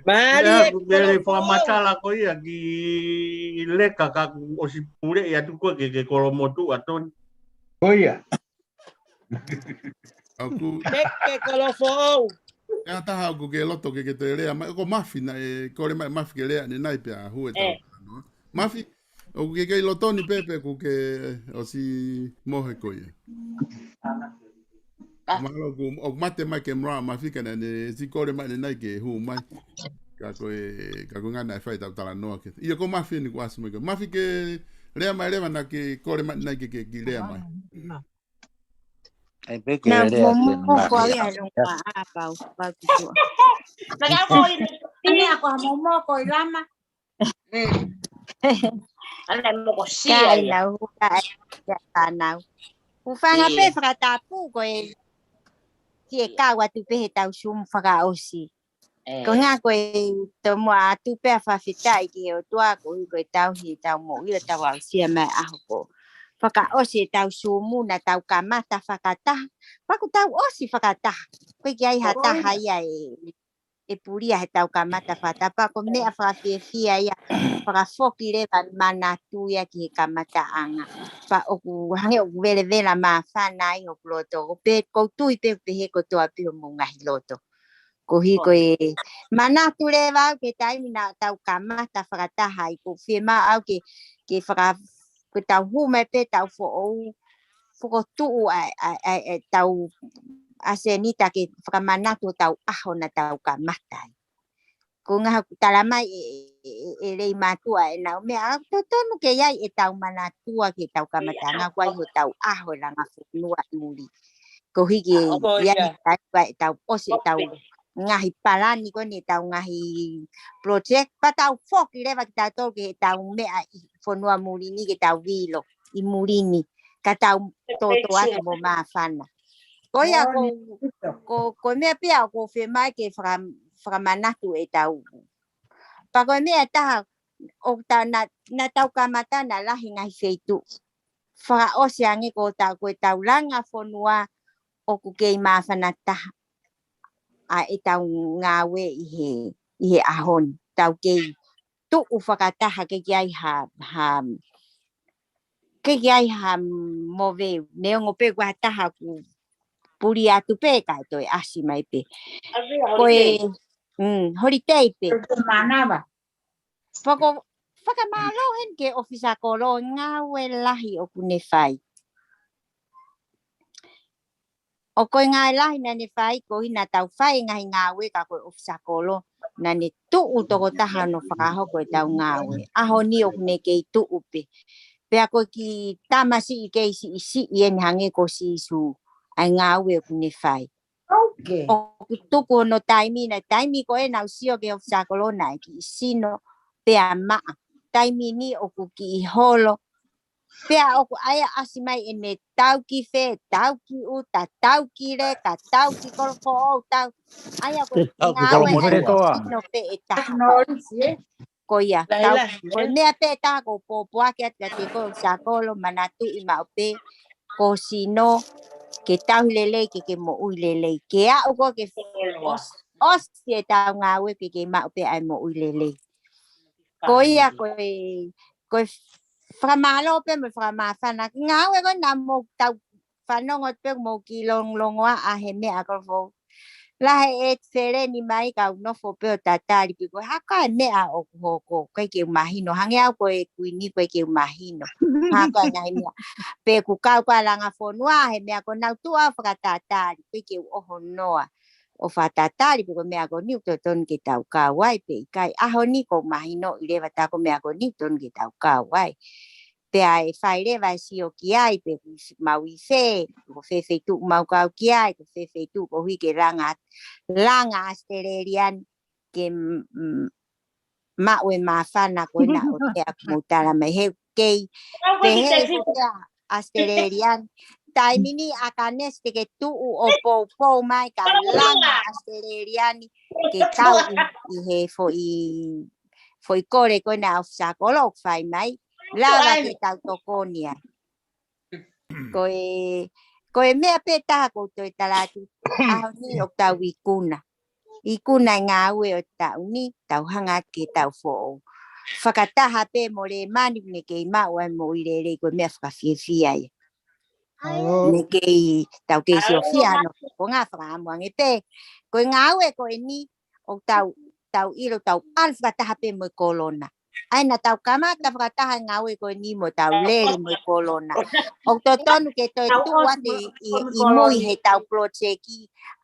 Mali Ia, e ku mele fakamatala ko ia ki leka ka ku ʻosi pule ia tu ko ke ke Kolomotuʻa Toni. Ko ia. Aku Ke ke Kolofoʻou. ʻE ha taha ʻoku ke loto ke ke toe lea mai, ko Mafi naʻe kole mai Mafi ke lea ʻanenai pea hū e tau talanoa. Mafi, ʻoku ke kei loto ni pē pe ʻoku ke ʻosi mohe ko ia? Mālō, ʻoku, ʻoku mate mai ke mra Mafi ka naʻe ʻosi kole mai ʻanenai ke hū mai. Ka ko e, ka ko e ʻuhinga naʻe fai tau talanoa ke. ʻIo ko Mafi ni kuo ʻasi mai ko. Mafi ke lea mai leva naʻa ke kole mai ʻanenai ke, ke, ke lea mai. ʻAi pē ke lea ke momoko ia longa ʻa pau, pau ki tua. Maka ko i ni. Ane ako ha momoko i lama. Mm. Ana moko sia ia. Kai nau hula e ia tānau. Ufanga pē fakatapu ko e ki e kau atu pē he tau Zoom fakaʻosi. Ko e ʻuhinga ko e tomuʻa atu pē ʻa e fakafetaʻi ki he ʻOtua koeʻuhi ko e tau hi tau moʻui ʻo tau aʻusia mai ʻaho ko. Fakaʻosi e tau Zoom naʻa tau kamata fakataha. Pea kuo tau ʻosi fakataha. Ko e ʻikai ha taha ia ʻe, ʻe pulia he tau kamata fakataha. Pea ko e meʻa fakafiefia ia fakafoki leva manatu ia ki he kamataʻanga. Pea ʻoku hangē ʻoku velevela māfana ai hoku loto. Ko pē, ʻoku ou tui pē, pehē kotoa pē homou ngaahi loto. Koeʻuhi ko e manatu leva au ki he taimi naʻa tau kamata fakataha ai, ʻoku ou fiemaʻu au ke, ke faka-, ko e tau hū mai pē tau foʻou, fokotuʻu ʻa e, ʻa e, ʻa e, ʻa e tau ʻasenita ke fakamanatu ʻo tau ʻaho naʻa tau kamata ai. Ko e ʻuhinga ʻoku tala mai ʻe, ʻe, ʻe, ʻe Leimātuʻa ʻenau meʻa, ʻoku totonu ke ʻi ai e tau manatua ki he tau kamataʻanga, ʻoku ʻi ai ho tau ʻaho e langa fonua ʻi muli. Koeʻuhi ke ʻi ai e tau, ʻosi e tau ngaahi palani ko eni, tau ngaahi project, pea tau foki leva kitautolu ki he tau meʻa ʻi fonua muli ni ke tau vilo ʻi muli ni, ka tau toto atu mo māfana. Ko ia ko, ko, ko e meʻa pē ia ʻoku ou fiemaʻu ke faka-, fakamanatu e tau. Pea ko e meʻa ʻe taha, ʻo ta-, naʻa, naʻa tau kamata naʻa lahi ngaahi feituʻu. Fakaʻosi ange ko tau, ko e tau langa fonua ʻoku kei māfana taha ʻa e tau ngāue ʻi he, ʻi he ʻaho ni. Tau kei tuʻu fakataha ke ʻikai ha, ha, ke ʻikai ha moveu. Neongo pē ko ha taha ʻoku puli atu pē kae toe ʻasi mai pē. Ko e, mm, holiday pē. Pea ʻoku ou fakamālō heni ki he ʻofisa kolo ngāue lahi ʻoku ne fai. ʻOku ʻi ai e ngāue lahi naʻa ne fai koeʻuhi naʻa tau fai e ngaahi ngāue ka ko e ʻofisa kolo naʻa ne tuʻu tokotaha ʻo fakahoko e tau ngāue. ʻAho ni ʻoku ne kei tuʻu pē. Pea ko e kiʻi tamasiʻi kei siʻisiʻi eni hangē ko Sīsū ʻa e ngāue ʻoku ne fai. ʻOku tuku hono taimi, naʻe taimi ko ē naʻa ku sio ki he ʻofisa kolo naʻe kiʻi sino pea maʻa. Taimi ni ʻoku kiʻi holo. Pea ʻoku ʻai ʻa e ʻasi mai ʻene tau ki fē, tau ki ʻuta, tau ki leka, tau ki kolo foʻou, tau. ʻAi ʻa ko e ngāue ʻa e sino pē ʻe taha. Ko ia, tau, ko e meʻa pē ʻe taha ʻoku ou pōpoaki atu kiate koe ʻofisa kolo, manatuʻi maʻu pē, ko e sino, ke tauhi lelei, ke ke moʻui lelei. Ke aʻu ko ē ke ʻos-, ʻosi e tau ngāue ke ke maʻu pē ʻa e moʻui lelei. Ko ia, ko e, ko e fakamālō pē mo e fakamāfana. Ngāue ko ē naʻa mou tau fanongo pē mou kiʻi longolongoaʻa he meʻa ko fou. Lahi e feleni mai kau nofo pē ʻo tatali pē ko e hā e meʻa ʻoku hoko, ʻikai ke u mahino. Hangē au ko e kuini ʻikai ke u mahino. Hā e ngaahi meʻa. Pe ʻoku kau ko ē langa fonua he meʻa ko ē naʻa ku tuʻu au fakatatali, ʻikai ke u ʻoho noa ʻo fakatatali pe ko e meʻa ko eni ʻoku totonu ke tau kau ai pe ʻikai. ʻAho ni ʻoku ou mahinoʻi leva tā ko e meʻa ko eni ʻoku totonu ke tau kau ai. Pea ʻe fai leva e sio ki ai, pe ʻoku mau ʻi fē, ko fē feituʻu mau kau ki ai, ko fē feituʻu koeʻuhi ke langa, langa ʻAositelēlia ni ke m-, m-, maʻu e māfana ko ena ʻo te aku mau tala mai he kei, pehē ko ē ʻAositelēlia ni. Taimi ni ʻa Kanesi te ke tuʻu ʻo poupou mai ka langa ʻAositelēlia ni ke tau ʻi, ʻi he foʻi, foʻi kole ko ena ʻofisa kolo ʻoku fai mai. Lava ke tau tokoni ai. Ko e, ko e meʻa pē taha ʻoku ou toe tala atu, ʻaho ni ʻoku tau ikuna. Ikuna e ngāue ʻo e taʻu ni, tau hanga atu ki he taʻu foʻou. Fakataha pē mo Lēmani, ne kei maʻu ai moʻui lelei ko e meʻa fakafiefia ia. Mālō. Ne kei, tau kei siofia hono, ko e ngaahi fakaʻamu ange pē. Ko e ngāue ko eni, ʻoku tau, tau ʻilo, tau ʻalu fakataha pē mo e kolona. ʻA ia naʻa tau kamata fakataha e ngāue ko eni mo tau lele mo e kolona. ʻOku totonu ke toe tuʻu atu ʻi, ʻi mui he tau project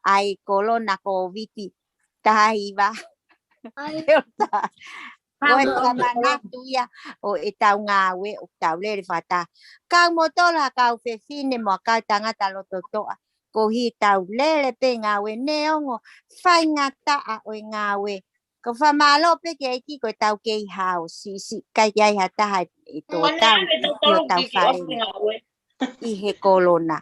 ʻa e kolona Kōviti taha hiva. Delta. Ko e fakamanatu ia ʻo e tau ngāue ʻoku tau lele fakataha. Kau mo tolo ha kau fefine mo ha kau tangata loto toʻa. Ko e tau lele pē ngāue neongo faingataʻa ʻo e ngāue. Ko e fakamālō pē ki he ʻEiki ko e tau kei hao siʻisiʻi, ʻikai ke ʻi ai ha taha ʻe tō tau ʻi ʻo tau fale ʻi he kolona.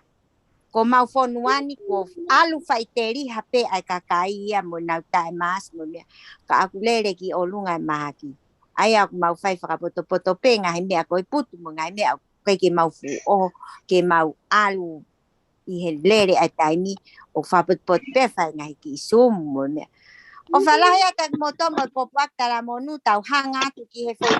Ko mau fonua ni, ko ʻalu faʻiteliha pē ʻa e kakai ia mo nau taʻe mask mo meʻa. Ka ʻoku lele ki ʻolunga e mahaki. ʻA ia ʻoku mau fai fakapotopoto pē ngaahi meʻa ko e putu mo ngaahi meʻa ʻoku ʻikai ke mau fuʻu ʻoho, ke mau ʻalu ʻi he lele ʻa e taimi ʻo fakapotopoto pē fai ngaahi kiʻi Zoom mo meʻa. ʻOfa lahi atu kimoutolu mo e pōpoaki talamonū tau hanga atu ki he foʻi,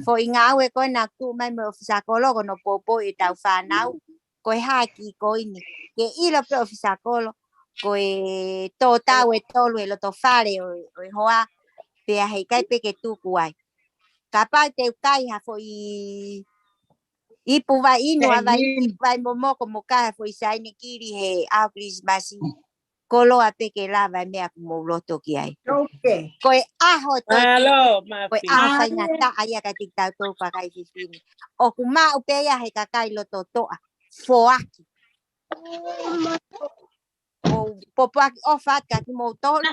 foʻi ngāue ko ē naʻe tuʻu mai mo e ʻofisa kolo ko hono poupou e tau fānau. Ko e hā e kiʻi ko eni. Ke ʻilo pē ʻofisa kolo. Ko e tōtau e tolu e loto fale ʻo, ʻo e hoa. Pea heʻikai pē ke tuku ai. Kapau te u kai ha foʻi ipu vai inu, ha vai ipu vai momoko mo kai ha foʻi sainikili he ʻaho Kilisimasi. Koloa pē ke lava e meʻa ʻoku mou loto ki ai. Ko e ʻaho tō, ko e ʻaho faingataʻa ia kiate kitautolu kakai fefine. ʻOku maʻu pē ia he kakai loto toʻa. Foaki. ʻO pōpoaki ʻofa atu kiate kimoutolu.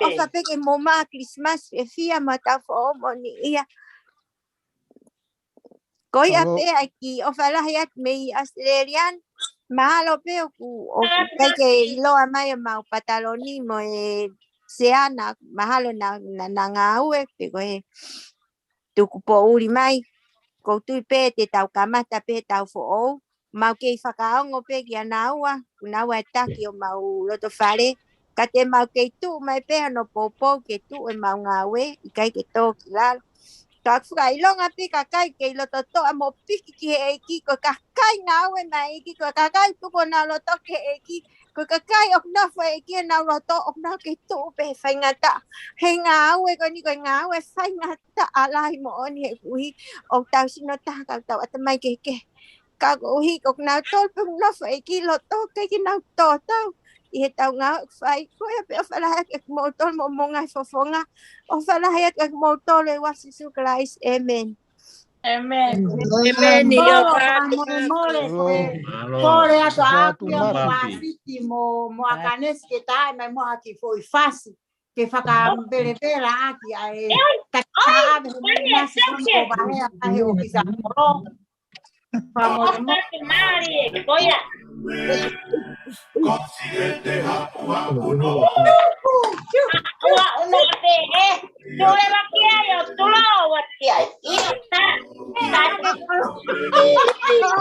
ʻOfa pē ke mou maʻu Kilisimasi fiefia mo tau foʻou moʻoni ia. Ko ia pē ʻEiki, ʻofa lahi atu mei Australia. Mahalo pē ʻoku, ʻoku ʻikai ke ʻiloa mai ʻa mau pataloni mo e seana, mahalo naʻa, naʻa, naʻa ngāue pē ko e tuku poʻuli mai. ʻOku ou tui pē te tau kamata pē tau foʻou. Mau kei fakaongo pē kia naua, ko naua e taki ʻo mau loto fale. Ka te mau kei tuʻu mai pē hono poupou ke tuʻu e mau ngāue, ʻikai ke tō ki lalo. Ka ʻoku fakaʻilonga pē kakai kei loto toʻa mo piki ki he ʻEiki, ko e kakai ngāue mai ʻEiki, ko e kakai tuku honau loto ki he ʻEiki, ko e kakai ʻoku nofo ʻEiki honau loto, ʻoku nau kei tuʻu pē he faingataʻa. He ngāue ko eni ko e ngāue faingataʻa lahi moʻoni he kuhi ʻoku tau sino taha ka tau ʻatamai kehekehe. Ka koeʻuhi ko kinautolu pē ʻoku nofo ʻEiki loto, ʻikai ke nau tōtau ʻi he tau ngāue ʻoku fai. Ko ia pē ʻofa lahi atu kiate kimoutolu mo homou ngaahi fofonga. ʻOfa lahi atu kiate kimoutolu ʻi he huafa ʻo Sīsū Kalaisi. ʻĒmeni. ʻĒmeni. ʻĒmeni. Mole, mole, ko e. Mole atu ʻa Apia mo Asiti mo, mo Akanesi ke tae mai mo ha kiʻi foʻi fasi. Ke fakapelepela ʻaki ʻa e kakaʻave he masi ko Bahea ʻa he ʻofisa kolo. Fakamolemole. Ko ia.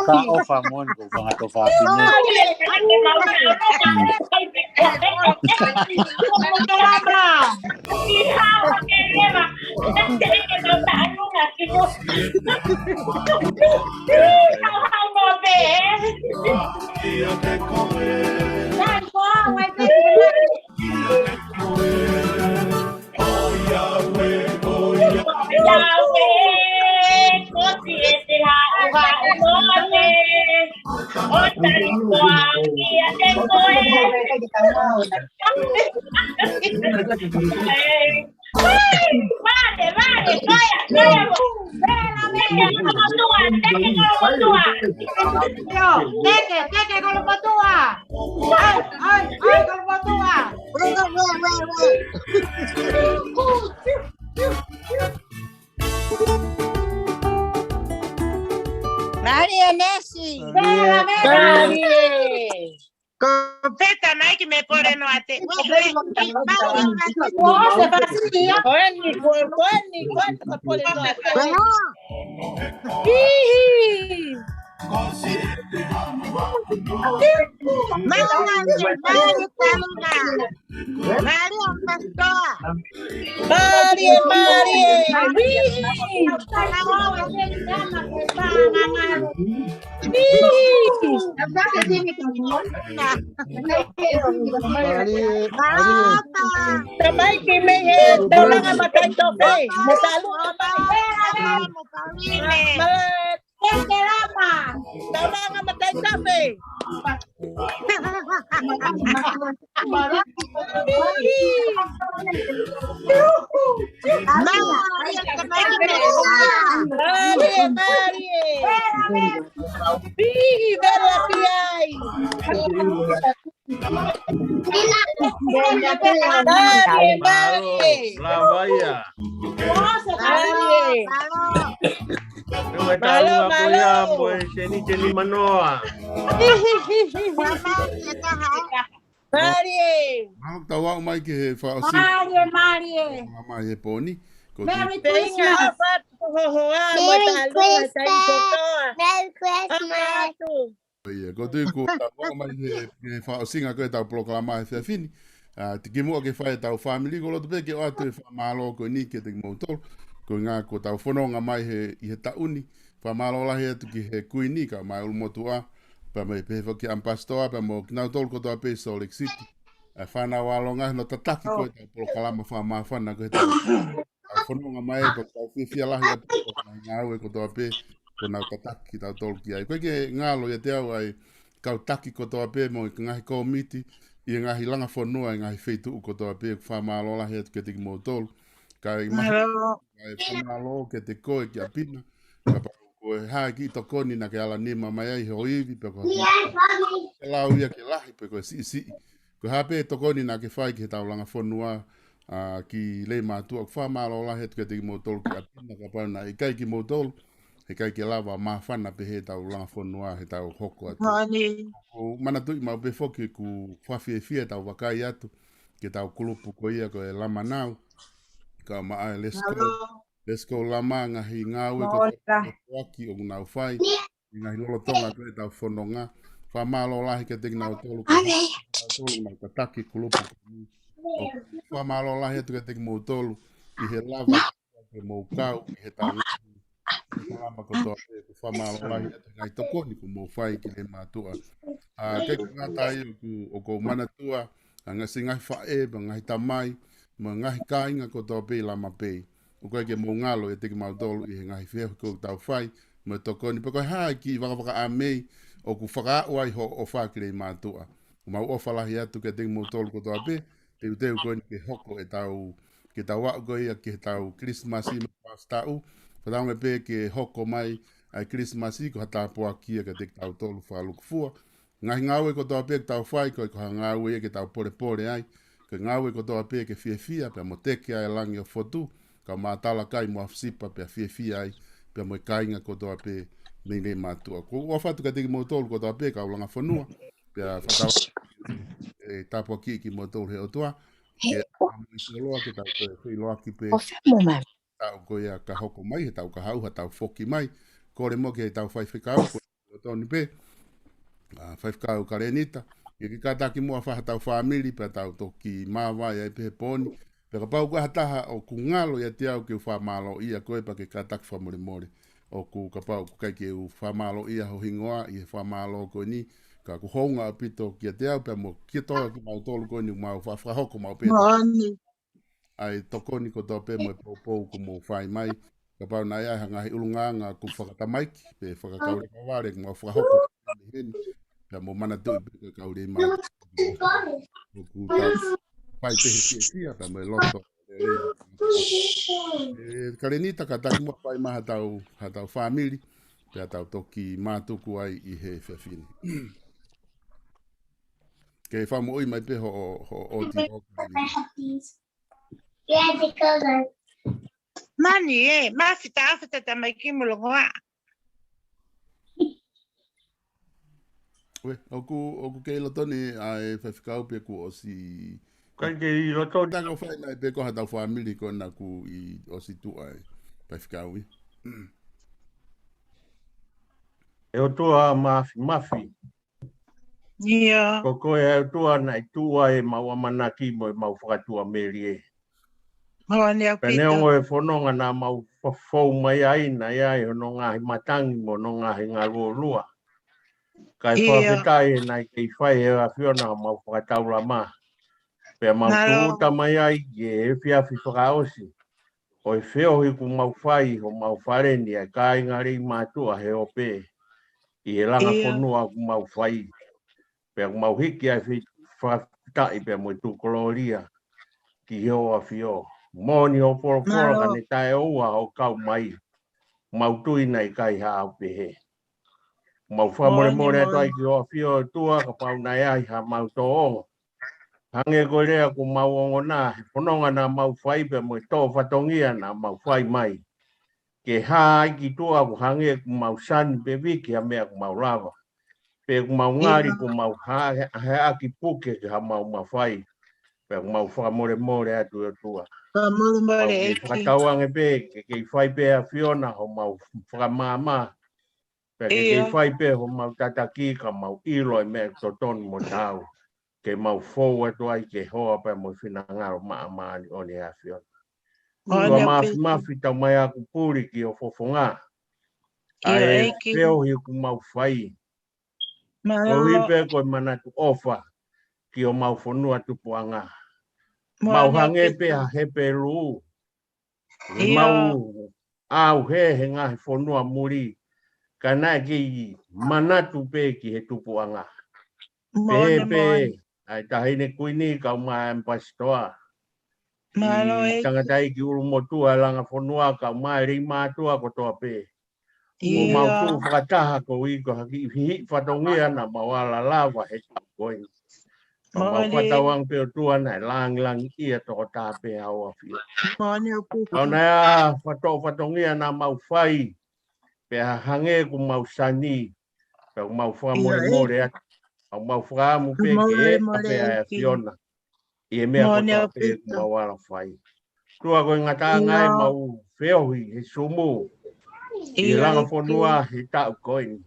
Ka ʻofa moʻoni ko e fanga tofa pine. Vale, vale, vaya, vaya. Teke, teke, kolomotuʻa. Teke, teke, kolomotuʻa. Ai, ai, ai, kolomotuʻa. Mālie ʻEnesi. Mālie. Ko Peta mai ki me pole no ate. Ko eni, ko eni, ko eni, ko pole no ate. Hihi. Mālie, mālie, mālie, mālie. Mālie, mālie. Mālie, mālie. Tamaiki mei he Taulanga Mataʻitofe. Mo Taulanga Mataʻitofe. Taulanga Mataʻitofe. Mālie, mālie. Pihi vela piai. Mālie, mālie. Mālie. Mālō, mālō. Mālō, tau aʻu mai ki he fakaʻosinga. Mālie, mālie. Mālie he pō ni. Ko e Merry Christmas. Merry Christmas. Merry Christmas. Ia, ko e tui ko e tau aʻu mai he, he fakaʻosinga ko e tau polokalama he efiafi ni. ʻA, kimuʻa ke fai e tau fāmili, ʻoku ou loto pē ke ʻoatu e fakamālō ko eni kiate kimoutolu. Ko e ʻuhinga ko e tau fononga mai he, ʻi he taʻu ni. Fakamālō lahi atu ki he Kuini, kae ʻumaʻā e ʻulumotuʻa, pea mo e pehē foki ki he ʻAmipasitoa, pea mo kinautolu kotoa pē ʻi Salt Lake City. ʻA e fānau ʻa Longa, hono tataki ko e tau polokalama fakamāfana ko e tau, tau fononga mai, pea tau fiefia lahi atu, ko e ngaahi ngāue kotoa pē, ko ʻenau tataki kitautolu ki ai. ʻOku ʻikai ke ngalo ʻiate au ʻa e kau taki kotoa pē, mo e ngaahi kōmiti, ʻi he ngaahi langa fonua, ʻi he ngaahi feituʻu kotoa pē, ʻoku fakamālō lahi atu kiate kimoutolu. Kae ʻumaʻā, ʻa e fakamālō kiate koe ki ʻapi na. Kapau ko e hā e kiʻi tokoni naʻa ke ala nima mai ai he ʻoivi pe ko e hā. Ke lau ia ke lahi pe ko e siʻisiʻi. Ko e hā pē tokoni naʻa ke fai ki he tau langa fonua, ʻa, ki Leimātuʻa, ʻoku fakamālō lahi atu kiate kimoutolu ki ʻapi na, kapau naʻe ʻikai kimoutolu, heʻikai ke lava māfana pē he tau langa fonua, he tau hoko atu. ʻOku ou manatuʻi maʻu pē foki ʻoku fakafiefia e tau vakai atu, ki he tau kulupu ko ia ko e Lamanau, kae ʻumaʻā e Let's Go. Let's Go Lama, ngaahi ngāue ko e tau ʻoku nau fai, ʻi he ngaahi lolotonga ko e tau fononga. Fakamālō lahi kiate kinautolu, ko kinautolu ʻoku nau tataki kulupu ko eni. ʻOku fakamālō lahi atu kiate kimoutolu, ʻi he lava ke mou kau, ʻi he tau ngaahi lama kotoa pē, ʻoku fakamālō lahi atu ngaahi tokoni ʻoku mou fai ki Leimātuʻa. ʻA, ʻikai ke ngata ai ʻoku, ʻoku ou manatua, ʻa, ngaahi siʻi ngaahi faʻē, pea ngaahi tamai, mo e ngaahi kāinga kotoa pē ʻi Lama Pei. ʻOku ʻikai ke mou ngalo ʻiate kimautolu ʻi he ngaahi feohi ʻoku tau fai, mo e tokoni, pe ko e hā e kiʻi vakavaka ʻa mei, ʻoku fakaaʻu ai hoʻo ʻofa ki Leimātuʻa. ʻOku mau ʻofa lahi atu kiate kimoutolu kotoa pē, teuteu ko eni ke hoko e tau, ke tau aʻu ko ia ki he tau Kilisimasi mo e Fafitaʻu, fakatauange pē ke hoko mai ʻa e Kilisimasi ko ha tāpuaki ia kiate kitautolu fakalukufua. Ngaahi ngāue kotoa pē ʻoku tau fai, ʻoku ʻikai ko ha ngāue ia ke tau polepole ai. Ko e ngāue kotoa pē ke fiefia, pea mo teke ai e langi ʻo Fotu, kae ʻumaʻā Talakai mo ʻAfisipa pea fiefia ai, pea mo e kāinga kotoa pē mei Leimātuʻa. ʻOku ou ʻofa atu kiate kimoutolu kotoa pē, kau langa fonua, pea fakatau e tāpuaki kimoutolu he ʻOtua, ke ʻamu i soloa ke tau toe feʻiloaki pē. Tau ko ia ka hoko mai, he tau ka hau, ha tau foki mai. Kole mo ke tau faifekau, ko Lotoni pē. ʻA, Faifekau Kalenita, ke ke kātaki muʻa fai ha tau fāmili, pea tau toki māvae ai pē he pō ni. Pea kapau ko ha taha ʻoku ngalo ʻiate au ke u fakamālōʻia koe pea ke kātaki fakamolemole. ʻOku kapau ʻoku ʻikai ke u fakamālōʻia ho hingoa ʻi he fakamālō ko eni, ka ʻoku hounga ʻaupito kiate au, pea mo kitautolu kimautolu ko eni mau fa-, fakahoko maʻu pē. ʻA e tokoni kotoa pē mo e poupou ʻoku mou fai mai. Kapau naʻe ʻi ai ha ngaahi ʻulungaanga ʻoku fakatamaiki, pe fakakaulekavale, ʻoku mau fakahoko mei heni. Pea mou manatuʻi pē ka kaulei mai. ʻOku tau fai pē he fiefia, pea mo e loto lelei. ʻE, Kalenita, kātaki muʻa fai mai ha tau, ha tau fāmili, pea tau toki mātuku ai ʻi he efiafi ni. Ke fakamoʻui mai pē hoʻo, hoʻo ʻoti hoʻo. Mani ē, mafita, afita tamaiki mo Longoaʻa. ʻOku, ʻoku kei loto ni ʻa e faifekau pe kuo ʻosi. ʻIkai kei loto. Tau fai mai pē ko ha tau fāmili ko ena kuo ʻosi tuʻa e faifekau ē. ʻE ʻOtua Mafimafi. ʻIo. Ko koe ʻe ʻOtua naʻe tuʻu ai ʻemau ʻamanaki mo ʻemau fakatuʻamelie. Mālō ʻaupito. Pea neongo e fononga naʻa mau fou mai ai, naʻe ʻi ai hono ngaahi matangi mo hono ngaahi ngaluolua. Kae fakafetaʻi naʻe kei fai ʻe he ʻAfiona ʻemau fakataulama. Pea mau tūʻuta mai ai ki he efiafi fakaʻosi ʻo e feohi kuo mau fai ʻi homau fale ni ʻa e kāinga Leimātuʻa he ope ʻi he langa fonua kuo mau fai. Pea kuo mau hiki ai e fakafetaʻi pea mo e tuʻu kolōlia ki hoʻo ʻAfio. Moʻoni hoʻo folofola ka ne taʻeʻoua hoʻo kau mai. Mau tui naʻe ʻikai haʻo pehē. Mau fakamolemole atu ai ki hoʻo ʻAfio ʻOtua kapau naʻe ʻi ai haʻamau tōʻonga. Hangē ko e lea kuo mau ongona, he fononga naʻa mau fai pea mo e tō fatongia naʻa mau fai mai. Ke hā ai ki tuʻa kuo hangē kuo mau sani pe viki ha meʻa kuo mau lava. Pe kuo mau ngali kuo mau hā, hā, hā ki puke ke haʻamau mafai. Pea kuo mau fakamolemole atu ʻOtua. Mau kei fakatauange pē, ke kei fai pē ʻe he ʻAfiona homau fakamaama. Pea ke kei fai pē homau tataki ka mau ʻilo e meʻa totonu mo taau. Ke mau fou atu ai ke hoa pea mo e finangalo maʻa māʻoniʻoni ʻa e ʻAfiona. Māfimafi tau mai ʻaku puli ki hoʻo fofonga. ʻA e feohi kuo mau fai. Koeʻuhi pē ko e manatu ʻofa ki homau fonua tupuʻanga. Mau hangē pē ha Hepelū. ʻI heʻemau ʻauhē he ngaahi fonua muli, ka naʻe kei manatu pē ki he tupuʻanga. Pehē pē ʻa e Taʻahine Kuini kae ʻumaʻā e ʻAmipasitoa. ʻI he tangataʻeiki ʻulumotuʻa e langa fonua kae ʻumaʻā e Leimātuʻa kotoa pē. Kuo mau tuʻu fakataha koeʻuhi ko ha kiʻi hihiʻi fatongia naʻa mau ala lava he tuʻu ko eni. Ka mau fakatauange pē ʻOtua naʻe langilangiʻia tokotaha pē ʻa hoʻo ʻAfio. Ka naʻe ʻi ai ha fatoʻo fatongia naʻa mau fai, pea hangē kuo mau sani, pea kuo mau fakamolemole atu. Ka mau fakaʻamu pē ke ʻeʻa pē ʻa e ʻAfiona ʻi he meʻa kotoa pē kuo mau ala fai. ʻOtua ko e ngataʻanga ʻemau feohi he sumu ʻi he langa fonua he taʻu ko eni.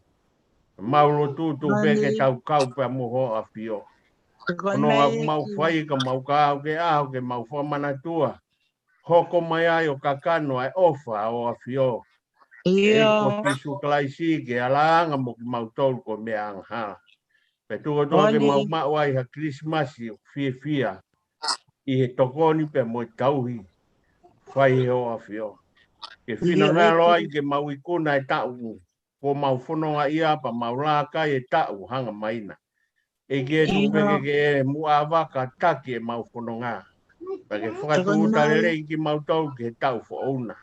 Mau lotu tuʻu pē ke tau kau pea mo hoʻo ʻAfio. Ko e ngaahi mau fai ka mau kau ke ʻaho ke mau fakamanatua. Hoko mai ai ʻo kakano ʻa e ʻofa ʻa hoʻo ʻAfio. ʻIo. Ko Sīsū Kalaisi ke alanga mo kimautolu ko e meʻa angahala. Pea tuku ʻOtua ke mau maʻu ai ha Kilisimasi ʻoku fiefia ʻi he tokoni pea mo e tauhi fai ʻe hoʻo ʻAfio. Ke finangalo ai ke mau ikuna e taʻu kuo mau fononga ʻia pea mau lākai e taʻu hanga mai na. ʻEiki ʻe tuku pē ke ke muʻa vaka taki ʻemau fononga. Pea ke fakatuʻuta lelei kimautolu ki he taʻu foʻou na.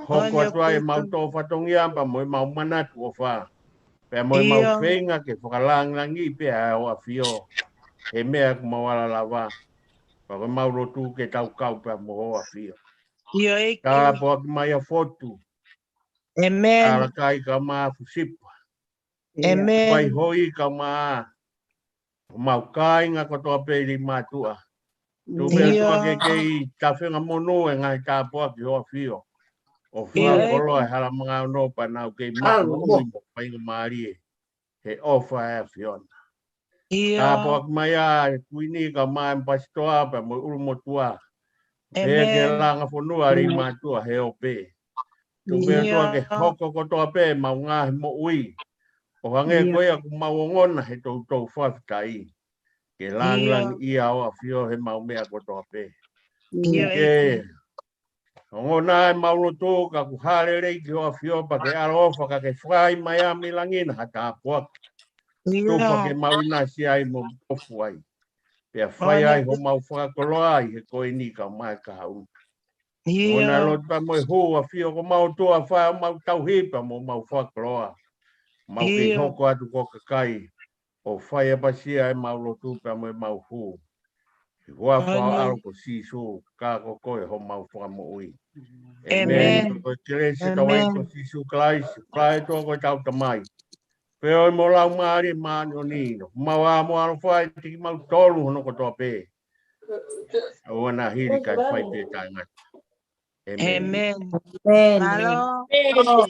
Hoko atu ai ʻemau tō fatongia pea mo ʻemau manatu ʻofa. Pea mo ʻemau feinga ke fakalangilangiʻi pē ʻa hoʻo ʻAfio. He meʻa kuo mau ala lava. Pea ko ʻemau lotu ke tau kau pea mo hoʻo ʻAfio. Tāpuaki mai ʻa Fotu. ʻAlakai kae ʻumaʻā Fusipa. Fai hoi kae ʻumaʻā homau kāinga kotoa pē ʻi Leimātuʻa. Tuku pē ʻOtua ke kei tafenga monū e ngaahi tāpuaki hoʻo ʻAfio. ʻO fakakoloa e hala manga ono pea nau kei maʻu moʻui mo faingamālie he ʻofa ʻa e ʻAfiona. Tāpuaki mai ʻa e Kuini kae ʻumaʻā e ʻAmipasitoa pea mo e ʻulumotuʻa. Pea ke langa fonua Leimātuʻa he ope. Tuku pē ʻOtua ke hoko kotoa pē ʻemau ngaahi moʻui. ʻO hangē ko ia kuo mau ongona he toutou fakafetaʻi. Ke langilangiʻia hoʻo ʻAfio heʻemau meʻa kotoa pē. Ke ongona ʻemau lotu ka kuo hā lelei ki hoʻo ʻAfio pea ke ʻaloʻofa ka ke fai mai ʻa e langi na ha tāpuaki. Tufa ke mau ʻinasi ai mo tofu ai. Pea fai ai homau fakakoloa ʻi he ko eni kae ʻumaʻā e kahaʻu. ʻOku mau lotu pea mo e hū ʻa e ʻAfio ko homau ʻOtua, fai homau tauhi pea mo homau fakakoloa. Mau kei hoko atu ko e kakai ʻo fai ʻapasia ʻemau lotu pea mo ʻemau hū. ʻI he huafa ʻo ho ʻAlo ko Sīsū, ka ko koe homau Fakamoʻui. ʻĒmeni. Ko e kelesi ʻa hotau ʻEiki ko Sīsū Kalaisi, ʻofa ʻa e ʻOtua ko ʻetau Tamai. Feohi mo e Laumālie Māʻoniʻoni, ʻo mau ʻa mo ʻaloʻofa ʻiate kimautolu hono kotoa pē. ʻOua naʻa hili kae fai pē taʻengata. ʻĒmeni. Mālō.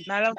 Mālō.